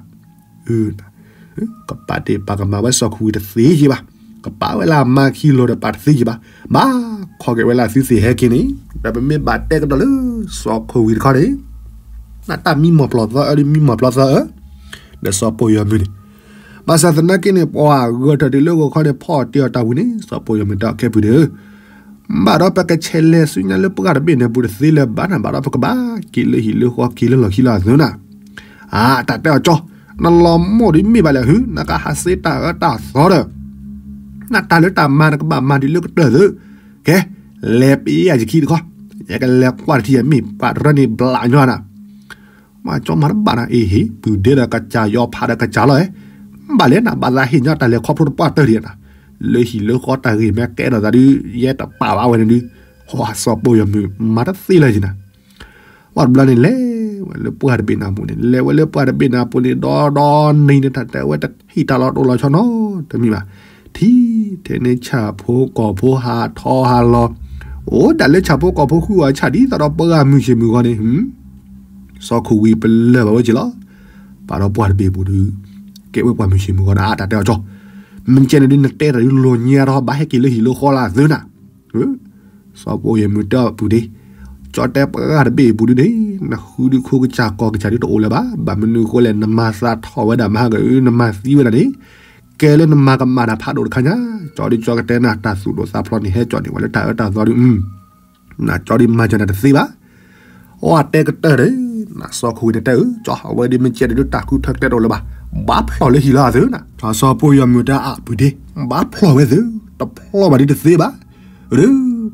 ကပာ်တ့ၢ်ပာ်ကမၣ်ဝဲစီၤခိၣ်ဝံၤတသ့ယံၤဘၣ်, ကပာ်ဝဲလၢအမါခံလီၤဒီးပာ်တသ့ယံၤဘၣ်, ဘၣ်ခီက့ၤဝဲလၢအသုသ့ၣ်ဟဲက့ၤန့ၣ်, ဒီးပမ့ၢ်ဘၣ်တဲကဒီးလၢ စီၤခိၣ်ဝံၤတခီန့ၣ်, နတၢ်မံမီၢ်ပျီၢ်သီအၢ ဒုးမံမီၢ်ပျီၢ်သီအၢ, ဒီးစီၤပိာ်ယီၤမုၢ်န့ၣ်, ဘၣ်ဆၣ်သနာ်က့န့ၣ် ပှၤဂၢၢ်ထၢၣ်တုၤလၢဂီၤခီန့ၣ် ဖီၣ်တ့ၢ်အီၤတၢ်ဝံၤန့ၣ် စီၤပိာ်ယီၤမုၢ်တဲအီၤ ခဲပူၤဒီး ဘၣ်ဒီးပကဆဲးလဲၤဆူညါလၢပှၢ်တဘ့ၣ်န့ၣ်ပူၤတသ့လၢၤဘၣ်နၤ, ဘၣ်ဒီးပကဘၣ်က့ၤလၢဟံၣ်လၢဃီက့ၤလၢလီၢ်ခံလီၢ်အသိးနၤ, အတၢ်တဲအီၤကၠီ, နလီၤမိၢ်ဒ်မ့ၢ်ဘၣ်လဲၣ်ဟု, နကဟးစ့တၢ်အၢတၢ်သီဒီး, နတၢ်လၢတၢ်မၤနကဘၣ်မၤဒ်လၢကတၢၢ်သု, ကဲ, လဲၤပ့ယၤယခံတခီ, ယကလဲၤကွၢ်တထံၣ်ယမ့ၢ်ပှၤတရၢန့ၣ်ဘျးညီနၤ မၤကၠီမၤတဘၣ်နၤ, အ့ဟ့ၣ် ပုၢ်ဒ့ဒီးကစၢ်ယီၤဖးဒီးကစၢ်လီၤ, ဘၣ်လဲၣ်နၤ ဘၣ်သးဟ့ၣ်ညီတၢ်လဲၤခီဖျိတပှၢ်တၢၢ်ဒံးနၤ, လၢဟံၣ်လၢဃီတၢ်ဂ့ၢ်မ့ၢ်ကဲထီၣ်သးဒုး ယဲတပာ်ဘၣ်ဝဲန့ၣ်ဒုး, ဟီၣ်စီၤပိာ်ယီၤမုၢ် မၤတသ့လၢၤယံၤနၤ, ဝဲတဘျီန့ၣ် လဲၤဝဲလၢပှၢ်တဘ့ၣ်နၤပူၤန့ၣ် လဲၤဝဲလၢပှၢ်တဘ့ၣ်နၤပူၤန့ၣ် ဒီဒီနံၤန့ၣ် တၢ်တဲဝဲတဟံၣ်တၢ်လီၤတိၢ်လီၤဆီနီတမံၤဘၣ်, ထံထဲန့ၣ်ဆၣ်ဖိကီၢ်ဖိဟးထီၣ်ဟးလီၤ, အိၣ်ဒၣ်လၢဆၣ်ဖိကီၢ်ဖိဃုအီၤဆၣ်ဒ်သိးဒီးပှၢ်ဂၤမုၢ်ဆ့ၣ်မုၢ်ဂီၤန့ၣ်, စီၤခိၣ်ဝံၤပလၢၢ်ဘၣ်ဝဲက့ၤလီၤ, ပာ်ဒီးပှၢ်တဘ့ၣ်ပူၤဒုး, ကဲဝဲပှၤမုၢ်ဆ့ၣ်မုၢ်ဂီၤနၤ အါတၢ်တဲအီၤကၠီ, မ့ၢ်ကဲန့ၣ်ဒုး နတဲတၢ်ဒုးလီၤညါထီၣ် ဘၣ်ဟဲက့ၤလၢဟံၣ်လၢဃီလၢအသုနၤ. စီၤပိၢ်ယီၤမုၢ်တဲအီၤပုၢ်ဒ့, ကၠီတဲပှၤတဘ့ၣ်အပူၤဒုန့ၣ် နဃုဒုးခိကစၢ်ကီၢ်ကစၢ်ဒုးတအိၣ်လၢၤဘၣ်. ဘၣ်မနုၤဃိလဲၣ် နမၤသးထီၣ်ဝဲဒၣ်မဟါက နမၤသံဝဲဒၣ်န့ၣ်, ကဲလၢနမၤကမၣ်တၢ်ဖးဒိၣ်တခါညါ, ကၠီဒုးကၠီကတဲနၤ တၢ်သူၣ်ဒိၣ်သးဖျိးန့ၣ် ဟဲကၠီၣ်န့ၢ်ဝဲလၢတၢ်အၢတၢ်သီဒုး နကၠီဒုးမၤစၢၤနၤတသ့ဘၣ်. အီတဲကတၢၢ်ဒီး နစီၤခိၣ်ဝံၤန့ၣ်တဲအၢ ကၠီ အဝဲဒုးမ့ၢ်ကဲဒုးတၢ်ဃုထၢကျဲတအိၣ်လၢၤဘၣ်. ဘၣ်ဖျီၣ်လၢဟံၣ်လီၤအသုနၤ. စီၤပိၢ်ယီၤမုၢ်တဲအါပုၢ်ဒ့, ဘၣ်ဖျီၣ်ဝဲသု, တဖျီၣ်ဘၣ်ဒုးတသ့ဘၣ်. ဒုး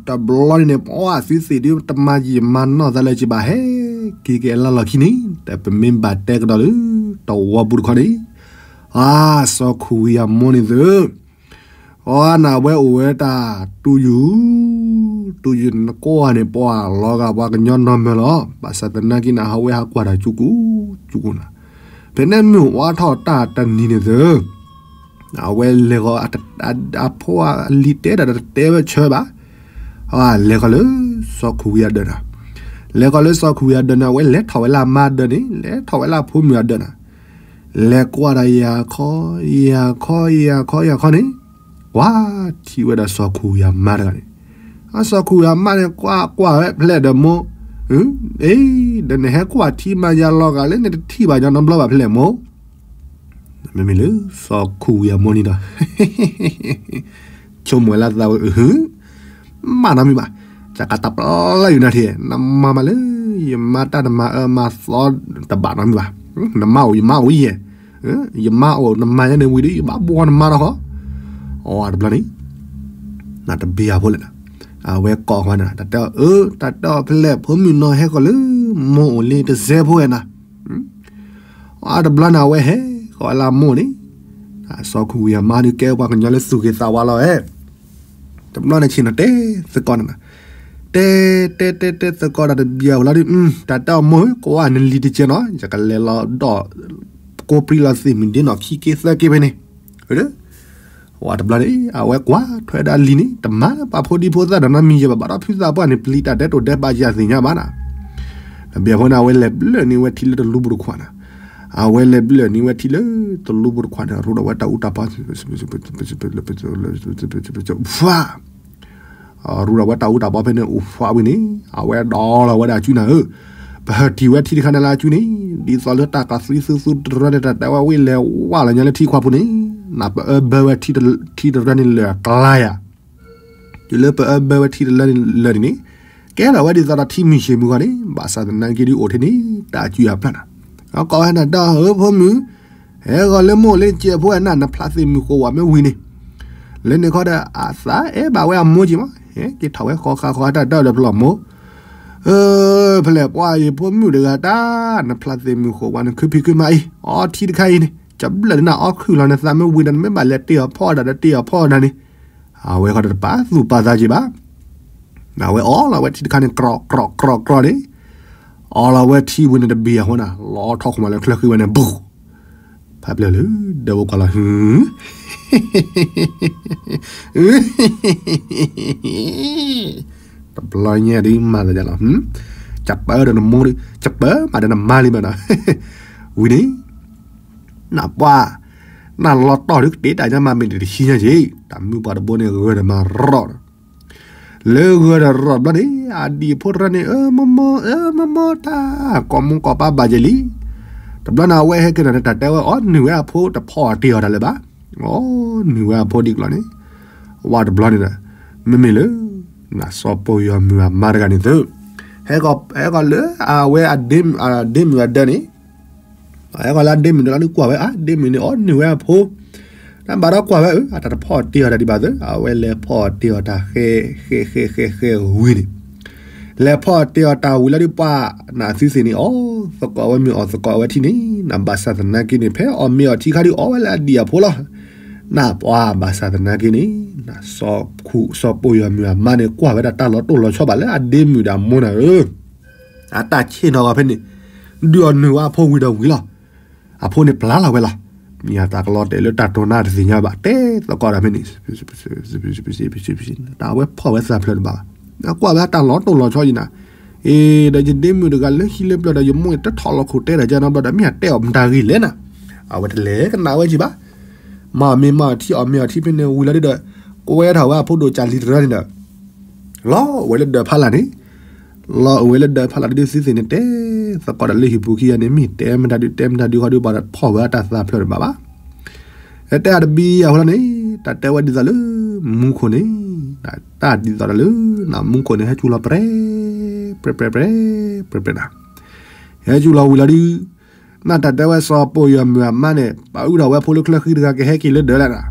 တဘျီန့ၣ်န့ၣ် ပှၤအသုသ့ၣ်ဒုး တမၤယံာ်မၤနီၢ်သးလၢၤက့ၤဘၣ် ဟဲက့ၤက့ၤအလၢလီၢ်ခံန့ၣ် တပမ့ၢ်ဘၣ်တဲကဒီးလၢ တဝီပူၤတခီန့ၣ်, အါ စီၤခိၣ်ဝံၤအမိၢ်န့ၣ်သု အီနဝဲအိၣ်ဝဲတၢ်တူၢ်ယူၢ်, တူၢ်ယူၢ်နကွၢ်န့ၣ် ပှၤလီၤဂာ်ပှၤကညီနီၢ်မၢလီၤ. ဘၣ်ဆၣ်သနာ်က့န့ၣ် ဟးဝဲဟးကွၢ်တၢ်ကၠူကၠူကၠူကၠူနၤ, ဖဲန့ၣ်မုၢ်ဝါထီၣ်တၢ်တနံၤန့ၣ်သု အဝဲလဲၤဃီၤ အဖိအလံၤတဲတၢ်တတဲဝဲဆၢဘၣ်. လဲၤဃီၤလၢစီၤခိၣ်ဝံၤအဒၢးနၤ, လဲၤဃီၤလၢစီၤခိၣ်ဝံၤအဒၢးန့ၣ် အဝဲလဲၤထီၣ်ဝဲလၢအမါဒၢးန့ၣ် လဲၤထီၣ်ဝဲလၢအဖိမုၣ်အဒၢးနၤ, လဲၤကွၢ်ဒီးယၤခီ ယၤခီ ယၤခီ ယၤခီန့ၣ်, ကွၢ်ထံၣ်ဝဲဒၣ်စီၤခိၣ်ဝံၤအမါတဂၤန့ၣ်, အစီၤခိၣ်ဝံၤအမါန့ၣ် ကွၢ်ကွၢ်ဝဲဖဲလဲၣ်ဒီးမိၢ်, အ့ ဒီးနဟဲကွၢ်ထံမၤယၤလီၤဂာ်လၢနတထံၣ်ဘၣ်ညီနီတဘျီဘၣ်ဖဲလဲၣ်မိၢ် မ့မ့ၢ်လၢစီၤခိၣ်ဝံၤအမိၢ်န့ၣ်ဒီး ဆိကမိၣ်လၢသးဝဲ မၤနီတမံၤဘၣ်, ကကးတၢ်ပျၢ်ယူၤနၤထံၣ် နမၤမးလၢ ယမါတၢ်တမၤအၢမၤသီတဘၣ်နီတမံၤဘၣ်, နမါအိၣ်ယမါအိၣ်ယဲၢ်, ယမါအိၣ်နမၤယဲန့ၣ်ဝံၤဒီး ယဘၣ်ဘှီနမါဒီးဃီ, အတဘျီန့ၣ် နတဘ့ၣ်အဖိလဲၣ်နၤ, အဝဲကိးဃီန့ၣ် တၢ်တဲအီၤအၢ တၢ်တဲအီၤဖဲလဲၣ် ဖိမုၣ်နီၢ်ဟဲဃီၤလၢ မိၢ်အိၣ်လံတစဲးဖိဝဲနၤ အတဘျီန့ၣ် အဝဲဟဲဃီၤလၢအမိၢ်န့ၣ်, စီၤခိၣ်ဝံၤအမါဒုးကဲပှၤကညီလၢသူၣ်ဂ့ၤသးဝါလီၤဧဲ, တဘျီန့ၣ်ဆ့ၣ်နီၤတဲသကိးန့ၣ်, တဲတဲတဲတဲသကိးဒီးတဘျီအဃိလီၤဒုး, တၢ်တဲအီၤမိၢ်ဧၢ ကွၢ်နလံၤတစဲးနီၤ ယကလဲၤလီၤဒီး ကိးပြံလီၤသ့ၣ်မုၢ်ဒ့နီၢ်ခံက့သၢက့ဖဲန့ၣ်, ဝဲတဘျီန့ၣ် အဝဲကွၢ်ထွဲဒၣ်လံၤန့ၣ် တမၤလၢပှၤဖိဒံဖိသၣ်ဒီးနီတမံၤယဲၢ်ဘၣ် ဘၣ်ဒီးဖုသးပှၢ်န့ၣ် ပျံၤတၢ်ဒဲးတိၣ်ဒဲးဘးယၤသ့ၣ်ညါဘၣ်နၤ, တဘျီအဃိန့ၣ် အဝဲလဲၤဘျၢၣ်န့ၢ်ဝဲထံလၢတလူပူၤတခွးနၤ, အဝဲလဲၤဘျၢၣ်န့ၢ်ဝဲထံလၢတလူပူၤတခွးန့ၣ် ရူဒီးဝဲတၢ်အူတၢ်ပီ ဖး ရူဒီးဝဲတၢ်အူတၢ်ပီဖဲန့ၣ် အိၣ်ဖှးဝံၤန့ၣ် အဝဲဒီးလီၤဝဲဒၣ်အစုနၤဧၢ, ပဟးထံၣ်ဝဲထံတခါန့ၣ်လၢအစုန့ၣ် ဒ်သိးလၢတၢ်ကးသံသူသူတရၢန့ၣ် တၢ်တဲဝဲဝံၤလဲၤဝါလီၤညါလၢထံခွးပူၤန့ၣ်, နပအၢဘၢဝဲထံတရၢန့ၣ်လၢာ်အကျါယၤ, တုၤလၢပအၢဘၢဝဲထံတရၢန့ၣ်လၢာ်န့ၣ်န့ၣ်, ကဲထီၣ်ဝဲဒ်သိးဒီးထံမုၢ်ဆ့ၣ်မုၢ်ဂီၤန့ၣ် ဘၣ်ဆၣ်သနာ်က့ဒုးအိၣ်ထဲန့ၣ် တၢ်စုအဖျၢၣ်နၤ, အကိးဝဲနၤဒီးဧၢဖိမုၣ် ဟဲဂီၤလၢမိၢ်အိၣ်လၢကဲးဖိဝဲနၤ နဖျးသ့ၣ်မုၢ်ဃိးဝဲမ့ၢ်ဝံၤန့ၣ်, လၢန့ၣ်ခီဒီး အသးအဲၣ်ဘၣ်ဝဲအမိၢ်က့ၤမး, ဟဲက့ၤထီၣ်ဝဲဃီဃါဃီတၢ်ဒၢၣ်ဒီးဖျီၣ်မိၢ်, ဖဲလဲၣ်ပှၤအံၤဖိမုၣ်တဂၤတၢ် နဖျးသ့ၣ်မုၢ်ဃိးဝဲနခုဖံးခုမးအံၤ အီထံတခါအံၤန့ၣ် ကဘျၢၣ်လၢနအီခုၣ်လီၤနသးမ့ၢ်ဝံၤဒီး နမ့ၢ်ဘၣ်လဲၤတ့ၢ်အီၤဖီၣ်ဒၣ်ဒီးတ့ၢ်အီၤဖီၣ်ဒၣ်န့ၣ်, အဝဲဃီဒီးတပာ်သူၣ်ပာ်သးက့ၤဘၣ် အဝဲအီလီၤဝဲထံတခါန့ၣ် ကြီကြီကြီန့ၣ်, အီလီၤဝဲထံဝံၤန့ၣ်တဘ့ၣ်အဃိန့ၣ် လီၤထီၣ်ခိၣ်မးလၢချၢဃံဝဲန့ၣ် ဘူး, ဖးပျၢၤလၢ ဒီးဝဲကွၢ်လီၤ တဘျီညါဒ်မၤသးဒ်လီၤ, ကပၢဒီးနမိၢ်ဒီး ကပၢမးဒီးနမါလံမးနီၤ, ဝံၤန့ၣ် နပှၤ နလီၤတီၢ်ဒုးကတ့တၢ်ညါမးမ့ၢ်တဟံးညါက့ၤ တၢ်မုၢ်ပှၢ်တဘိန့ၣ်ဂၢၢ်ဒီးမၤရီၣ်ဒီး လၢဂၢၢ်ဒီးရီၣ်တဘျီန့ၣ် အဒံၣ်ဖိတရၢန့ၣ် အၢမိၢ်မိၢ် အၢမိၢ်မိၢ်တၢ် ကိးမူကိးပၢ်ဘၣ်ယဲလံ, တဘျီန့ၣ် အဝဲဟဲက့ၤဒီးန့ၣ် တၢ်တဲဝဲ အီနုၢ်ဝဲအဖိတဖီၣ်အတ့ၢ်အီၤတၢ်လၢၤဘၣ်, အီနုၢ်ဝဲအဖိဒ်ကျီန့ၣ်, ဝဲတဘျီန့ၣ်ဒီး မ့မ့ၢ်လၢ နစီၤပီၢ်ယီၤမုၢ်အမါတဂၤန့ၣ်သု ဟဲကီးလၢအဝဲအဒ့မုၣ်အဒၢးန့ၣ် ဟဲကီးလၢအဒ့မုၣ်ဒီးလီၤဒုးကွၢ်ဝဲ အဒ့မုၣ်န့ၣ် အီနုၢ်ဝဲအဖိ, တၢ်ဘၣ်ဒီးကွၢ်ဝဲဧၢ အတၢ်တဖီၣ်တ့ၢ်အီၤတၢ်ဒံးဘၣ်သု အဝဲလဲၤဖီၣ်တ့ၢ်အီၤတၢ်ဃဲဃဲဃဲဃဲဃဲဝံၤန့ၣ်, လဲၤဖီၣ်တ့ၢ်အီၤတၢ်ဝံၤလီၤဒုးပှၤ နသုသ့ၣ်န့ၣ် အီသကိးဝဲမ့ၢ်အီၣ်သကိးအဝဲထံန့ၣ် နဘၣ်ဆၣ်သနာ်က့န့ၣ် ဖဲအီၣ်မ့ၤအီထံခါဒုးအီဝဲလၢအဒံၣ်အဖိလီၤ, နပှၤဘၣ်ဆၣ်သနာ်က့န့ၣ် နစီၤပီၢ်ယီၤမုၢ်အမါန့ၣ် ကွၢ်ဝဲဒၣ်တၢ်လီၤတိၢ်လီၤဆီဘၣ်လၢအဒ့မုၣ်ဒီးအမိၢ်နၤဧၢ အတၢ်ဆ့ၣ်နီၤဂီၤဖဲန့ၣ်, ဒုးအီနုၢ်ဝဲအဖိဝံၤဒီးဝံၤလီၤ. အဖိန့ၣ်ပျၢ်လီၤဝဲလီၤ. မ့ၢ်အတၢ်ကလီတဲာ်လၢတၢ်တိၢ်နါတသ့ၣ်ညါဘၣ် တဲသကိးတၢ်ဖဲန့ၣ်, တၢ်ဝဲဖီၣ်ဝဲသးဖျၢၣ်တဘၣ်ဘၣ်. ကွၢ်ဝဲတၢ်လီၤတိၢ်လီၤဆီယံၤနၤ, အ့ ဒီးယဒ့မုၣ်တဂၤလၢဟံၣ်လၢပျၢၤဒီး ယမိၢ်အံၤတထီၣ်လီၤခိၣ်တဲတၢ်ကနီဘျီဒီး မ့ၢ်အတဲအီၤမတၤဂ့ၤလဲၣ်နၤ, အဝဲတလဲၤကနၣ်ဝဲကံဘၣ်. မၤအီၣ်မ့ၤမၤအီၣ်ထံ အီၣ်မ့ၤအီၣ်ထံဖဲန့ၣ်ဝံၤလီၤဒုဒီး ကွဲထီၣ်ဝဲအဖိဒိၣ်ကၢ်လံၤတရၢန့ၣ်ဒီး လီၤဝဲလၢဒၢးဖးလာ်န့ၣ်, လီၤအိၣ်ဝဲလၢဒၢးဖးလာ်ဒုဒုသုသ့ၣ်န့ၣ် တဲသကိးဒီးလၢဟံၣ်ပူၤခံဂၤန့ၣ် မ့ၢ်တဲမတၤဒု တဲမတၤဒုဃီဒု ပှၤဖီၣ်ဝဲအတၢ်သးဖျၢၣ်တဘၣ်ဘၣ်. တဲအတဘံအဃိလီၤန့ၣ် တၢ်တဲဝဲဒ်သိးလၢ မူခိၣ်န့ၣ်, တၢ်ဒ်သိးဒီးလၢ မူခိၣ်န့ၣ် ဟဲကၠူလီၤပြဲ ပြဲ ပြဲ ပြဲ ပြဲ ပြဲနၤ, ဟဲကၠူလီၤဝံၤလီၤဒု နတၢ်တဲဝဲစီၤပိာ်ယွၤမုၣ်အမါန့ၣ် ပာ်အုၣ်ထီၣ်ဝဲဖိလၢချၢဃံတဂၤကဟဲက့ၤလၢဒၢးလဲၣ်နၤ,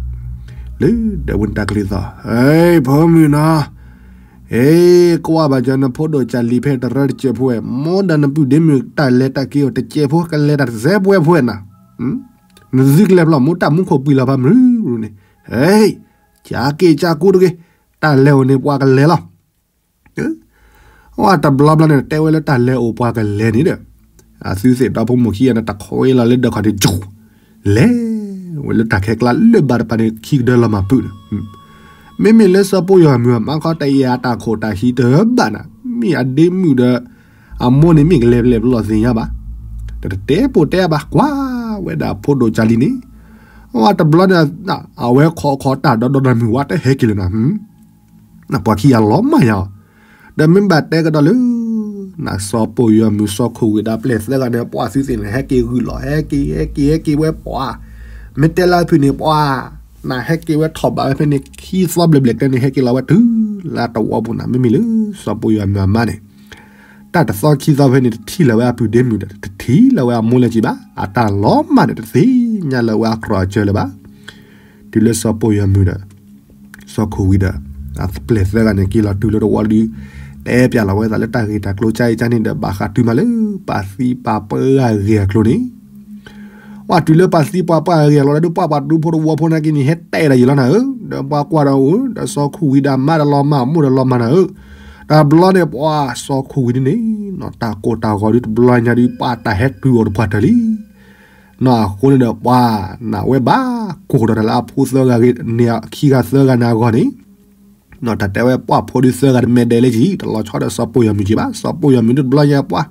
လၢဒၢးဝဲန့ၣ်တၢ်ကလုၢ်သီၣ်, ဟဲ ဖိမုၣ်နီၤ, ဟဲ ကွၢ်ဘၣ်ကၢနဖိဒိၣ်ကၢ်လံၤဖဲတရၢတစဲးဖိဝဲ မိၢ်ဒီးနပုၢ်ဒ့မုၣ်တၢ်လဲၤတၢ်က့ၤအိၣ်တစဲးဖိ ကလဲၤတၢ်တစဲးဖိဝဲနၤ, နသုကလဲၤဖျီၣ်မိၢ်တၢ်မူခိၣ်ပှံၤလီၤဖးမုၢ်န့ၣ်, ဟဲ ကၢက့ၤကၢကူတဂ့ၤ, တၢ်လဲၤအိၣ်န့ၣ်ပှၤကလဲၤလီၤ. အတဘျီဘျီန့ၣ် တဲဝဲလၢတၢ်လဲၤအိၣ်ပှၤကလဲၤန့ၣ်ဒီး အသုသ့ၣ်ဒီဖိမိၢ်ခံဂၤန့ၣ် တခွဲလီၤလၢဒၢးခီၣ်န့ၣ် ကၠူ လဲၤဝဲလၢတၢ်ခဲကျါလၢဘၣ်တပၤန့ၣ် ခံကဒၢလီၤမၢ်ပုၢ်န့ၣ်, မ့မ့ၢ်လၢစီၤပိာ်ယွၤမုၣ်အမါခီ တယံာ်အတၢ်ခိၣ်တၢ်ဟံးတဘၣ်နၤ, မ့ၢ်အဒ့မုၣ်ဒီး အမိၢ်န့ၣ်မ့ၢ်ကလဲၤပလဲၤပလီၢ်သ့ၣ်ညါဘၣ်, တတဲပိာ်တဲဘၣ် ကွၢ်ဝဲဒၣ်ဖိဒိၣ်ကၢ်လံၤန့ၣ်, အတဘျီန့ၣ် အဝဲခိးခိးတၢ်ဒီဒီနၤမုၢ်ဝါတဟဲက့ၤလၢၤနၤ ပှၤခံဂၤလီၤမၢ်ယၤအီၤ, ဒီးမ့ၢ်ဘၣ်တဲကဒီးလၢ နစီၤပိာ်ယွၤမုၣ်စီၤခိၣ်ဝံၤဒီးပျဲၢ်သၢဂၤန့ၣ် ပှၤသုသ့ၣ်န့ၣ် ဟဲက့ၤဂုာ်လီၤ ဟဲက့ၤ ဟဲက့ၤ ဟဲက့ၤဝဲပှၤ, မ့ၢ်တဲလၢအဖုၣ်န့ၣ် ပှၤ နဟဲက့ၤဝဲထီၣ်ဘးဝဲဖဲန့ၣ် ခံသီဘျဲၣ်ဘျဲၣ်ကျဲန့ၣ် ဟဲက့ၤလီၤဝဲတုၤလၢတဝီပူၤနၤ မ့မ့ၢ်လၢစီၤပိာ်ယွၤမုၣ်အမါန့ၣ် တၢ်တသီခံသီဖဲန့ၣ် တထံၣ်လၢၤဝဲအပုၢ်ဒ့မုၣ်ဒီး တထံၣ်လၢၤဝဲအမိၢ်လၢၤကံဘၣ်, အတၢ်လီၤမၢ်န့ၣ် တသ့ၣ်ညါလၢၤဝဲအကြၢးအစၢၤလၢၤဘၣ်. တုၤလၢစီၤပိာ်ယွၤမုၣ်ဒီး စီၤခိၣ်ဝံၤဒီး အပျဲၢ်သၢဂၤန့ၣ် က့ၤလီၤတုၤလၢတဝီဒု တဲပျဲလီၤဝဲသးလၢတၢ်ဂ့ၢ်တၢ်ကျိၤကါအံၤကါန့ၣ်ဒီး ဘၣ်ဃးတုၤမးလၢ ပာ်သံပာ်ပှၢ်အဂ့ၢ်အကျိၤန့ၣ် ပှၤတုၤလၢပာ်သံပာ်ပှၢ်အဂ့ၢ်အကျိၤဒီး ပှၤပှၤဒူဖိတဝီဖိနာ်က့န့ၣ် ဟဲတဲဒၣ်ယံာ်လီၤနၤဧၢ, ဒီးပှၤကွၢ်ဒီးအိၣ် ဒီးစီၤခိၣ်ဝံၤဒီးမါဒီးလီၤမၢ် မိၢ်ဒီးလီၤမၢ်နၤဧၢ, တဘျီန့ၣ် ပှၤစီၤခိၣ်ဝံၤဒ်န့ၣ် နီၢ်တၢ်ကိၢ်တၢ်ဂီၤဒုတဘျီညါဒု ပှၤတၢ်ဟဲတုၤအီၤတပှၢ်တၢၢ်လံ နီၢ်အဃိန့ၣ်ဒီး ပှၤနာ်ဝဲဘၣ်ကိၢ်ဒီးတၢ်လၢအဖိသၢဂၤဂ့ၤန့ၣ် ခံဂၤသၢဂၤန့ၣ်အဂီၢ်န့ၣ် နီၢ်တၢ်တဲဝဲပှၤဖိဒုသၢဂၤတမဲာ်ဒဲးလၢကံ တလီၤဆီဒီးစီၤပိာ်ယွၤမုၣ်ကံဘၣ်, စီၤပိာ်ယွၤမုၣ်ဒုတဘျီညါပှၤ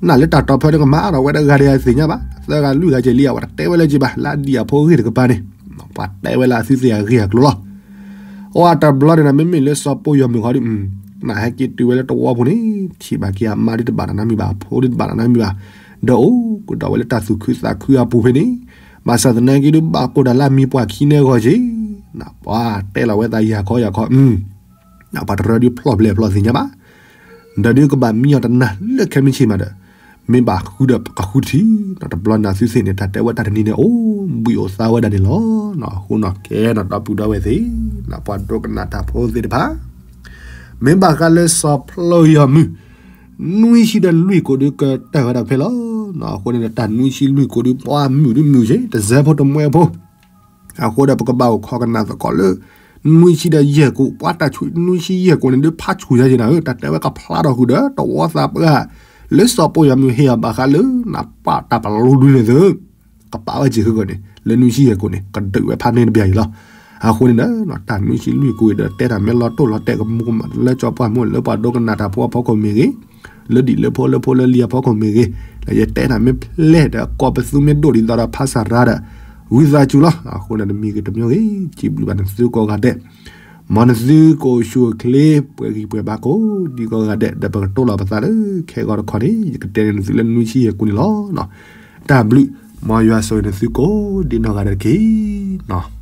နာ်လၢတၢ်တီဖၢန့ၣ်ကမၤဒီးဝဲတဂၤဒီးသ့ၣ်ညါဘၣ်, သၢဂၤလွံၢ်ဂၤက့ၤလံအဝဲတတဲဝဲလၢကံဘၣ်, လၢအဒံၣ်အဖိဂ့ၢ်တကပၤန့ၣ် ပှၤတဲဝဲလၢအသုသ့ၣ်အဂ့ၢ်အကျိၤလီၤ. အတဘျီန့ၣ်ဒီး မ့မ့ၢ်လၢစီၤပိာ်ယွၤမုၣ်ဃီဒု နဟဲက့ၤတုၤဝဲလၢတဝီပူၤန့ၣ် ထံၣ်ဘၣ်က့ၤအမါဒုတဘၣ်တၢ်နီတမံၤဘၣ်, အဖိဒုတဘၣ်တၢ်နီတမံၤဘၣ်, ဒီးအိၣ်ကဒီးဝဲလၢတၢ်သူၣ်ခုသးခုအပူၤဖဲန့ၣ်, ဘၣ်ဆၣ်သနာ်က့ဒု ဘၣ်ကိၢ်တၢ်လၢအမံၤပှၢ်ခံန့ၣ်အဂီၢ်က့ၤ, ပှၤတဲလီၤဝဲသးယၤခီယၤခီ ပှၤတရၢဒုဖျီၣ်ဘျဲၣ်ဖျီၣ်သ့ၣ်ညါဘၣ်, ဒီးဒုကဘၣ်မံအီၤတနၤလၢခဲမုၢ်ဆ့ၣ်မးဒီး, မ့ၢ်ဘၣ်ဃုဒီးကဃုတထံၣ်, နီၢ်တဘျီန့ၣ်သုသ့ၣ်န့ၣ် တၢ်တဲဝဲတၢ်တနံၤန့ၣ် အိၣ်ဘှံးအိၣ်သါဝဲဒၣ်န့ၣ်လီၤ. အဃိနီၢ်ကဲနီၢ်ဒီပုၢ်ဒီဝဲၢ်သ့ၣ်, ပှၤဒိကနၣ်တၢ်ဖိသ့ၣ်တဖၣ် မ့ၢ်ဘၣ်ဃးလၢစီၤပျီယွၤမုၣ် နွံဆံဒီးလွံၢ်ကိးဒုကတၢၢ်ဝဲဒၣ်ဖဲလီၤ. အဃိန့ၣ်ဒီးတၢ်နွံဆံလွံၢ်ကိးဒု ပှၤမုၣ်ဒုမုၣ်က့ၤ တစဲးဖိတမှဲဖိ, အဃိဒီးပကဘၣ်အိၣ်ခိးကနၣ်သကိးလၢ နွံဆံဒီးယဲၢ်ကိး ပှၤတၢ်ဆူး နွံဆံယဲၢ်ကိးန့ၣ်ဒု ဖးဆူၣ်ညါက့ၤနၤဧၢ, တၢ်တဲဝဲကဖျါထီၣ်ဃုာ်ဒီး တဝီသးပှၢ် လၢစီၤပျီယွၤမုၣ်ဟ့ၣ်အီၤဘၣ်ဃးလၢ နပာ်တၢ်ပလိဒုန့ၣ်သု ကပာ်ဝဲစ့ၢ်ကီးန့ၣ် လၢနွံဆံယဲၢ်ကိးန့ၣ် ကဒုးဝဲဖးန့ၢ်တဘျီအံၤလီၤ. အဃိန့ၣ်ဒီး တၢ်နွံဆံလွံၢ်ကိးအံၤဒီး တဲတၢ်မ့ၢ်လီၤတိၢ်လီၤတဲာ်ကမူကမၣ်လၢကၠီပှၢ်မူ လၢပှၤဒိကနၣ်တၢ်ဖိအဖီခိၣ်မ့ၢ်ဂ့ၤ, လၢဒံၣ်လၢဖိလၢဖိလၢလံၤအဖီခိၣ်မ့ၢ်ဂ့ၤ, လၢယတဲတၢ်မ့ၢ်ဖျဲၣ်ဒီး ကိးပသူမ့ၢ်ဒိၣ်ဒ်သိးဒီးဖးစၢ်ရါဒီး ဝံသးစူၤလီၤ. အဃိန့ၣ်တမံၤဂ့ၤတမံၤဂ့ၤ စံးဘျုးဘၣ်နသုကိးဂၤဒဲး မ်နသုကအိၣ်ဆူၣ်အိၣ်ချ့ ပှဲၤဂံၢ်ပှဲၤဘါကိးဒံကိးဂၤဒဲး ဒီးပကတိၢ်လီၤပသးလၢခဲဂီၤတခီန့ၣ် ယကတဲန့ၢ်နသုလၢနွံဆံယဲၢ်ကိးန့ၣ်လီၤ. တၢ်ဘျုး မ်ယွၤဆိၣ်ဂ့ၤနသုကိးဒံနီၢ်ဂၤဒဲးတက့ၢ်.